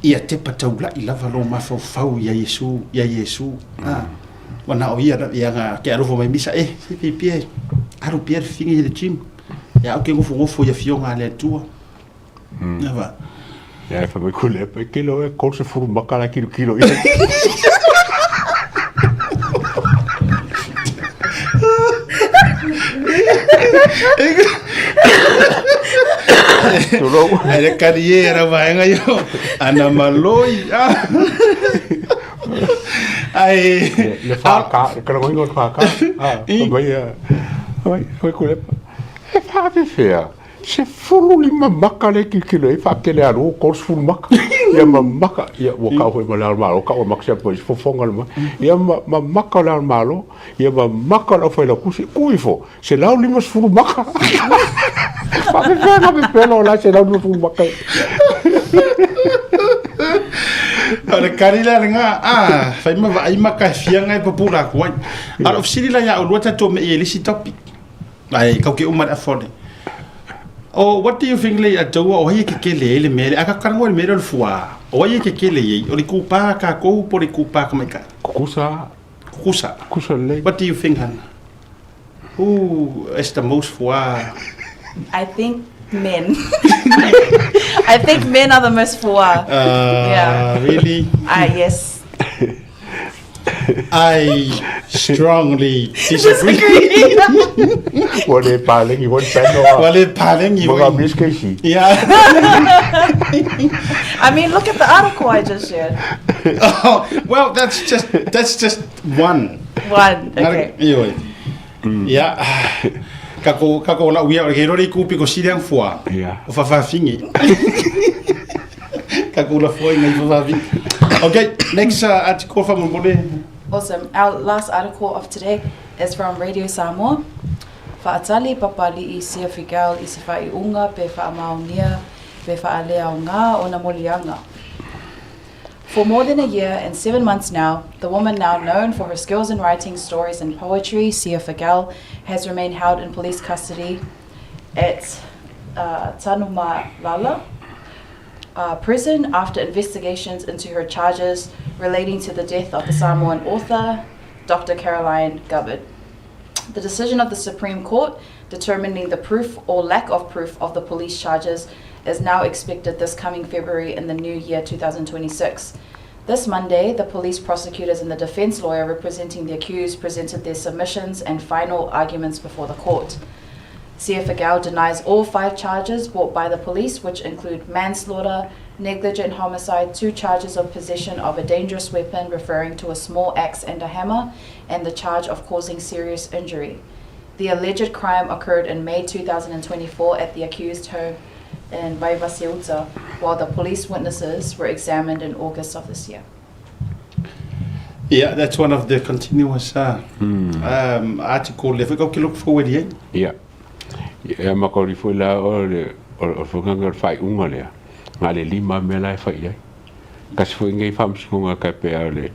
Ia te pataulai lava lo mafaufau ia Iesu, ia Iesu. Ah. Wana o ia ia nga ke alofa mai misa e se pi pie alu pie le finga i le gym. Ia au ke ngofo ngofo ia fionga le atua. Ia va. Ia fa mai kule pa kilo e kol se furu makala kilo kilo ia. Tulou. Ai le kari e ra vaenga io ana maloi. Ah. Ai Le fa ka, le kala ngoingo le fa ka. Ah, fa mai mai mai kule pa. E fa fe fea. 15 maka le tilotilo ai faatele alu 30 maka. Ia ma maka, ia ua kau foi ma le Ao o le Malo, kau maka sia po i fofoga le ma. Ia ma, ma maka o le Ao o le Malo, ia ma maka o le aufailakusi, tuu ifo, 150 maka. Faapefea na pepelo o la 150 maka. O le kari la lenga, ah, fai ma vaai maka e fianga e papula aku ai. A o fesili la ia olua tatou me i e le isi topic. Ai, kau ke uma le afone. Oh, what do you think le atua o ai e kekele ai le mea le aka karango le mea le o le fua. O ai e kekele ai, o le kupa ka kou po le kupa ka maikai. Kukusa. Kukusa. Kukusa lelei. What do you think, Hannah? Who is the most fua? I think men. I think men are the most fua. Yeah. Really? Yes. I strongly disagree. Ua le palegi foi le peno. Ua le palegi foi. Mo ka keisi. Yeah. I mean, look at the article I just shared. Oh, well, that's just one. One. Okay. Ioe. Ia, kako, kako lau ia, ke rori kupi ko siriang fua. Yeah. O fafafingi. Kako la fua ngai fafafingi. Okay, next article fa mo Awesome. Our last article of today is from Radio Samoa. Fa'atali papali'i sia Figel i se fa'ai'uga pe fa'amaonia pe fa'aleaogā ona moliaga. For more than a year and 7 months now, the woman now known for her skills in writing stories and poetry, Sia Figel, has remained held in police custody at Tanumalala prison after investigations into her charges relating to the death of the Samoan author, Dr. Caroline Gubbard. The decision of the Supreme Court determining the proof or lack of proof of the police charges is now expected this coming February in the new year 2026. This Monday, the police prosecutors and the defense lawyer representing the accused presented their submissions and final arguments before the court. Sia Figel denies all 5 charges brought by the police, which include manslaughter, negligent homicide, 2 charges of possession of a dangerous weapon referring to a small axe and a hammer, and the charge of causing serious injury. The alleged crime occurred in May 2024 at the accused home in Vaivaseuta, while the police witnesses were examined in August of this year. Yeah, that's one of the continuous article le foi ke look forward i ai. Ia. Ia ma ko foi la o le o fonganga o le faaiuga lea, na o le 5 mea la e fai i ai. Kasi foi nei faamasinoga kai pea o le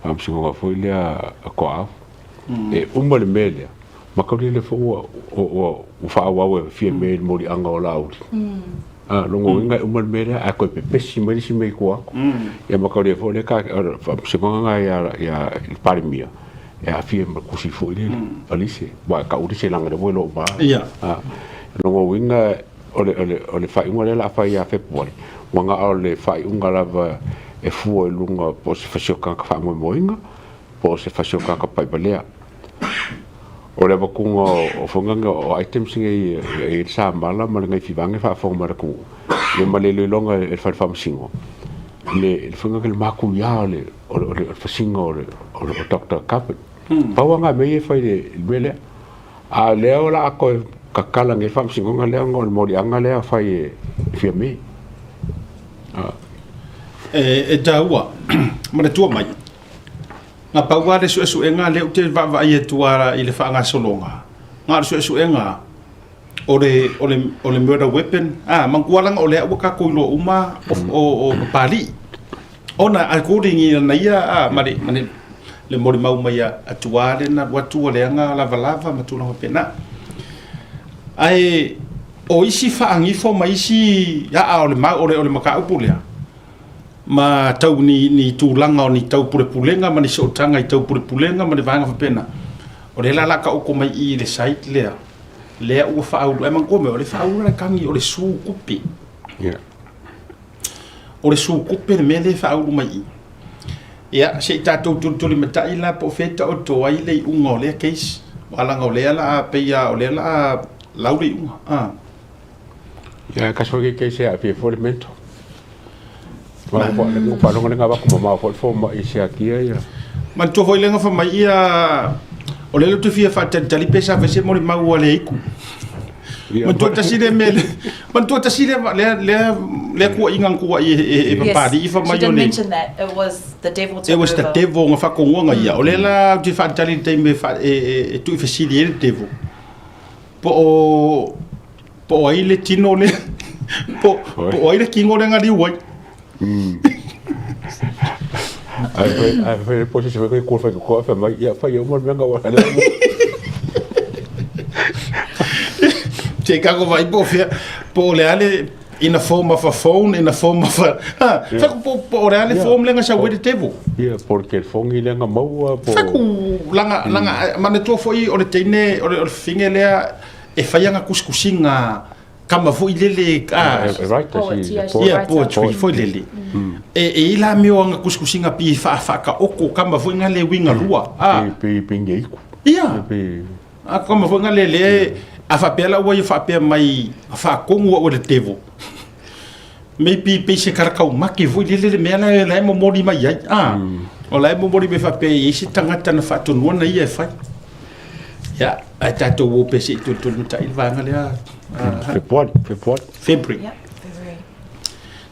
faamasinoga foi lea a Koau. E uma le mea lea, ma kauri le foi ua ua ua faaauau e fia mea i le moliaga o Laauli. A longa uiga e uma le mea lea, ae toe pepesi mai le isi mea i tua atu. Ia ma kauri foi lea ka o le faamasinoga lena ia ia i le Palemia, e aafia ma le kusi foi lele, Alise, aua e tau le laga o lea ua iloa uma lava. A longa uiga o le o le o le faaiuga lea o le a fai ia Fepuari, ua na o le faaiuga lava e fua i luga po o se fasioti tagata faamoemoeina, po o se fasioti tagata paevalea. O le avatuga o fonganga o items nei e i ai le samala ma le gaifivaga e faafofoga mai le atunuu, ia ma le iloiloga e le fale faamasino, le le fonganga le matuia o le o le o le fasiga o le o le Doctor Cuthbert. Pau lava na mea ia e fai i le mea lea. A o lea o le a toe tatala nei le faamasinoga lea ona o le moliaga lea e fai e Fiame. E taua, manatua mai, na pau lava le suesuega lea ou te vaavaai atu lava i le faagasologa, na o le suesuega o le, o le, o le murder weapon, a, manatua leaga o lea ua tatou iloa uma o, o, o Papalii. Ona according i lana ia, a, ma le, ma le, le molimau mai a, a tua le na alu atu ua leaga lavalava ma tulaga faapena. Ae o isi faagifo ma isi aa o le mau, o le, o le mataupu lea, ma tau ni, ni tulaga o ni taupulepulega ma ni sootaga i taupulepulega ma ni vaega faapena, o lea la o le a taoto mai i i le site lea, lea ua faaulu, ae manatua mea, o le faaulu le tagi o le su tupe. Yeah. O le su tupe le mea lea e faaulu mai i i. Ia, se i tatou tulitulimatai la po o fea e taoto ai le iuga o lea case, aua leaga o lea o le a pei lava o lea o le a lau le iuga. Ah. Ia, kasi foi ke case e aafia foi le mental. Ua faalogo le avatu mamao foi le fomai i siakia ia. Manatua foi lea na fai mai ia, o lea ou te fia faatalitali pe sa fai se molimau a le iku. Manatua tasi le mea manatua tasi le lea lea lea kuaiga na kuai e e e Papali'i Yes, fai she mai did o le mention that. It was the devil It took was the over. devil na faatonuaga ia. O lea la ou te faatali i le taimi e faa e e e tuuifesili ai le devil. Po o po o ai le tino lea po po o ai le kino lea na liu ai. Ai fai ai fai le pose se fai ko fai ko fai mai ia fai uma le mea nga wa le. Se ka ko vai po fea po o le a le in a form of a phone in a form of a ha fai ko po po o le a le form lea na sau ai le devil. Ia porque le fongi lea nga maua po. Fai ku langa langa manatua foi o le teine o le o le fafine lea e fai ana kusikusiga kama foi lele a E writer Poet, she yeah, is a she's a poet. ia writer. poetry foi lele. E e i ai la mea o ana kusikusiga pi faa faataoko kama foi nga le uiga lua a. Pe pe pe nge iku. Ia. Pe A kama foi nga le le a faapea la ua ia faapea mai faatonu au e le devil. Maybe pei se karakaumake foi lele le mea la la e momoli mai ai. A o la e momoli mai faapea e i ai se tagata na faatonuana ia e fai. Ia, ae tatou o pea se i tolitoli matai le vaega lea. Fepuari, Fepuari. February. Yep, February.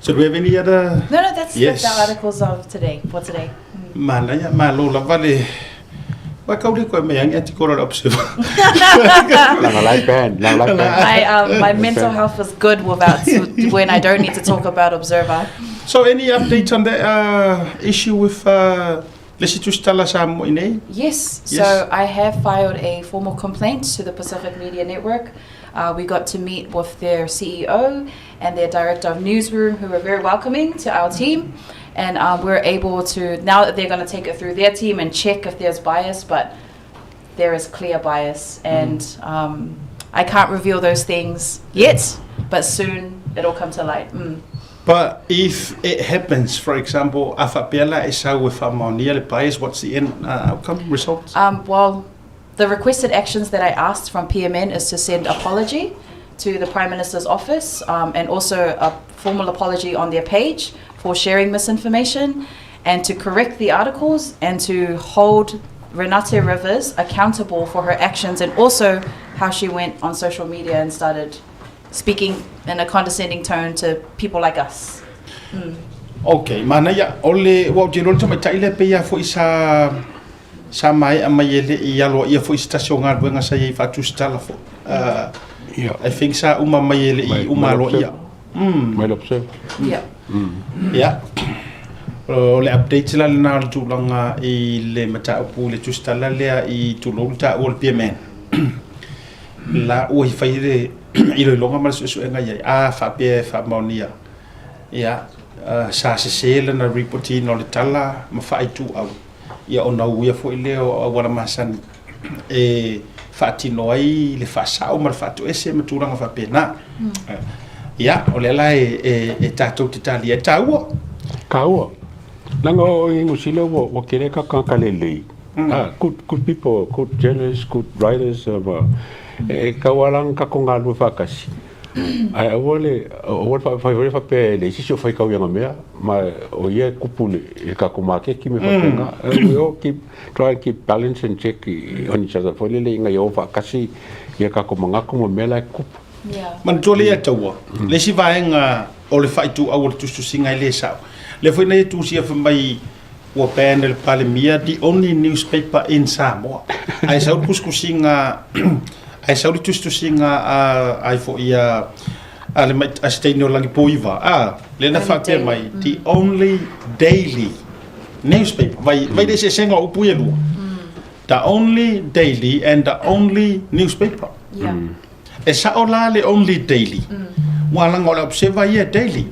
So do we have any other? No, no, that's Yes. the articles of today, for today. Manaia, malo lava le Wa kau le koe mai angi atikolo le Observer. Langa lai band, langa lai band. My, my mental health is good without when I don't need to talk about Observer. So any updates on that issue with le isi tusitala sa moi nei? Yes. Yes. So I have filed a formal complaint to the Pacific Media Network. We got to meet with their CEO and their director of newsroom, who were very welcoming to our team. And we're able to, now that they're going to take it through their team and check if there's bias, but there is clear bias. And I can't reveal those things yet, but soon it'll come to light. But if it happens, for example, a faapea la e sau e faamaonia le bias, what's the end outcome, results? Well, the requested actions that I asked from PMN is to send apology to the Prime Minister's office and also a formal apology on their page for sharing misinformation and to correct the articles and to hold Renate Rivers accountable for her actions and also how she went on social media and started speaking in a condescending tone to people like us. Ok, manaia, o le, ua ou te iloa le tamaitai lea pei lava foi sa, sa maea mai e le i aloaia foi se tasi o galuega sa i ai faatusitala foi. Uh, Ia. I think sa uma mai e le i uma aloaia. Mai le Observer. Yeah. Ia, o le update la lena o le tulaga i le mataupu i le tusitala lea i tulou le taua o le PMN. La ua i fai le iloiloga ma le suesuega i ai, a faapea e faamaonia, ia, sa sese lana ripotiina o le tala ma faaituau, ia ona uia foi lea o auala masani e faatino ai le faasao ma le faatoese ma tulaga faapena. Ia, o lea la e, e, e tatou te talia ai. Taua! Taua. Leaga o i Niu Sila ua, ua kele ka tagata lelei. Ah, good, good people, good journalists, good writers, ma, e tau lava la ona tatou galulue faatasi. Ae aua le, aua le fai foi faapea e leai se isi o fai tau i ana mea, ma o ia e kupu i le tatou maketi me faapena. We all keep, try and keep balance and check on each other foi lele ina ia o faatasi ia tatou manatu ma mea la e tutupu. Manatua lea ia taua, le isi vaega o le faaituau o le tusitusiga e le sao. Lea foi na ia tusia fai mai ua ban e le Palemia the only newspaper in Samoa. Ae sau le tusitusiga ae sau le tusitusiga a ai foi a a le a se teine o Lagipoiva a lea na faapea mai the only daily newspaper. Vai vai le eseesega o upu ia e lua. The only daily and the only newspaper. Yeah. E sao la le only daily. Ua laga o le Observer ia e daily.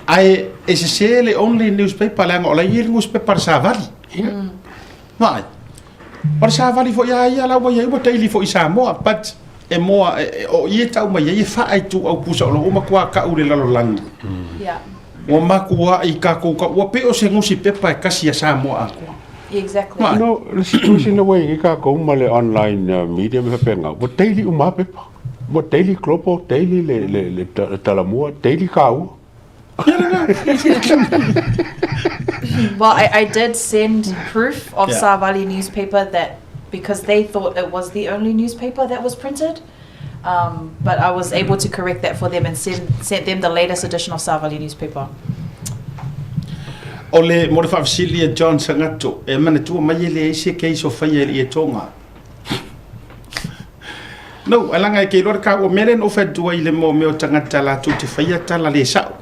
Ae e sese le only newspaper leaga o la e i ai le newspaper a le Savali. Vaai. O le Savali foi a ia la ua i ai ua daily foi i Samoa but e moa o i e tau mai ai e faaituau pusa o lo o matua kau i le lalolagi. Yeah. Ua makuaʻi kākou ka ua pei o se nusipepa e kasi a Samoa atoa. Exactly. Vaai. No, le situation ua i ai kākou ma le online media ma faapena, ua daily uma lava pepa. Ua daily Global, daily le, le, le, le Talamua, daily kāua. Well, I did send proof of Yeah. Savali newspaper that because they thought it was the only newspaper that was printed. Um, but I was able to correct that for them and send, sent them the latest edition of Savali newspaper. O le, mo le faafesili a John Sangato, e manatua mai e leai se case o faia i le ietoga. No, ai laga e ke iloa le kaua mea lea na ou fai atu ai i le mo mea o tagata latou te faia tala le sao.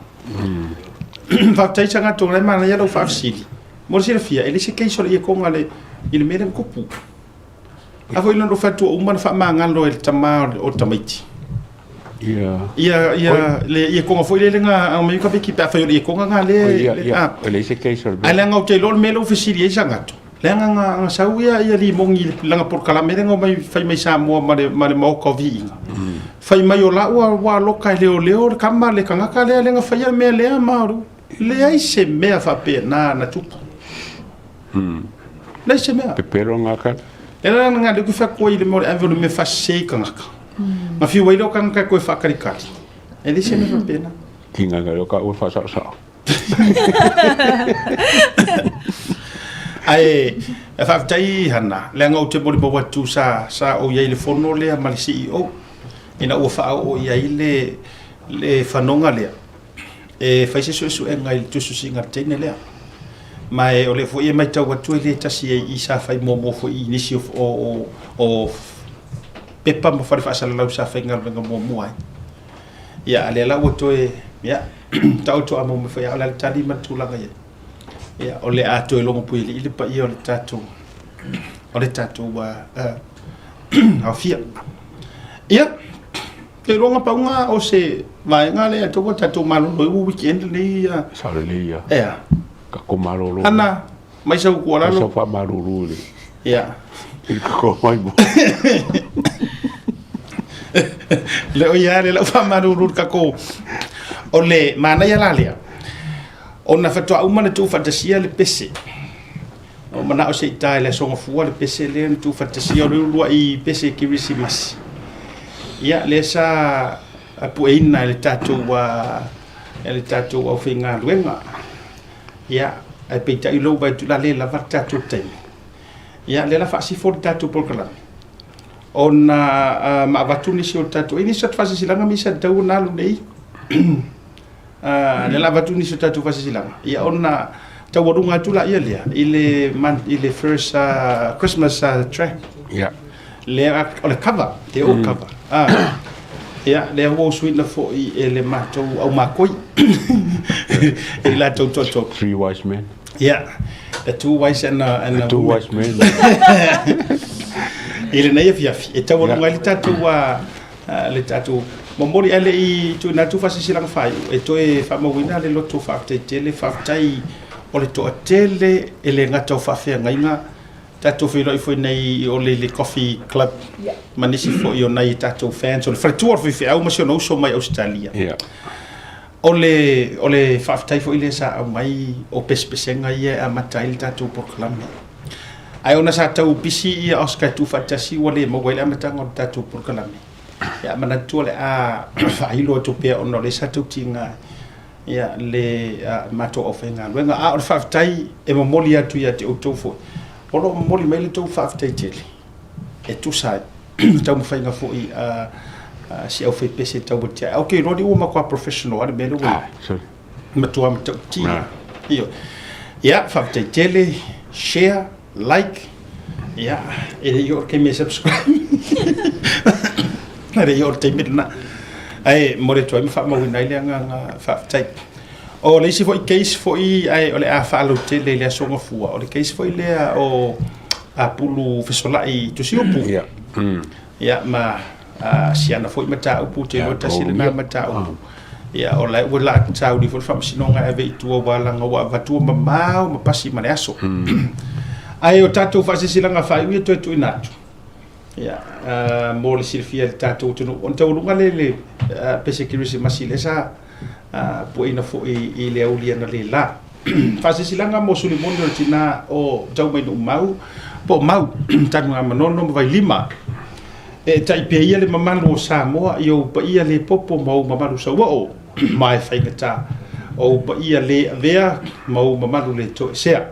Faafetai Sangato, o la e manaia lau faafesili. Mo le silafia, e leai se case o le ietoga le, i le mea lea na tupu. A foi na ou fai atu ua uma ona faamagalo e le tama o le tamaiti. Ia. Ia, ia, le iekoga foi lele na aumai ka viki pe afai o le iekoga na le, Ia, ia, ah. e leai se case o le Ai leaga ou te iloa o le mea lea ua fesili ai Sagato, leaga na, na sau ia, ia limogi i le lana polokalame lea na omai fai mai Samoa ma le, ma le maota o Viiga. Fai mai o la ua, ua aloka e leoleo le kama le tagata lea lea na faia le mea lea ma o leai se mea faapena na tupu. Leai se mea. Pepelo ngā kata. E la nga le ku fa ko i le mo le ave o le mea faasese i kangaka. Ma fiu ai lea o kangaka e koe faakalikali. E leai se mea faapena. Ki ngā ngā ka ua whaasao. Ae e faafetai Hana, leaga ou te molimau atu sa sa ou i ai i le fono lea ma le CEO ina ua faaoo i ai le le fanoga lea e fai se suesuega i le tusitusiga a le teine lea. Ma e o lea foi e matau atu e le tasi ai i sa fai muamua foi i nisi o o o pepa ma fale faasalalau sa faigaluega muamua ai. Ia, a lea la ua toe, ia, taoto a mo foi a o le a le tali ma le tulaga i ai. Ia, o le a toe logo puialii le paia o le tatou, o le tatou aofia. Ia, te iloa pauga o se vaega lea tau ua tatou malolo ai ua weekend lenei ia. Sao lelei ia. Ea. Ka ko malolo. Ana, mai sau tuualalo. Mai sau faamalulu i le. Ia. I le kako mai mo. Le o ia le lau faamalulu le kako. O le manaia la lea, ona faatoa uma ona tuufaatasia le pese. Na ou manao se i ta i le Aso Gafua le pese lea na tuufaatasia o le uluai pese Kerisimasi. Ia, lea sa pueina e le tatou e le tatou aufaigaluega. Ia, ae peitai lou vaai atu la le lava le tatou taimi. Ia, lea la faasifo le tatou polokalame ona uh, ma avatu nisi o le tatou, e nisi o faasilasilaga ma isi a tatau ona alu nei. Uh, lea la avatu nisi o tatou faasilasilaga. Ia, ona taualuga atu laia lea i le, i le first Christmas track. Yeah. Lea o le cover, le old cover. Ah. Ia, lea ua usuina foi e le matou au makoi. E i latou toatolu. Three wise men. Yeah. The two wise and a, and The a two woman. wise men. I lenei afiafi, e taualuga ai le tatou le tatou momoli ae le i tuuina atu faasilasilaga faaiu e toe faamauina le loto faafetai tele, faafetai o le toatele e le gata o faafeagaiga tatou feiloai foi nei o le, le Coffee Club yeah. ma nisi foi o nai tatou fans o le faletua o le faifeau ma si ona uso mai Australia. Yeah. O le, o le faafetai foi lea sa aumai o pesepesega ia e amata ai le tatou polokalame. Ae ona sa tau pisi ia Oscar e tuufaatasi ua le maua ai le amataga o le tatou polokalame. Ia manatu o le a faailo atu pea ona o lea sa tau tiga ia le matou aufaigaluega. A o le faafetai e momoli atu ia te outou foi, o lo o momoli mai le tou faafetai tele e tusa ai ma taumafaiga foi a si aufaipese tau atiae. Ok, iloa ua matua professional lava le mea lea ua i ai. Matua matautia. Ioe. Ia, faafetai tele, share, like, ia, e le i oo le taimi e subscribe. E le i oo le taimi lena. Ae momoli atu ai ma faamauina ai le agaga faafetai. O le isi foi case foi ae o le a faalautele i le Aso Gafua, o le case foi lea o Apulu Fesolai Tusiupu. Ia. Ia, ma si ana foi mataupu, ou te iloa tasi lena mataupu. Ia, o la ua laa sauni foi le faamasinoga e ave i tua aua leaga ua avatua mamao ma pasi ma le aso. Ae o tatou faasilasilaga faaiu ia toe tuuina atu. Ia, mo le silafia e le tatou atunuu, ona taualuga lea i le pese Kerisimasi lea sa pueina foi i le aouli analeila. Faasilasilaga mo Sulimoni o le tina o Taumainuu-mau po o Mau, Tanugamanono ma Vailima. Eetai pea ia le mamalu o Samoa i ou paia le popo ma ou mamalu sauoo, ma e faigata o ou paia le avea ma ou mamalu le toesea.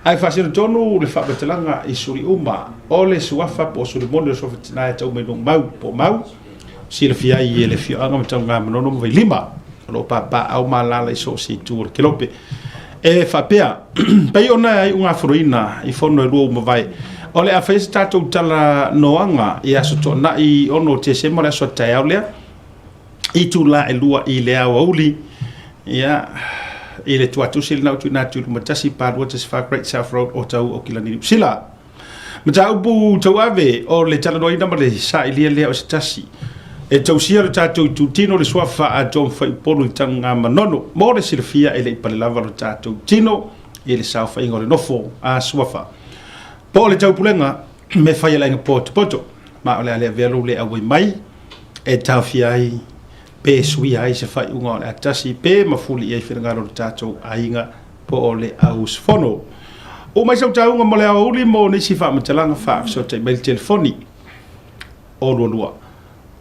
Ae faasino tonu le faamatalaga i suli uma o le suafa po o Sulimoni o le suafa tina e Taumainuu-mau po o Mau. silafia ai e le afioaga ma Tanugamanono ma Vailima o lo o papaaao ma alaala i so o se itu o le kelope. E faapea, pei ona e iugafonoina i fono e lua ua mavae, o le a faia se tatou talanoaga i aso Toonai 6 Tesema o le aso a taeao lea, itula e 2 i le aoauli, ia, i le tuatusi lena ua tuuina atu i 21 42 14 Great South Road, Otahuhu, Okilani, Niu Sila. Mataupu tauave o le talanoaina ma le sailia lea o se tasi e tausia lo tatou itutino le suafa a John Faiupolu i Tanugamanono. Mo le silafia e le i pale lava lo tatou tino i le saofaiga o le nofo a suafa. Po o le taupulega me fai e le aiga potopoto, ma o le a le avea lou le auai mai e taofia ai pe suia ai se faaiuga o le a tasi pe mafuli i ai finagalo o le tatou aiga po o le auusufono. Oo mai sau tauga mo le aoauli mo nisi faamatalaga faafesootai mai le telefoni o 22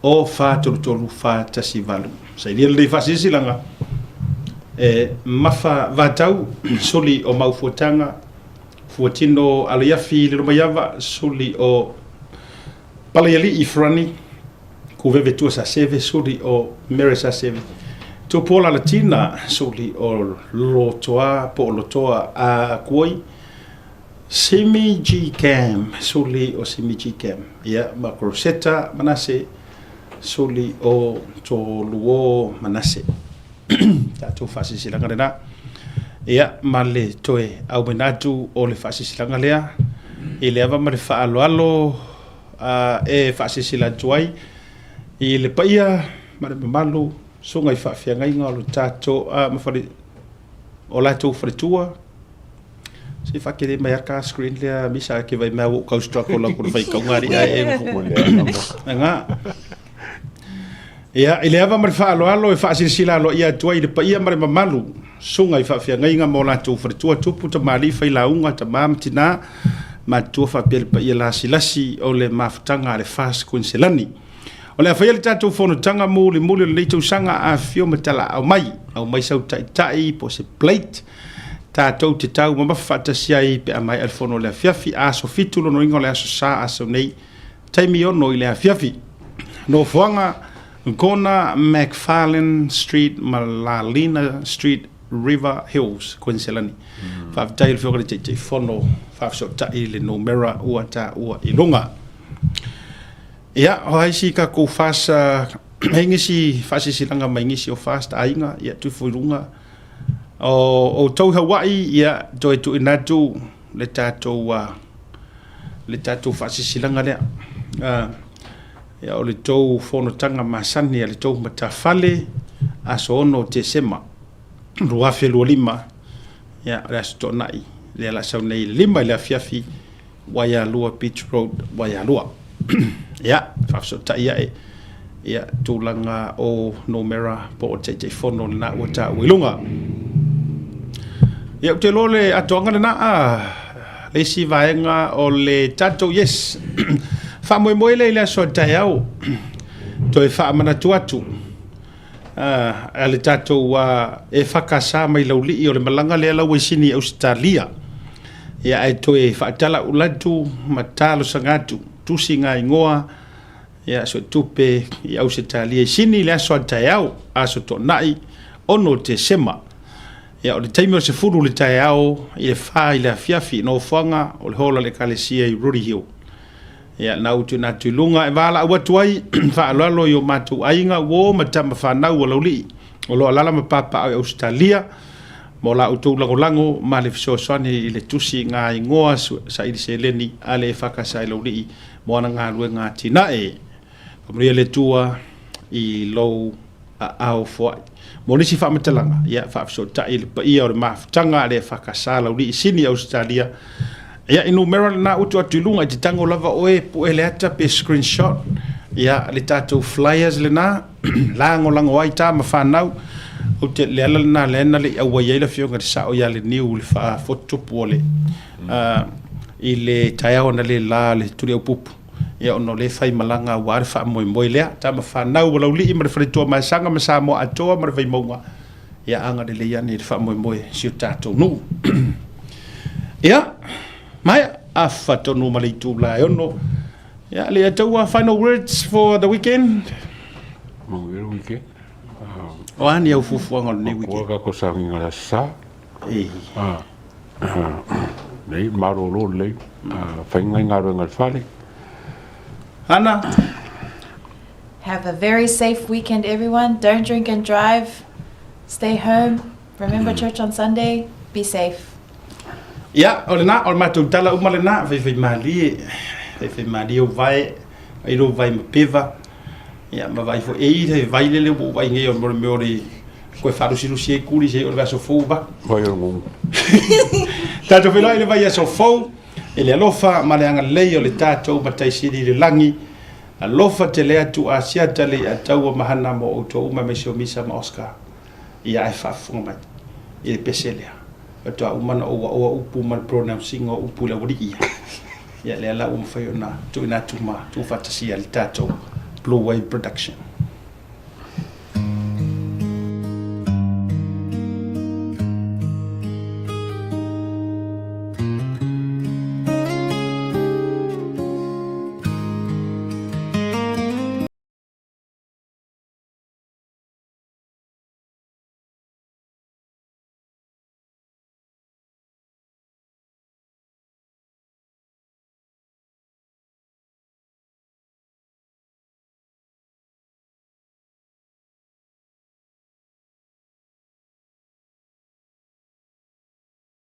o 433 418. Sailia lenei faasilasilaga e mafa vatau suli o Maufuataga, Fuatino Alaiafi Lilomaiava, suli o Palaialii Farani, Kuveve Tua Saseve, suli o Mere Saseve, Tupuola Latina, suli o Lotoa po o Lotoa a Kuoi, Simi G Cam, suli o Simi G Cam, ia ma Rosetta Manase, suli o Toluo Manase. Tatou faasilasilaga lena. Ia ma le toe aumaina atu o le faasilasilaga lea i le ava ma le faaaloalo e faasilasila atu ai i le paia ma le mamalu susuga i faafeagaiga o le tatou ma fale o latou faletua. Se i faatele mai lava ta screen lea Misa ke vai mea ua ou tau struggle atu i le faitauga alii ae e Aga. Ia, i le ava ma le faaaloalo e faasilasila aloaia atu ai i le paia ma le mamalu susuga i faafeagaiga ma o latou faletua, tupu, tamalii, failauga, tama ma tina, matutua faapea le paia lasilasi o le mafutaga a le FAST Kuiniselani. O le a faia le tatou fonotaga mulimuli o lenei tausaga, afifio ma talaaao mai, aumai sau taitai po o se plate, tatou te taumamafa faatasi ai pe a maea le fono o le afiafi, aso 7 lona uiga o le aso Sa aso nei, Taimi 6 i le afiafi. Nofoaga, Kona McFarlane Street ma Lalina Street, River Hills, Kuiniselani. Faafetai i le Afioga i le Taitaifono faafesootai i le numera ua taua i luga. Ia, o ai si tatou FAST, e i ai nisi faasilasilaga mai nisi o FAST aiga, ia tufu i luga. O outou i Hawaii, ia toe tuuina atu le tatou le tatou faasilasilaga lea. Ia, o le tou fonotaga masani a le tou matafale, aso 6 o Tesema 2025, ia, o le aso Toonai, lea o le a sau nei i le 5 i le afiafi, Waialua Beach Road, Waialua. Ia, faafesootai ae, ia, tulaga o numera po o Taitaifono lena ua taua i luga. Ia, ou te iloa o le atoaga lena, a, le isi vaega o le tatou, yes, faamoemoe lea i le aso a taeao, toe faamanatu atu a le tatou EFKS mai Laulii o le malaga lea la ua i Sini i Ausetalia. Ia ae toe faatalaula atu ma talosaga atu, tusi ngā ingoa, ia suetupe i Ausetalia i Sini i le aso a taeao, aso Toonai, 6 Tesema. Ia o le taimi o le 10 i le taeao i le 4 i le afiafi, nofoaga o le hall a le Ekalesia i Rooty Hill. Ia, na ou tuuina atu i luga e valaau atu ai faaaloalo i o matou aiga, uo ma tama fanau a Laulii o lo o alaala ma papaaao i Ausetalia mo la outou lagolago ma le fesoasoani i le tusi ngā ingoa saili seleni a le EFKS i Laulii mo ana galuega atinae. Faamanuia le Atua i lou aao foai. Mo nisi faamatalaga, ia faafesootai i le paia o le mafutaga a le EFKS Laulii Sini Ausetalia. Ia, i numera lena utu atu i luga, i te tago lava oe, pue le ata pe screenshot, ia, le tatou flyers lena, lagolago ai tama fanau. Ou te, le ala lena lea na le i auai ai le afioga i le sao ia Leniu i le faafotutupu o le, i le taeao analeila le Tuliaupupu. Ia ona o lea e fai malaga aua le faamoemoe lea. Tama fanau a Laulii ma le faletua Maesanga ma Samoa atoa ma le Vaimauga, ia agalelei ane i le faamoemoe o si o tatou nuu. Ia, maea, afa tonu ma le itula e 6. Ia, le taua final words for the weekend. Manuia le weekend. O a ni au fuafuaga o lenei weekend? Makoa tatou sauniga i le Aso Sa. Nei, malolo lelei. Fai nai galuega i le fale. Hana? Have a very safe weekend, everyone. Don't drink and drive. Stay home. Remember church on Sunday. Be safe. Ia, o lena, o le matou tala uma lena, faifaimalie, faifaimalie ou vae, vaai lou vae ma peva, ia, ma vaai foi, e i le vai lele ua ou vaai nei o le mea o le koe faalusilusi ai kuli se i o le vaiaso fou va. Vai o le gugu. Tatou feiloai i le vaiaso fou, i le alofa ma le agalelei o le tatou Matai Sili i le lagi, alofa tele atu Asiata Leiataua ma Hana mo outou uma aemaise o Misa ma Oscar. Ia ae faafofoga mai i le pese lea. Faatoa uma ona ou aoa upu ma le pronouncing o upu i le aualii ia. Ia lea la ua mafai ona tuuina atu ma tuufaatasia e le tatou Blue Wave Production.